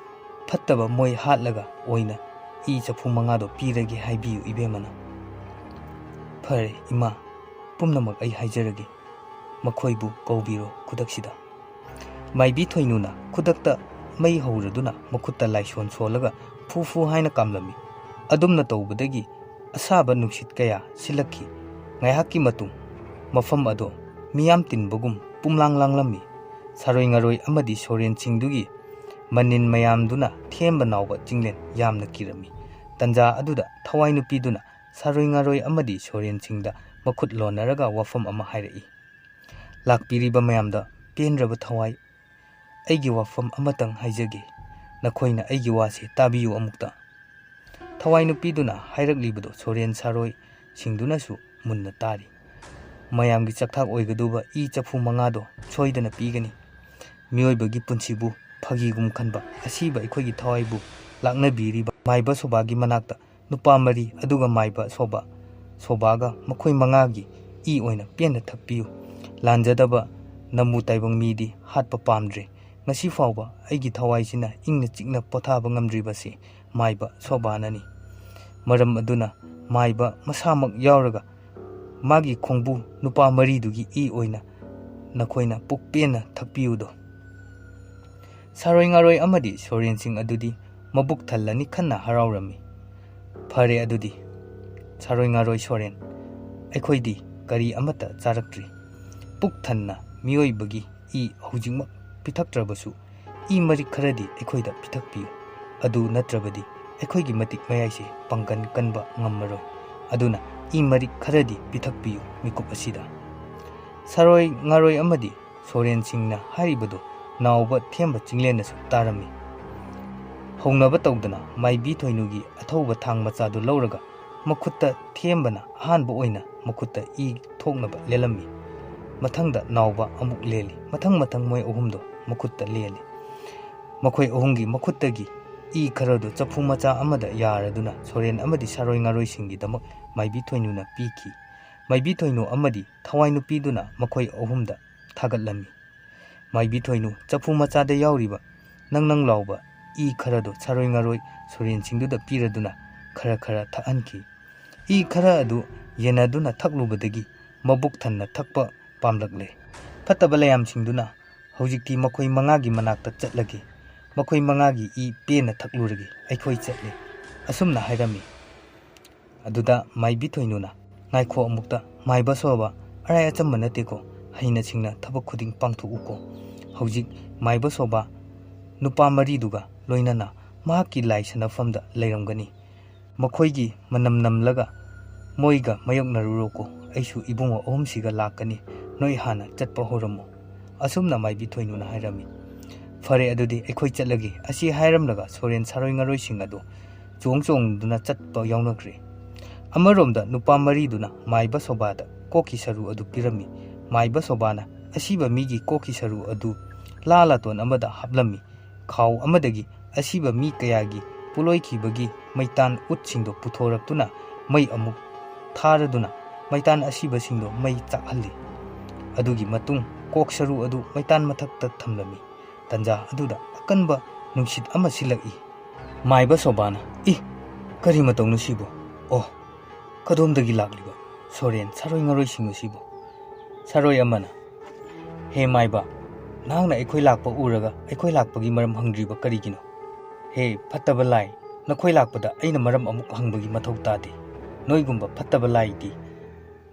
ꯐꯠꯇꯕ ꯃꯣꯏ ꯍꯥꯠꯂꯒ ꯑꯣꯏꯅ ꯏ ꯆꯐꯨ ꯃꯉꯥꯗꯣ ꯄꯤꯔꯒꯦ ꯍꯥꯏꯕꯤꯌꯨ, ꯏꯕꯦꯝꯃꯅ꯫ ꯐꯔꯦ, ꯏꯃꯥ, ꯄꯨꯝꯅꯃꯛ ꯑꯩ ꯍꯥꯏꯖꯔꯒꯦ꯫ ꯃꯈꯣꯏꯕꯨ ꯀꯧꯕꯤꯔꯣ ꯈꯨꯗꯛꯁꯤꯗ꯫ ꯃꯥꯏꯕꯤ ꯊꯣꯏꯅꯨꯅ ꯈꯨꯗꯛꯇ ꯃꯩ ꯍꯧꯔꯗꯨꯅ ꯃꯈꯨꯠꯇ ꯂꯥꯏꯁꯣꯟ ꯁꯣꯜꯂꯒ ꯐꯨ ꯐꯨ ꯍꯥꯏꯅ ꯀꯥꯝꯂꯝꯃꯤ꯫ ꯑꯗꯨꯝꯅ ꯇꯧꯕꯗꯒꯤ ꯑꯁꯥꯕ ꯅꯨꯡꯁꯤꯠ ꯀꯌꯥ ꯁꯤꯜꯂꯛꯈꯤ꯫ ꯉꯥꯏꯍꯥꯛꯀꯤ ꯃꯇꯨꯡ ꯃꯐꯝ ꯑꯗꯣ ꯃꯤꯌꯥꯝ ꯇꯤꯟꯕꯒꯨꯝ ꯄꯨꯝꯂꯥꯡ ꯂꯥꯡꯂꯝꯃꯤ꯫ ꯁꯥꯔꯣꯏ ꯉꯥꯔꯣꯏ ꯑꯃꯗꯤ ꯁꯣꯔꯦꯟꯁꯤꯡꯗꯨꯒꯤ ꯃꯅꯤꯟ ꯃꯌꯥꯝꯗꯨꯅ ꯊꯦꯝꯕ ꯅꯥꯎꯕ ꯆꯤꯡꯂꯦꯟ ꯌꯥꯝꯅ ꯀꯤꯔꯝꯃꯤ꯫ ꯇꯟꯖꯥ ꯑꯗꯨꯗ ꯊꯋꯥꯏ ꯅꯨꯄꯤꯗꯨꯅ ꯁꯥꯔꯣꯏ ꯉꯥꯔꯣꯏ ꯑꯃꯗꯤ ꯁꯣꯔꯦꯟꯁꯤꯡꯗ ꯃꯈꯨꯠ ꯂꯣꯟꯅꯔꯒ ꯋꯥꯐꯝ ꯑꯃ ꯍꯥꯏꯔꯛꯏ꯫ ꯂꯥꯛꯄꯤꯔꯤꯕ ꯃꯌꯥꯝꯗ ꯄꯦꯟꯗ꯭ꯔꯕ ꯊꯋꯥꯏ, ꯑꯩꯒꯤ ꯋꯥꯐꯝ ꯑꯃꯇꯪ ꯍꯥꯏꯖꯒꯦ꯫ ꯅꯈꯣꯏꯅ ꯑꯩꯒꯤ ꯋꯥꯁꯦ ꯇꯥꯕꯤꯌꯨ ꯑꯃꯨꯛꯇ꯫ ꯊꯋꯥꯏ ꯅꯨꯄꯤꯗꯨꯅ ꯍꯥꯏꯔꯛꯂꯤꯕꯗꯨ ꯁꯣꯔꯦꯟ ꯁꯥꯔꯣꯏꯁꯤꯡꯗꯨꯅꯁꯨ ꯃꯨꯟꯅ ꯇꯥꯔꯤ꯫ ꯃꯌꯥꯝꯒꯤ ꯆꯥꯛꯊꯥꯛ ꯑꯣꯏꯒꯗꯧꯕ ꯏ ꯆꯐꯨ ꯃꯉꯥꯗꯣ ꯁꯣꯏꯗꯅ ꯄꯤꯒꯅꯤ꯫ ꯃꯤꯑꯣꯏꯕꯒꯤ ꯄꯨꯟꯁꯤꯕꯨ ꯐꯥꯒꯤꯒꯨꯝ ꯈꯟꯕ ꯑꯁꯤꯕ ꯑꯩꯈꯣꯏꯒꯤ ꯊꯋꯥꯏꯕꯨ ꯂꯥꯛꯅꯕꯤꯔꯤꯕ ꯃꯥꯏꯕ ꯁꯣꯕꯥꯒꯤ ꯃꯅꯥꯛꯇ ꯅꯨꯄꯥ ꯃꯔꯤ ꯑꯗꯨꯒ ꯃꯥꯏꯕ ꯁꯣꯕꯥ, ꯁꯣꯕꯥꯒ ꯃꯈꯣꯏ ꯃꯉꯥꯒꯤ ꯏ ꯑꯣꯏꯅ ꯄꯦꯟꯅ ꯊꯛꯄꯤꯌꯨ꯫ ꯂꯥꯟꯖꯗꯕ ꯅꯃꯨ ꯇꯥꯏꯕꯪ ꯃꯤꯗꯤ ꯍꯥꯠꯄ ꯄꯥꯝꯗ꯭ꯔꯦ꯫ ꯉꯁꯤ ꯐꯥꯎꯕ ꯑꯩꯒꯤ ꯊꯋꯥꯏꯁꯤꯅ ꯏꯪꯅ ꯆꯤꯛꯅ ꯄꯣꯊꯥꯕ ꯉꯝꯗ꯭ꯔꯤꯕꯁꯤ ꯃꯥꯏꯕ ꯁꯣꯕꯥꯅꯅꯤ꯫ ꯃꯔꯝ ꯑꯗꯨꯅ ꯃꯥꯏꯕ ꯃꯁꯥꯃꯛ ꯌꯥꯎꯔꯒ ꯃꯥꯒꯤ ꯈꯣꯡꯕꯨ ꯅꯨꯄꯥ ꯃꯔꯤꯗꯨꯒꯤ ꯏ ꯑꯣꯏꯅ ꯅꯈꯣꯏꯅ ꯄꯨꯛꯄꯦꯟꯅ ꯊꯛꯄꯤꯌꯨꯗꯣ꯫ ꯁꯥꯔꯣꯏ ꯉꯥꯔꯣꯏ ꯑꯃꯗꯤ ꯁꯣꯔꯦꯟꯁꯤꯡ ꯑꯗꯨꯗꯤ ꯃꯕꯨꯛ ꯊꯜꯂꯅꯤ ꯈꯟꯅ ꯍꯔꯥꯎꯔꯝꯃꯤ꯫ ꯐꯔꯦ ꯑꯗꯨꯗꯤ, ꯁꯥꯔꯣꯏ ꯉꯥꯔꯣꯏ ꯁꯣꯔꯦꯟ, ꯑꯩꯈꯣꯏꯗꯤ ꯀꯔꯤ ꯑꯃꯠꯇ ꯆꯥꯔꯛꯇ꯭ꯔꯤ꯫ ꯄꯨꯛ ꯊꯟꯅ ꯃꯤꯑꯣꯏꯕꯒꯤ ꯏ ꯍꯧꯖꯤꯛꯃꯛ ꯄꯤꯊꯛꯇ꯭ꯔꯕꯁꯨ ꯏ ꯃꯔꯤꯛ ꯈꯔꯗꯤ ꯑꯩꯈꯣꯏꯗ ꯄꯤꯊꯛꯄꯤꯌꯨ꯫ ꯑꯗꯨ ꯅꯠꯇ꯭ꯔꯕꯗꯤ ꯑꯩꯈꯣꯏꯒꯤ ꯃꯇꯤꯛ ꯃꯌꯥꯏꯁꯦ ꯄꯥꯡꯒꯟ ꯀꯟꯕ ꯉꯝꯃꯔꯣꯏ꯫ ꯑꯗꯨꯅ ꯏ ꯃꯔꯤꯛ ꯈꯔꯗꯤ ꯄꯤꯊꯛꯄꯤꯌꯨ ꯃꯤꯀꯨꯞ ꯑꯁꯤꯗ꯫ ꯁꯥꯔꯣꯏ ꯉꯥꯔꯣꯏ ꯑꯃꯗꯤ ꯁꯣꯔꯦꯟ ꯁꯤꯡꯅ ꯍꯥꯏꯔꯤꯕꯗꯨ ꯅꯥꯎꯕ ꯊꯦꯝꯕ ꯆꯤꯡꯂꯦꯟꯅꯁꯨ ꯇꯥꯔꯝꯃꯤ꯫ ꯍꯧꯅꯕ ꯇꯧꯗꯅ ꯃꯥꯏꯕꯤ ꯊꯣꯏꯅꯨꯒꯤ ꯑꯊꯧꯕ ꯊꯥꯡ ꯃꯆꯥꯗꯨ ꯂꯧꯔꯒ ꯃꯈꯨꯠꯇ ꯊꯦꯝꯕꯅ ꯑꯍꯥꯟꯕ ꯑꯣꯏꯅ ꯃꯈꯨꯠꯇ ꯏ ꯊꯣꯛꯅꯕ ꯂꯦꯜꯂꯝꯃꯤ꯫ ꯃꯊꯪꯗ ꯅꯥꯎꯕ ꯑꯃꯨꯛ ꯂꯦꯜꯂꯤ꯫ ꯃꯊꯪ ꯃꯊꯪ ꯃꯣꯏ ꯑꯍꯨꯝꯗꯣ ꯃꯈꯨꯠꯇ ꯂꯦꯜꯂꯤ꯫ ꯃꯈꯣꯏ ꯑꯍꯨꯝꯒꯤ ꯃꯈꯨꯠꯇꯒꯤ ꯏ ꯈꯔꯗꯨ ꯆꯐꯨ ꯃꯆꯥ ꯑꯃꯗ ꯌꯥꯔꯗꯨꯅ ꯁꯣꯔꯦꯟ ꯑꯃꯗꯤ ꯁꯥꯔꯣꯏ ꯉꯥꯔꯣꯏꯁꯤꯡꯒꯤꯗꯃꯛ ꯃꯥꯏꯕꯤ ꯊꯣꯏꯅꯨꯅ ꯄꯤꯈꯤ꯫ ꯃꯥꯏꯕꯤ ꯊꯣꯏꯅꯨ ꯑꯃꯗꯤ ꯊꯋꯥꯏ ꯅꯨꯄꯤꯗꯨꯅ ꯃꯈꯣꯏ ꯑꯍꯨꯝꯗ ꯊꯥꯒꯠꯂꯝꯃꯤ꯫ ꯃꯥꯏꯕꯤ ꯊꯣꯏꯅꯨ ꯆꯐꯨ ꯃꯆꯥꯗ ꯌꯥꯎꯔꯤꯕ ꯅꯪ ꯅꯪ ꯂꯥꯎꯕ ꯏ ꯈꯔꯗꯨ ꯁꯥꯔꯣꯏ ꯉꯥꯔꯣꯏ ꯁꯣꯔꯦꯟꯁꯤꯡꯗꯨꯗ ꯄꯤꯔꯗꯨꯅ ꯈꯔ ꯈꯔ ꯊꯛꯍꯟꯈꯤ꯫ ꯏ ꯈꯔ ꯑꯗꯨ ꯌꯦꯟꯅꯗꯨꯅ ꯊꯛꯂꯨꯕꯗꯒꯤ ꯃꯕꯨꯛ ꯊꯟꯅ ꯊꯛꯄ ꯄꯥꯝꯂꯛꯂꯦ꯫ ꯐꯠꯇꯕ ꯂꯩꯌꯥꯝꯁꯤꯡꯗꯨꯅ ꯍꯧꯖꯤꯛꯇꯤ ꯃꯈꯣꯏ ꯃꯉꯥꯒꯤ ꯃꯅꯥꯛꯇ ꯆꯠꯂꯒꯦ, ꯃꯈꯣꯏ ꯃꯉꯥꯒꯤ ꯏ ꯄꯦꯟꯅ ꯊꯛꯂꯨꯔꯒꯦ, ꯑꯩꯈꯣꯏ ꯆꯠꯂꯦ, ꯑꯁꯨꯝꯅ ꯍꯥꯏꯔꯝꯃꯤ꯫ ꯑꯗꯨꯗ ꯃꯥꯏꯕꯤ ꯊꯣꯏꯅꯨꯅ, ꯉꯥꯏꯈꯣ ꯑꯃꯨꯛꯇ, ꯃꯥꯏꯕ ꯁꯣꯕ, ꯑꯔꯥꯏ ꯑꯆꯝꯕ ꯅꯠꯇꯦꯀꯣ, ꯍꯩꯅ ꯁꯤꯡꯅ ꯊꯕꯛ ꯈꯨꯗꯤꯡ ꯄꯥꯡꯊꯣꯛꯎꯀꯣ꯫ ꯍꯧꯖꯤꯛ ꯃꯥꯏꯕ ꯁꯣꯕ ꯅꯨꯄꯥ ꯃꯔꯤꯗꯨꯒ ꯂꯣꯏꯅꯅ ꯃꯍꯥꯛꯀꯤ ꯂꯥꯏ ꯁꯥꯟꯅꯐꯝꯗ ꯂꯩꯔꯝꯒꯅꯤ꯫ ꯃꯈꯣꯏꯒꯤ ꯃꯅꯝ ꯅꯝꯂꯒ ꯃꯣꯏꯒ ꯃꯥꯌꯣꯛꯅꯔꯨꯔꯣꯀꯣ, ꯑꯩꯁꯨ ꯏꯕꯨꯡꯉꯣ ꯑꯍꯨꯝꯁꯤꯒ ꯂꯥꯛꯀꯅꯤ, ꯅꯣꯏ ꯍꯥꯟꯅ ꯆꯠꯄ ꯍꯧꯔꯝꯃꯨ꯫ ꯑꯁꯨꯝꯅ ꯃꯥꯏꯕꯤ ꯊꯣꯏꯅꯨꯅ ꯍꯥꯏꯔꯝꯃꯤ꯫ ꯐꯔꯦ, ꯑꯗꯨꯗꯤ ꯑꯩꯈꯣꯏ ꯆꯠꯂꯒꯦ꯫ ꯑꯁꯤ ꯍꯥꯏꯔꯝꯂꯒ ꯁꯣꯔꯦꯟ ꯁꯥꯔꯣꯏ ꯉꯥꯔꯣꯏꯁꯤꯡ ꯑꯗꯨ ꯆꯣꯡ ꯆꯣꯡꯗꯨꯅ ꯆꯠꯄ ꯌꯥꯎꯅꯈ꯭ꯔꯦ꯫ ꯑꯃꯔꯣꯝꯗ ꯅꯨꯄꯥ ꯃꯔꯤꯗꯨꯅ ꯃꯥꯏꯕ ꯁꯣꯕꯥꯗ ꯀꯣꯛꯀꯤ ꯁꯔꯨ ꯑꯗꯨ ꯄꯤꯔꯝꯃꯤ꯫ ꯃꯥꯏꯕ ꯁꯣꯕꯥꯅ ꯑꯁꯤꯕ ꯃꯤꯒꯤ ꯀꯣꯛꯀꯤ ꯁꯔꯨ ꯑꯗꯨ ꯂꯥ ꯂꯥꯇꯣꯟ ꯑꯃꯗ ꯍꯥꯞꯂꯝꯃꯤ꯫ ꯈꯥꯎ ꯑꯃꯗꯒꯤ ꯑꯁꯤꯕ ꯃꯤ ꯀꯌꯥꯒꯤ ꯄꯣꯠꯂꯣꯏꯈꯤꯕꯒꯤ ꯃꯩꯇꯥꯟ ꯎꯠꯁꯤꯡꯗꯨ ꯄꯨꯊꯣꯔꯛꯇꯨꯅ ꯃꯩ ꯑꯃꯨꯛ ꯊꯥꯔꯗꯨꯅ ꯃꯩꯇꯥꯟ ꯑꯁꯤꯕꯁꯤꯡꯗꯨ ꯃꯩ ꯆꯥꯛꯍꯜꯂꯤ꯫ ꯑꯗꯨꯒꯤ ꯃꯇꯨꯡ ꯀꯣꯛ ꯁꯔꯨ ꯑꯗꯨ ꯃꯩꯇꯥꯟ ꯃꯊꯛꯇ ꯊꯝꯂꯝꯃꯤ꯫ ꯇꯟꯖꯥ ꯑꯗꯨꯗ ꯑꯀꯟꯕ ꯅꯨꯡꯁꯤꯠ ꯑꯃ ꯁꯤꯜꯂꯛꯏ꯫ ꯃꯥꯏꯕ ꯁꯣꯕꯥꯅ, "ꯏ, ꯀꯔꯤ ꯃꯇꯧꯅꯣ ꯁꯤꯕꯨ? ꯑꯣ, ꯀꯗꯣꯝꯗꯒꯤ ꯂꯥꯛꯂꯤꯕ ꯁꯣꯔꯦꯟ ꯁꯥꯔꯣꯏ ꯉꯥꯔꯣꯏꯁꯤꯡ ꯑꯁꯤꯕꯨ?" ꯁꯥꯔꯣꯏ ꯑꯃꯅ, "ꯍꯦ ꯃꯥꯏꯕ, ꯅꯍꯥꯛꯅ ꯑꯩꯈꯣꯏ ꯂꯥꯛꯄ ꯎꯔꯒ ꯑꯩꯈꯣꯏ ꯂꯥꯛꯄꯒꯤ ꯃꯔꯝ ꯍꯪꯗ꯭ꯔꯤꯕ ꯀꯔꯤꯒꯤꯅꯣ? ꯍꯦ ꯐꯠꯇꯕ ꯂꯥꯏ, ꯅꯈꯣꯏ ꯂꯥꯛꯄꯗ ꯑꯩꯅ ꯃꯔꯝ ꯑꯃꯨꯛ ꯍꯪꯕꯒꯤ ꯃꯊꯧ ꯇꯥꯗꯦ꯫ ꯅꯣꯏꯒꯨꯝꯕ ꯐꯠꯇꯕ ꯂꯥꯏꯗꯤ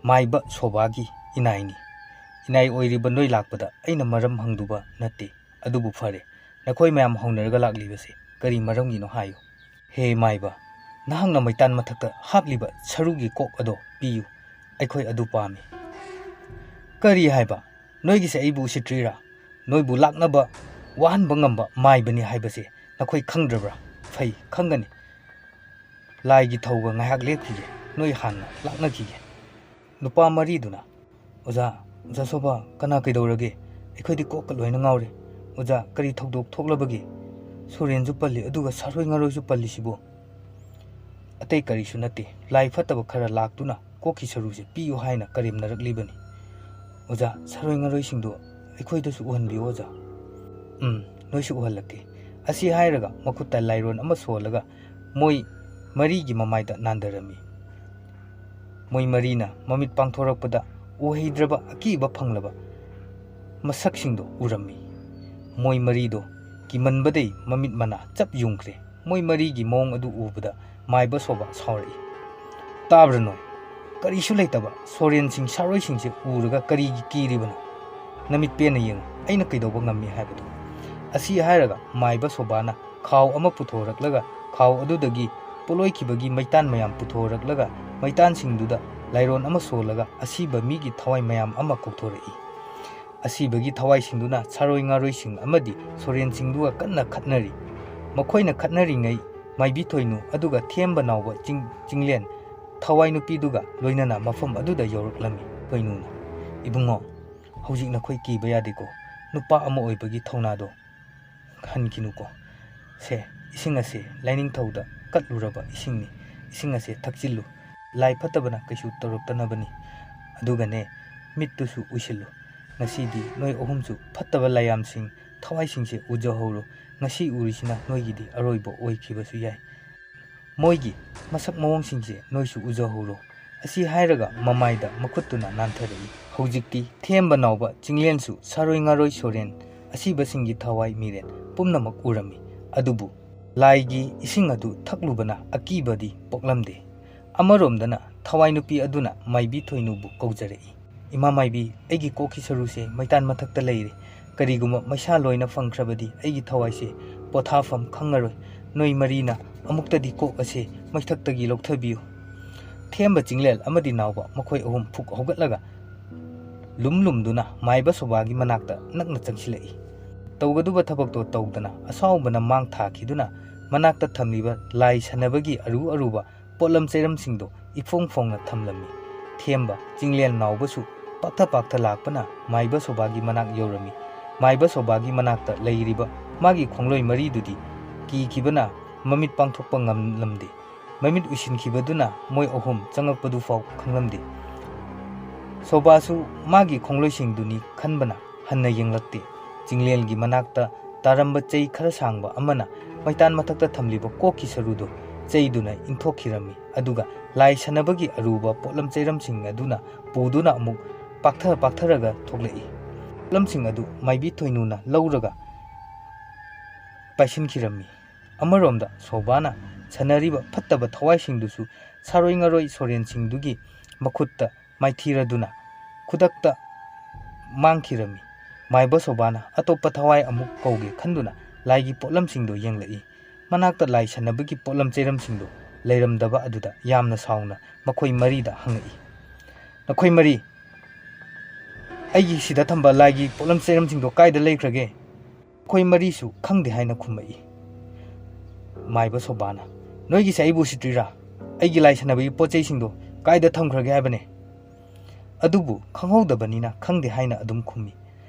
ꯃꯥꯏꯕ ꯁꯣꯕꯥꯒꯤ ꯏꯅꯥꯏꯅꯤ꯫ ꯏꯅꯥꯏ ꯑꯣꯏꯔꯤꯕ ꯅꯣꯏ ꯂꯥꯛꯄꯗ ꯑꯩꯅ ꯃꯔꯝ ꯍꯪꯗꯨꯕ ꯅꯠꯇꯦ꯫ ꯑꯗꯨꯕꯨ ꯐꯔꯦ, ꯅꯈꯣꯏ ꯃꯌꯥꯝ ꯍꯧꯅꯔꯒ ꯂꯥꯛꯂꯤꯕꯁꯦ ꯀꯔꯤ ꯃꯔꯝꯒꯤꯅꯣ ꯍꯥꯏꯌꯨ꯫" "ꯍꯦ ꯃꯥꯏꯕ, ꯅꯍꯥꯛꯅ ꯃꯩꯇꯥꯟ ꯃꯊꯛꯇ ꯍꯥꯞꯂꯤꯕ ꯁꯔꯨꯒꯤ ꯀꯣꯛ ꯑꯗꯣ ꯄꯤꯌꯨ, ꯑꯩꯈꯣꯏ ꯑꯗꯨ ꯄꯥꯝꯃꯤ"꯫ "ꯀꯔꯤ ꯍꯥꯏꯕ? ꯅꯣꯏꯒꯤꯁꯦ ꯑꯩꯕꯨ ꯎꯁꯤꯠꯇ꯭ꯔꯤꯔꯥ? ꯅꯣꯏꯕꯨ ꯂꯥꯛꯅꯕ ꯋꯥꯍꯟꯕ ꯉꯝꯕ ꯃꯥꯏꯕꯅꯤ ꯍꯥꯏꯕꯁꯦ ꯅꯈꯣꯏ ꯈꯪꯗ꯭ꯔꯕ꯭ꯔꯥ? ꯐꯩ, ꯈꯪꯒꯅꯤ꯫ ꯂꯥꯏꯒꯤ ꯊꯧꯕ ꯉꯥꯏꯍꯥꯛ ꯂꯦꯞꯈꯤꯒꯦ, ꯅꯣꯏ ꯍꯥꯟꯅ ꯂꯥꯛꯅꯈꯤꯒꯦ"꯫ ꯅꯨꯄꯥ ꯃꯔꯤꯗꯨꯅ, "ꯑꯣꯖꯥ, ꯑꯣꯖꯥ ꯁꯣꯕꯥ, ꯀꯅꯥ ꯀꯩꯗꯧꯔꯒꯦ? ꯑꯩꯈꯣꯏꯗꯤ ꯀꯣꯛꯀ ꯂꯣꯏꯅ ꯉꯥꯎꯔꯦ꯫ ꯑꯣꯖꯥ, ꯀꯔꯤ ꯊꯧꯗꯣꯛ ꯊꯣꯛꯂꯕꯒꯦ? ꯁꯣꯔꯦꯟꯁꯨ ꯄꯜꯂꯤ, ꯑꯗꯨꯒ ꯁꯥꯔꯣꯏ ꯉꯥꯔꯣꯏꯁꯨ ꯄꯜꯂꯤꯁꯤꯕꯨ?" "ꯑꯇꯩ ꯀꯔꯤꯁꯨ ꯅꯠꯇꯦ, ꯂꯥꯏ ꯐꯠꯇꯕ ꯈꯔ ꯂꯥꯛꯇꯨꯅ ꯀꯣꯛꯀꯤ ꯁꯔꯨꯁꯦ ꯄꯤꯌꯨ ꯍꯥꯏꯅ ꯀꯔꯦꯝꯅꯔꯛꯂꯤꯕꯅꯤ꯫ ꯑꯣꯖꯥ, ꯁꯥꯔꯣꯏ ꯉꯥꯔꯣꯏꯁꯤꯡꯗꯨ ꯑꯩꯈꯣꯏꯗꯁꯨ ꯎꯍꯟꯕꯤꯌꯨ ꯑꯣꯖꯥ"꯫ "ꯎꯝ, ꯅꯣꯏꯁꯨ ꯎꯍꯜꯂꯛꯀꯦ"꯫ ꯑꯁꯤ ꯍꯥꯏꯔꯒ ꯃꯈꯨꯠꯇ ꯂꯥꯏꯔꯣꯟ ꯑꯃ ꯁꯣꯜꯂꯒ ꯃꯣꯏ ꯃꯔꯤꯒꯤ ꯃꯃꯥꯏꯗ ꯅꯥꯟꯊꯔꯝꯃꯤ꯫ ꯃꯣꯏ ꯃꯔꯤꯅ ꯃꯃꯤꯠ ꯄꯥꯡꯊꯣꯔꯛꯄꯗ ꯎꯍꯩꯗ꯭ꯔꯕ ꯑꯀꯤꯕ ꯐꯪꯂꯕ ꯃꯁꯛꯁꯤꯡꯗꯣ ꯎꯔꯝꯃꯤ꯫ ꯃꯣꯏ ꯃꯔꯤꯗꯣ ꯀꯤꯃꯟꯕꯗꯩ ꯃꯃꯤꯠ ꯃꯅꯥ ꯆꯞ ꯌꯨꯡꯈ꯭ꯔꯦ꯫ ꯃꯣꯏ ꯃꯔꯤꯒꯤ ꯃꯑꯣꯡ ꯑꯗꯨ ꯎꯕꯗ ꯃꯥꯏꯕ ꯁꯣꯕꯥ ꯁꯥꯎꯔꯛꯏ꯫ "ꯇꯥꯕ꯭ꯔꯥ ꯅꯣꯏ? ꯀꯔꯤꯁꯨ ꯂꯩꯇꯕ ꯁꯣꯔꯦꯟꯁꯤꯡ, ꯁꯥꯔꯣꯏꯁꯤꯡꯁꯦ ꯎꯔꯒ ꯀꯔꯤꯒꯤ ꯀꯤꯔꯤꯕꯅꯣ? ꯅꯃꯤꯠ ꯄꯦꯟꯅ ꯌꯦꯡꯉꯨ, ꯑꯩꯅ ꯀꯩꯗꯧꯕ ꯉꯝꯃꯤ ꯍꯥꯏꯕꯗꯨ"꯫ ꯑꯁꯤ ꯍꯥꯏꯔꯒ ꯃꯥꯏꯕ ꯁꯣꯕꯥꯅ ꯈꯥꯎ ꯑꯃ ꯄꯨꯊꯣꯔꯛꯂꯒ ꯈꯥꯎ ꯑꯗꯨꯗꯒꯤ ꯄꯣꯠꯂꯣꯏꯈꯤꯕꯒꯤ ꯃꯩꯇꯥꯟ ꯃꯌꯥꯝ ꯄꯨꯊꯣꯔꯛꯂꯒ ꯃꯩꯇꯥꯟꯁꯤꯡꯗꯨꯗ ꯂꯥꯏꯔꯣꯟ ꯑꯃ ꯁꯣꯜꯂꯒ ꯑꯁꯤꯕ ꯃꯤꯒꯤ ꯊꯋꯥꯏ ꯃꯌꯥꯝ ꯑꯃ ꯀꯧꯊꯣꯔꯛꯏ꯫ ꯑꯁꯤꯕꯒꯤ ꯊꯋꯥꯏꯁꯤꯡꯗꯨꯅ ꯁꯥꯔꯣꯏ ꯉꯥꯔꯣꯏꯁꯤꯡ ꯑꯃꯗꯤ ꯁꯣꯔꯦꯟꯁꯤꯡꯗꯨꯒ ꯀꯟꯅ ꯈꯠꯅꯔꯤ꯫ ꯃꯈꯣꯏꯅ ꯈꯠꯅꯔꯤꯉꯩ ꯃꯥꯏꯕꯤ ꯊꯣꯏꯅꯨ ꯑꯗꯨꯒ ꯊꯦꯝꯕ ꯅꯥꯎꯕ ꯆꯤꯡ-, ꯆꯤꯡꯂꯦꯟ ꯊꯋꯥꯏ ꯅꯨꯄꯤꯗꯨꯒ ꯂꯣꯏꯅꯅ ꯃꯐꯝ ꯑꯗꯨꯗ ꯌꯧꯔꯛꯂꯝꯃꯤ꯫ ꯊꯣꯏꯅꯨꯅ, "ꯏꯕꯨꯡꯉꯣ, ꯍꯧꯖꯤꯛ ꯅꯈꯣꯏ ꯀꯤꯕ ꯌꯥꯗꯦꯀꯣ꯫ ꯅꯨꯄꯥ ꯑꯃ ꯑꯣꯏꯕꯒꯤ ꯊꯧꯅꯥꯗꯣ ꯍꯟꯈꯤꯅꯨꯀꯣ꯫ ꯁꯦ, ꯏꯁꯤꯡ ꯑꯁꯦ ꯂꯥꯏꯅꯤꯡꯊꯧꯗ ꯀꯠꯂꯨꯔꯕ ꯏꯁꯤꯡꯅꯤ꯫ ꯏꯁꯤꯡ ꯑꯁꯦ ꯊꯛꯆꯤꯜꯂꯨ꯫ ꯂꯥꯏ ꯐꯠꯇꯕꯅ ꯀꯩꯁꯨ ꯇꯧꯔꯛꯇꯅꯕꯅꯤ꯫ ꯑꯗꯨꯒꯅꯦ, ꯃꯤꯠꯇꯨꯁꯨ ꯎꯏꯁꯤꯜꯂꯨ꯫ ꯉꯁꯤꯗꯤ ꯅꯣꯏ ꯑꯍꯨꯝꯁꯨ ꯐꯠꯇꯕ ꯂꯥꯏꯌꯥꯝꯁꯤꯡ, ꯊꯋꯥꯏꯁꯤꯡꯁꯦ ꯎꯖꯍꯧꯔꯣ꯫ ꯉꯁꯤ ꯎꯔꯤꯁꯤꯅ ꯅꯣꯏꯒꯤꯗꯤ ꯑꯔꯣꯏꯕ ꯑꯣꯏꯈꯤꯕꯁꯨ ꯌꯥꯏ꯫ ꯃꯣꯏꯒꯤ ꯃꯁꯛ ꯃꯑꯣꯡꯁꯤꯡꯁꯦ ꯅꯣꯏꯁꯨ ꯎꯖꯍꯧꯔꯣ"꯫ ꯑꯁꯤ ꯍꯥꯏꯔꯒ ꯃꯃꯥꯏꯗ ꯃꯈꯨꯠꯇꯨꯅ ꯅꯥꯟꯊꯔꯛꯏ꯫ ꯍꯧꯖꯤꯛꯇꯤ ꯊꯦꯝꯕ ꯅꯥꯎꯕ ꯆꯤꯡꯂꯦꯟꯁꯨ ꯁꯥꯔꯣꯏ ꯉꯥꯔꯣꯏ ꯁꯣꯔꯦꯟ ꯑꯁꯤꯕꯁꯤꯡꯒꯤ ꯊꯋꯥꯏ ꯃꯤꯔꯦꯟ ꯄꯨꯝꯅꯃꯛ ꯎꯔꯝꯃꯤ꯫ ꯑꯗꯨꯕꯨ ꯂꯥꯏꯒꯤ ꯏꯁꯤꯡ ꯑꯗꯨ ꯊꯛꯂꯨꯕꯅ ꯑꯀꯤꯕꯗꯤ ꯄꯣꯛꯂꯝꯗꯦ꯫ ꯑꯃꯔꯣꯝꯗꯅ ꯊꯋꯥꯏ ꯅꯨꯄꯤ ꯑꯗꯨꯅ ꯃꯥꯏꯕꯤ ꯊꯣꯏꯅꯨꯕꯨ ꯀꯧꯖꯔꯛꯏ꯫ "ꯏꯃꯥ ꯃꯥꯏꯕꯤ, ꯑꯩꯒꯤ ꯀꯣꯛꯀꯤ ꯁꯔꯨꯁꯦ ꯃꯩꯇꯥꯟ ꯃꯊꯛꯇ ꯂꯩꯔꯦ꯫ ꯀꯔꯤꯒꯨꯝꯕ ꯃꯩꯁꯥ ꯂꯣꯏꯅ ꯐꯪꯈ꯭ꯔꯕꯗꯤ ꯑꯩꯒꯤ ꯊꯋꯥꯏꯁꯦ ꯄꯣꯊꯥꯐꯝ ꯈꯪꯉꯔꯣꯏ꯫ ꯅꯣꯏ ꯃꯔꯤꯅ ꯑꯃꯨꯛꯇꯗꯤ ꯀꯣꯛ ꯑꯁꯦ ꯃꯩꯊꯛꯇꯒꯤ ꯂꯧꯊꯕꯤꯌꯨ꯫ ꯊꯦꯝꯕ, ꯆꯤꯡꯂꯦꯜ ꯑꯃꯗꯤ ꯅꯥꯎꯕ ꯃꯈꯣꯏ ꯑꯍꯨꯝ ꯐꯨꯛ ꯍꯧꯒꯠꯂꯒ ꯂꯨꯝ ꯂꯨꯝꯗꯨꯅ ꯃꯥꯏꯕ ꯁꯣꯕꯥꯒꯤ ꯃꯅꯥꯛꯇ ꯅꯛꯅ ꯆꯪꯁꯤꯜꯂꯛꯏ꯫ ꯇꯧꯒꯗꯕ ꯊꯕꯛꯇꯣ ꯇꯧꯗꯅ ꯑꯁꯥꯎꯕꯅ ꯃꯥꯡ ꯊꯥꯈꯤꯗꯨꯅ ꯃꯅꯥꯛꯇ ꯊꯝꯂꯤꯕ ꯂꯥꯏ ꯁꯥꯟꯅꯕꯒꯤ ꯑꯔꯨ ꯑꯔꯨꯕ ꯄꯣꯠꯂꯝ ꯆꯩꯔꯝꯁꯤꯡꯗꯣ ꯏꯐꯣꯡ ꯐꯣꯡꯅ ꯊꯝꯂꯝꯃꯤ꯫ ꯊꯦꯝꯕ, ꯆꯤꯡꯂꯦꯟ ꯅꯥꯎꯕꯁꯨ ꯄꯥꯛꯊ ꯄꯥꯛꯊ ꯂꯥꯛꯄꯅ ꯃꯥꯏꯕ ꯁꯣꯕꯥꯒꯤ ꯃꯅꯥꯛ ꯌꯧꯔꯝꯃꯤ꯫ ꯃꯥꯏꯕ ꯁꯣꯕꯥꯒꯤ ꯃꯅꯥꯛꯇ ꯂꯩꯔꯤꯕ ꯃꯥꯒꯤ ꯈꯣꯡꯂꯣꯏ ꯃꯔꯤꯗꯨꯗꯤ ꯀꯤꯈꯤꯕꯅ ꯃꯃꯤꯠ ꯄꯥꯡꯊꯣꯛꯄ ꯉꯝꯂꯝꯗꯦ꯫ ꯃꯃꯤꯠ ꯎꯏꯁꯤꯟꯈꯤꯕꯗꯨꯅ ꯃꯣꯏ ꯑꯍꯨꯝ ꯆꯪꯉꯛꯄꯗꯨꯐꯥꯎ ꯈꯪꯂꯝꯗꯦ꯫ ꯁꯣꯕꯥꯁꯨ ꯃꯥꯒꯤ ꯈꯣꯡꯂꯣꯏꯁꯤꯡꯗꯨꯅꯤ ꯈꯟꯕꯅ ꯍꯟꯅ ꯌꯦꯡꯂꯛꯇꯦ꯫ ꯆꯤꯡꯂꯦꯜꯒꯤ ꯃꯅꯥꯛꯇ ꯇꯥꯔꯝꯕ ꯆꯩ ꯈꯔ ꯁꯥꯡꯕ ꯑꯃꯅ ꯃꯩꯇꯥꯟ ꯃꯊꯛꯇ ꯊꯝꯂꯤꯕ ꯀꯣꯛꯀꯤ ꯁꯔꯨꯗꯨ ꯆꯩꯗꯨꯅ ꯏꯟꯊꯣꯛꯈꯤꯔꯝꯃꯤ꯫ ꯑꯗꯨꯒ ꯂꯥꯏ ꯁꯥꯟꯅꯕꯒꯤ ꯑꯔꯨꯕ ꯄꯣꯠꯂꯝ ꯆꯩꯔꯝꯁꯤꯡ ꯑꯗꯨꯅ ꯄꯨꯗꯨꯅ ꯑꯃꯨꯛ ꯄꯥꯛꯊ ꯄꯥꯛꯊꯔꯒ ꯊꯣꯛꯂꯛꯏ꯫ ꯄꯣꯠꯂꯝꯁꯤꯡ ꯑꯗꯨ ꯃꯥꯏꯕꯤ ꯊꯣꯏꯅꯨꯅ ꯂꯧꯔꯒ ꯄꯥꯏꯁꯤꯟꯈꯤꯔꯝꯃꯤ꯫ ꯑꯃꯔꯣꯝꯗ ꯁꯣꯕꯥꯅ ꯁꯥꯟꯅꯔꯤꯕ ꯐꯠꯇꯕ ꯊꯋꯥꯏꯁꯤꯡꯗꯨꯁꯨ ꯁꯥꯔꯣꯏ ꯉꯥꯔꯣꯏ ꯁꯣꯔꯦꯟꯁꯤꯡꯗꯨꯒꯤ ꯃꯈꯨꯠꯇ ꯃꯥꯏꯊꯤꯔꯗꯨꯅ ꯈꯨꯗꯛꯇ ꯃꯥꯡꯈꯤꯔꯝꯃꯤ꯫ ꯃꯥꯏꯕ ꯁꯣꯕꯥꯅ ꯑꯇꯣꯞꯄ ꯊꯋꯥꯏ ꯑꯃꯨꯛ ꯀꯧꯒꯦ ꯈꯟꯗꯨꯅ ꯂꯥꯏꯒꯤ ꯄꯣꯠꯂꯝꯁꯤꯡꯗꯨ ꯌꯦꯡꯂꯛꯏ꯫ ꯃꯅꯥꯛꯇ ꯂꯥꯏ ꯁꯥꯟꯅꯕꯒꯤ ꯄꯣꯠꯂꯝ ꯆꯩꯔꯝꯁꯤꯡꯗꯨ ꯂꯩꯔꯝꯗꯕ ꯑꯗꯨꯗ ꯌꯥꯝꯅ ꯁꯥꯎꯅ ꯃꯈꯣꯏ ꯃꯔꯤꯗ ꯍꯪꯉꯛꯏ, "ꯅꯈꯣꯏ ꯃꯔꯤ, ꯑꯩꯒꯤ ꯁꯤꯗ ꯊꯝꯕ ꯂꯥꯏꯒꯤ ꯄꯣꯠꯂꯝ ꯆꯩꯔꯝꯁꯤꯡꯗꯣ ꯀꯥꯏꯗ ꯂꯩꯈ꯭ꯔꯒꯦ?" ꯃꯈꯣꯏ ꯃꯔꯤꯁꯨ ꯈꯪꯗꯦ ꯍꯥꯏꯅ ꯈꯨꯝꯃꯛꯏ꯫ ꯃꯥꯏꯕ ꯁꯣꯕꯥꯅ, "ꯅꯣꯏꯒꯤꯁꯦ ꯑꯩꯕꯨ ꯎꯁꯤꯠꯇ꯭ꯔꯤꯔꯥ? ꯑꯩꯒꯤ ꯂꯥꯏ ꯁꯥꯟꯅꯕꯒꯤ ꯄꯣꯠ ꯆꯩꯁꯤꯡꯗꯣ ꯀꯥꯏꯗ ꯊꯝꯈ꯭ꯔꯒꯦ ꯍꯥꯏꯕꯅꯦ?" ꯑꯗꯨꯕꯨ ꯈꯪꯍꯧꯗꯕꯅꯤꯅ ꯈꯪꯗꯦ ꯍꯥꯏꯅ ꯑꯗꯨꯝ ꯈꯨꯝꯃꯤ꯫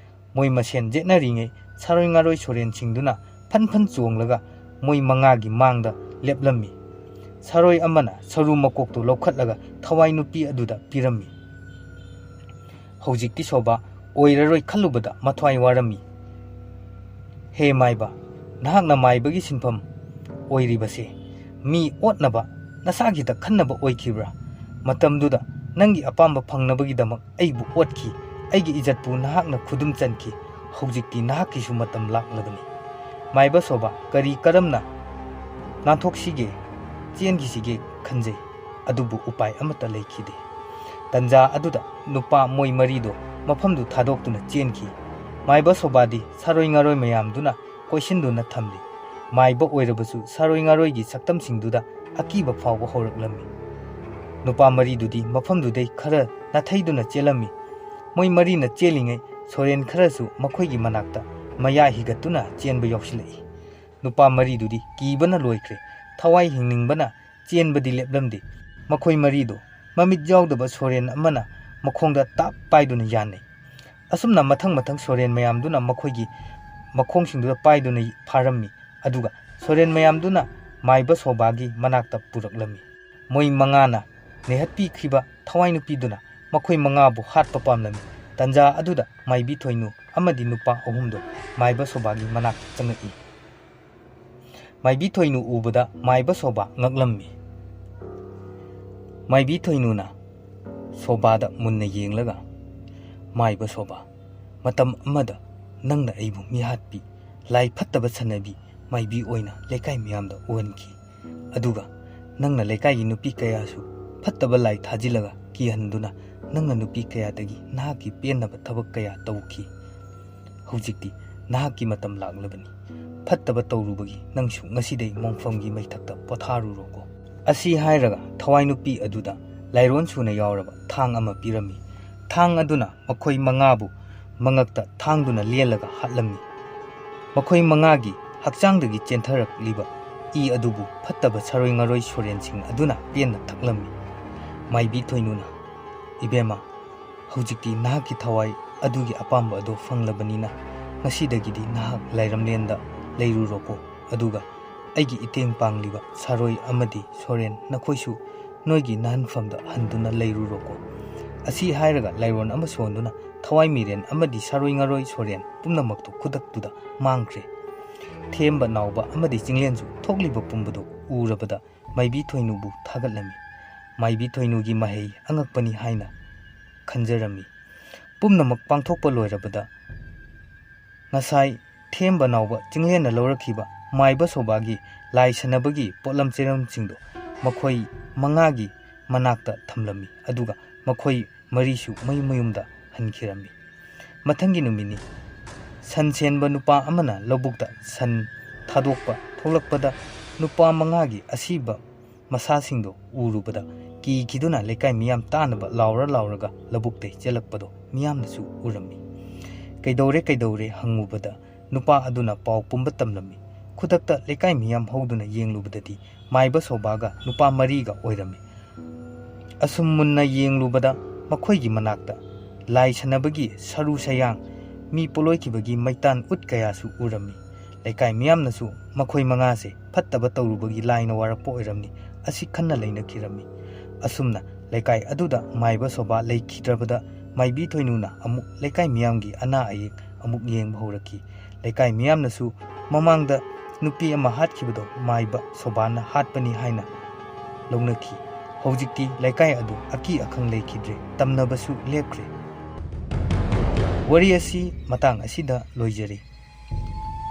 ꯃꯣꯏ ꯃꯁꯦꯟ ꯌꯦꯠꯅꯔꯤꯉꯩ ꯁꯥꯔꯣꯏ ꯉꯥꯔꯣꯏ ꯁꯣꯔꯦꯟꯁꯤꯡꯗꯨꯅ ꯐꯟ ꯐꯟ ꯆꯣꯡꯂꯒ ꯃꯣꯏ ꯃꯉꯥꯒꯤ ꯃꯥꯡꯗ ꯂꯦꯞꯂꯝꯃꯤ꯫ ꯁꯥꯔꯣꯏ ꯑꯃꯅ ꯁꯔꯨ ꯃꯀꯣꯛꯇꯨ ꯂꯧꯈꯠꯂꯒ ꯊꯋꯥꯏ ꯅꯨꯄꯤ ꯑꯗꯨꯗ ꯄꯤꯔꯝꯃꯤ꯫ ꯍꯧꯖꯤꯛꯇꯤ ꯁꯣꯕꯥ ꯑꯣꯏꯔꯔꯣꯏ ꯈꯜꯂꯨꯕꯗ ꯃꯊ꯭ꯋꯥꯏ ꯋꯥꯔꯝꯃꯤ꯫ ꯍꯦ ꯃꯥꯏꯕ, ꯅꯍꯥꯛꯅ ꯃꯥꯏꯕꯒꯤ ꯁꯤꯟꯐꯝ ꯑꯣꯏꯔꯤꯕꯁꯦ ꯃꯤ ꯑꯣꯠꯅꯕ, ꯅꯁꯥꯒꯤꯗ ꯈꯟꯅꯕ ꯑꯣꯏꯈꯤꯕ꯭ꯔꯥ? ꯃꯇꯝꯗꯨꯗ ꯅꯪꯒꯤ ꯑꯄꯥꯝꯕ ꯐꯪꯅꯕꯒꯤꯗꯃꯛ ꯑꯩꯕꯨ ꯑꯣꯠꯈꯤ, ꯑꯩꯒꯤ ꯏꯖꯠꯄꯨ ꯅꯍꯥꯛꯅ ꯈꯨꯗꯨꯝ ꯆꯟꯈꯤ꯫ ꯍꯧꯖꯤꯛꯇꯤ ꯅꯍꯥꯛꯀꯤꯁꯨ ꯃꯇꯝ ꯂꯥꯛꯂꯕꯅꯤ꯫ ꯃꯥꯏꯕ ꯁꯣꯕꯥ ꯀꯔꯤ ꯀꯔꯝꯅ ꯅꯥꯟꯊꯣꯛꯁꯤꯒꯦ, ꯆꯦꯟꯈꯤꯁꯤꯒꯦ ꯈꯟꯖꯩ, ꯑꯗꯨꯕꯨ ꯎꯄꯥꯏ ꯑꯃꯠꯇ ꯂꯩꯈꯤꯗꯦ꯫ ꯇꯟꯖꯥ ꯑꯗꯨꯗ ꯅꯨꯄꯥ ꯃꯣꯏ ꯃꯔꯤꯗꯣ ꯃꯐꯝꯗꯨ ꯊꯥꯗꯣꯛꯇꯨꯅ ꯆꯦꯟꯈꯤ꯫ ꯃꯥꯏꯕ ꯁꯣꯕꯥꯗꯤ ꯁꯥꯔꯣꯏ ꯉꯥꯔꯣꯏ ꯃꯌꯥꯝꯗꯨꯅ ꯀꯣꯏꯁꯤꯟꯗꯨꯅ ꯊꯝꯂꯤ꯫ ꯃꯥꯏꯕ ꯑꯣꯏꯔꯕꯁꯨ ꯁꯥꯔꯣꯏ ꯉꯥꯔꯣꯏꯒꯤ ꯁꯛꯇꯝꯁꯤꯡꯗꯨꯗ ꯑꯀꯤꯕ ꯐꯥꯎꯕ ꯍꯧꯔꯛꯂꯝꯃꯤ꯫ ꯅꯨꯄꯥ ꯃꯔꯤꯗꯨꯗꯤ ꯃꯐꯝꯗꯨꯗꯩ ꯈꯔ ꯅꯥꯊꯩꯗꯨꯅ ꯆꯦꯜꯂꯝꯃꯤ꯫ ꯃꯣꯏ ꯃꯔꯤꯅ ꯆꯦꯜꯂꯤꯉꯩ ꯁꯣꯔꯦꯟ ꯈꯔꯁꯨ ꯃꯈꯣꯏꯒꯤ ꯃꯅꯥꯛꯇ ꯃꯌꯥ ꯍꯤꯒꯠꯇꯨꯅ ꯆꯦꯟꯕ ꯌꯥꯎꯁꯤꯜꯂꯛꯏ꯫ ꯅꯨꯄꯥ ꯃꯔꯤꯗꯨꯗꯤ ꯀꯤꯕꯅ ꯂꯣꯏꯈ꯭ꯔꯦ꯫ ꯊꯋꯥꯏ ꯍꯤꯡꯅꯤꯡꯕꯅ ꯆꯦꯟꯕꯗꯤ ꯂꯦꯞꯂꯝꯗꯦ꯫ ꯃꯈꯣꯏ ꯃꯔꯤꯗꯨ ꯃꯃꯤꯠ ꯌꯥꯎꯗꯕ ꯁꯣꯔꯦꯟ ꯑꯃꯅ ꯃꯈꯣꯡꯗ ꯇꯥꯞ ꯄꯥꯏꯗꯨꯅ ꯌꯥꯟꯅꯩ꯫ ꯑꯁꯨꯝꯅ ꯃꯊꯪ ꯃꯊꯪ ꯁꯣꯔꯦꯟ ꯃꯌꯥꯝꯗꯨꯅ ꯃꯈꯣꯏꯒꯤ ꯃꯈꯣꯡꯁꯤꯡꯗꯨꯗ ꯄꯥꯏꯗꯨꯅ ꯐꯥꯔꯝꯃꯤ꯫ ꯑꯗꯨꯒ ꯁꯣꯔꯦꯟ ꯃꯌꯥꯝꯗꯨꯅ ꯃꯥꯏꯕ ꯁꯣꯕꯥꯒꯤ ꯃꯅꯥꯛꯇ ꯄꯨꯔꯛꯂꯝꯃꯤ꯫ ꯃꯣꯏ ꯃꯉꯥꯅ ꯅꯩꯍꯠꯄꯤꯈꯤꯕ ꯊꯋꯥꯏ ꯅꯨꯄꯤꯗꯨꯅ ꯃꯈꯣꯏ ꯃꯉꯥꯕꯨ ꯍꯥꯠꯄ ꯄꯥꯝꯂꯝꯃꯤ꯫ ꯇꯟꯖꯥ ꯑꯗꯨꯗ ꯃꯥꯏꯕꯤ ꯊꯣꯏꯅꯨ ꯑꯃꯗꯤ ꯅꯨꯄꯥ ꯑꯍꯨꯝꯗꯨ ꯃꯥꯏꯕ ꯁꯣꯕꯥꯒꯤ ꯃꯅꯥꯛꯇ ꯆꯪꯉꯛꯏ꯫ ꯃꯥꯏꯕꯤ ꯊꯣꯏꯅꯨ ꯎꯕꯗ ꯃꯥꯏꯕ ꯁꯣꯕꯥ ꯉꯛꯂꯝꯃꯤ꯫ ꯃꯥꯏꯕꯤ ꯊꯣꯏꯅꯨꯅ ꯁꯣꯕꯥꯗ ꯃꯨꯟꯅ ꯌꯦꯡꯂꯒ, "ꯃꯥꯏꯕ ꯁꯣꯕꯥ, ꯃꯇꯝ ꯑꯃꯗ ꯅꯪꯅ ꯑꯩꯕꯨ ꯃꯤꯍꯥꯠꯄꯤ, ꯂꯥꯏ ꯐꯠꯇꯕ ꯁꯥꯟꯅꯕꯤ ꯃꯥꯏꯕꯤ ꯑꯣꯏꯅ ꯂꯩꯀꯥꯏ ꯃꯤꯌꯥꯝꯗ ꯎꯍꯟꯈꯤ꯫ ꯑꯗꯨꯒ ꯅꯪꯅ ꯂꯩꯀꯥꯏꯒꯤ ꯅꯨꯄꯤ ꯀꯌꯥꯁꯨ ꯐꯠꯇꯕ ꯂꯥꯏ ꯊꯥꯖꯤꯜꯂꯒ ꯀꯤꯍꯟꯗꯨꯅ ꯅꯪꯅ ꯅꯨꯄꯤ ꯀꯌꯥꯗꯒꯤ ꯅꯍꯥꯛꯀꯤ ꯄꯦꯟꯅꯕ ꯊꯕꯛ ꯀꯌꯥ ꯇꯧꯈꯤ꯫ ꯍꯧꯖꯤꯛꯇꯤ ꯅꯍꯥꯛꯀꯤ ꯃꯇꯝ ꯂꯥꯛꯂꯕꯅꯤ꯫ ꯐꯠꯇꯕ ꯇꯧꯔꯨꯕꯒꯤ ꯅꯪꯁꯨ ꯉꯁꯤꯗꯩ ꯃꯣꯡꯐꯝꯒꯤ ꯃꯩꯊꯛꯇ ꯄꯣꯊꯥꯔꯨꯔꯣꯀꯣ꯫" ꯑꯁꯤ ꯍꯥꯏꯔꯒ ꯊꯋꯥꯏ ꯅꯨꯄꯤ ꯑꯗꯨꯗ ꯂꯥꯏꯔꯣꯟ ꯁꯨꯅ ꯌꯥꯎꯔꯕ ꯊꯥꯡ ꯑꯃ ꯄꯤꯔꯝꯃꯤ꯫ ꯊꯥꯡ ꯑꯗꯨꯅ ꯃꯈꯣꯏ ꯃꯉꯥꯕꯨ ꯃꯉꯛꯇ ꯊꯥꯡꯗꯨꯅ ꯂꯦꯜꯂꯒ ꯍꯥꯠꯂꯝꯃꯤ꯫ ꯃꯈꯣꯏ ꯃꯉꯥꯒꯤ ꯍꯛꯆꯥꯡꯗꯒꯤ ꯆꯦꯟꯊꯔꯛꯂꯤꯕ ꯏ ꯑꯗꯨꯕꯨ ꯐꯠꯇꯕ ꯁꯥꯔꯣꯏ ꯉꯥꯔꯣꯏ ꯁꯣꯔꯦꯟꯁꯤꯡ ꯑꯗꯨꯅ ꯄꯦꯟꯅ ꯊꯛꯂꯝꯃꯤ꯫ ꯃꯥꯏꯕꯤ ꯊꯣꯏꯅꯨꯅ, "ꯏꯕꯦꯝꯃ, ꯍꯧꯖꯤꯛꯇꯤ ꯅꯍꯥꯛꯀꯤ ꯊꯋꯥꯏ ꯑꯗꯨꯒꯤ ꯑꯄꯥꯝꯕ ꯑꯗꯨ ꯐꯪꯂꯕꯅꯤꯅ, ꯉꯁꯤꯗꯒꯤꯗꯤ ꯅꯍꯥꯛ ꯂꯥꯏꯔꯝꯂꯦꯟꯗ ꯂꯩꯔꯨꯔꯣꯀꯣ꯫ ꯑꯗꯨꯒ ꯑꯩꯒꯤ ꯏꯇꯦꯡ ꯄꯥꯡꯂꯤꯕ ꯁꯥꯔꯣꯏ ꯑꯃꯗꯤ ꯁꯣꯔꯦꯟ, ꯅꯈꯣꯏꯁꯨ ꯅꯣꯏꯒꯤ ꯅꯍꯟꯐꯝꯗ ꯍꯟꯗꯨꯅ ꯂꯩꯔꯨꯔꯣꯀꯣ꯫" ꯑꯁꯤ ꯍꯥꯏꯔꯒ ꯂꯥꯏꯔꯣꯟ ꯑꯃ ꯁꯣꯟꯗꯨꯅ ꯊꯋꯥꯏ ꯃꯤꯔꯦꯟ ꯑꯃꯗꯤ ꯁꯥꯔꯣꯏ ꯉꯥꯔꯣꯏ ꯁꯣꯔꯦꯟ ꯄꯨꯝꯅꯃꯛꯇꯨ ꯈꯨꯗꯛꯇꯨꯗ ꯃꯥꯡꯈ꯭ꯔꯦ꯫ ꯊꯦꯝꯕ ꯅꯥꯎꯕ ꯑꯃꯗꯤ ꯆꯤꯡꯂꯦꯟꯁꯨ ꯊꯣꯛꯂꯤꯕ ꯄꯨꯝꯕꯗꯨ ꯎꯔꯕꯗ ꯃꯥꯏꯕꯤ ꯊꯣꯏꯅꯨꯕꯨ ꯊꯥꯒꯠꯂꯝꯃꯤ꯫ ꯃꯥꯏꯕꯤ ꯊꯣꯏꯅꯨꯒꯤ ꯃꯍꯩ ꯑꯉꯛꯄꯅꯤ ꯍꯥꯏꯅ ꯈꯟꯖꯔꯝꯃꯤ꯫ ꯄꯨꯝꯅꯃꯛ ꯄꯥꯡꯊꯣꯛꯄ ꯂꯣꯏꯔꯕꯗ, ꯉꯁꯥꯏ ꯊꯦꯝꯕ ꯅꯥꯎꯕ ꯆꯤꯡꯂꯦꯟꯅ ꯂꯧꯔꯛꯈꯤꯕ ꯃꯥꯏꯕ ꯁꯣꯕꯥꯒꯤ ꯂꯥꯏ ꯁꯥꯟꯅꯕꯒꯤ ꯄꯣꯠꯂꯝ ꯆꯩꯔꯝꯁꯤꯡꯗꯨ ꯃꯈꯣꯏ ꯃꯉꯥꯒꯤ ꯃꯅꯥꯛꯇ ꯊꯝꯂꯝꯃꯤ꯫ ꯑꯗꯨꯒ ꯃꯈꯣꯏ ꯃꯔꯤꯁꯨ ꯃꯌꯨꯝ ꯃꯌꯨꯝꯗ ꯍꯟꯈꯤꯔꯝꯃꯤ꯫ ꯃꯊꯪꯒꯤ ꯅꯨꯃꯤꯠꯅꯤ꯫ ꯁꯟ ꯁꯦꯟꯕ ꯅꯨꯄꯥ ꯑꯃꯅ ꯂꯧꯕꯨꯛꯇ ꯁꯟ ꯊꯥꯗꯣꯛꯄ ꯊꯣꯛꯂꯛꯄꯗ ꯅꯨꯄꯥ ꯃꯉꯥꯒꯤ ꯑꯁꯤꯕ ꯃꯁꯥꯁꯤꯡꯗꯣ ꯎꯔꯨꯕꯗ ꯀꯤꯈꯤꯗꯨꯅ ꯂꯩꯀꯥꯏ ꯃꯤꯌꯥꯝ ꯇꯥꯅꯕ ꯂꯥꯎꯔ ꯂꯥꯎꯔꯒ ꯂꯧꯕꯨꯛꯇꯩ ꯆꯦꯜꯂꯛꯄꯗꯣ ꯃꯤꯌꯥꯝꯅꯁꯨ ꯎꯔꯝꯃꯤ꯫ "ꯀꯩꯗꯧꯔꯦ, ꯀꯩꯗꯧꯔꯦ?" ꯍꯪꯉꯨꯕꯗ ꯅꯨꯄꯥ ꯑꯗꯨꯅ ꯄꯥꯎ ꯄꯨꯝꯕ ꯇꯝꯂꯝꯃꯤ꯫ ꯈꯨꯗꯛꯇ ꯂꯩꯀꯥꯏ ꯃꯤꯌꯥꯝ ꯍꯧꯗꯨꯅ ꯌꯦꯡꯂꯨꯕꯗꯗꯤ ꯃꯥꯏꯕ ꯁꯣꯕꯥꯒ ꯅꯨꯄꯥ ꯃꯔꯤꯒ ꯑꯣꯏꯔꯝꯃꯤ꯫ ꯑꯁꯨꯝ ꯃꯨꯟꯅ ꯌꯦꯡꯂꯨꯕꯗ ꯃꯈꯣꯏꯒꯤ ꯃꯅꯥꯛꯇ ꯂꯥꯏ ꯁꯥꯟꯅꯕꯒꯤ ꯁꯔꯨ ꯁꯌꯥꯡ, ꯃꯤ ꯄꯣꯂꯣꯏꯈꯤꯕꯒꯤ ꯃꯩꯇꯥꯟ ꯎꯠ ꯀꯌꯥꯁꯨ ꯎꯔꯝꯃꯤ꯫ ꯂꯩꯀꯥꯏ ꯃꯤꯌꯥꯝꯅꯁꯨ ꯃꯈꯣꯏ ꯃꯉꯥꯁꯦ ꯐꯠꯇꯕ ꯇꯧꯔꯨꯕꯒꯤ ꯂꯥꯏꯅ ꯋꯥꯔꯛꯄ ꯑꯣꯏꯔꯝꯅꯤ ꯑꯁꯤ ꯈꯟꯅ ꯂꯩꯅꯈꯤꯔꯝꯃꯤ꯫ ꯑꯁꯨꯝꯅ ꯂꯩꯀꯥꯏ ꯑꯗꯨꯗ ꯃꯥꯏꯕ ꯁꯣꯕꯥ ꯂꯩꯈꯤꯗ꯭ꯔꯕꯗ ꯃꯥꯏꯕꯤ ꯊꯣꯏꯅꯨꯅ ꯑꯃꯨꯛ ꯂꯩꯀꯥꯏ ꯃꯤꯌꯥꯝꯒꯤ ꯑꯅꯥ ꯑꯌꯦꯛ ꯑꯃꯨꯛ ꯌꯦꯡꯕ ꯍꯧꯔꯛꯈꯤ꯫ ꯂꯩꯀꯥꯏ ꯃꯤꯌꯥꯝꯅꯁꯨ ꯃꯃꯥꯡꯗ ꯅꯨꯄꯤ ꯑꯃ ꯍꯥꯠꯈꯤꯕꯗꯣ ꯃꯥꯏꯕ ꯁꯣꯕꯥꯅ ꯍꯥꯠꯄꯅꯤ ꯍꯥꯏꯅ ꯂꯧꯅꯈꯤ꯫ ꯍꯧꯖꯤꯛꯇꯤ ꯂꯩꯀꯥꯏ ꯑꯗꯨ ꯑꯀꯤ ꯑꯈꯪ ꯂꯩꯈꯤꯗ꯭ꯔꯦ, ꯇꯝꯅꯕꯁꯨ ꯂꯦꯞꯈ꯭ꯔꯦ꯫ ꯋꯥꯔꯤ ꯑꯁꯤ ꯃꯇꯥꯡ ꯑꯁꯤꯗ ꯂꯣꯏꯖꯔꯦ꯫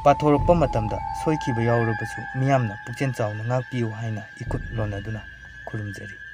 ꯄꯥꯊꯣꯔꯛꯄ ꯃꯇꯝꯗ ꯁꯣꯏꯈꯤꯕ ꯌꯥꯎꯔꯕꯁꯨ ꯃꯤꯌꯥꯝꯅ ꯄꯨꯛꯆꯦꯜ ꯆꯥꯎꯅ ꯉꯥꯛꯄꯤꯌꯨ ꯍꯥꯏꯅ ꯏꯈꯨꯠ ꯂꯣꯟꯅꯗꯨꯅ ꯈꯨꯔꯨꯝꯖꯔꯤ꯫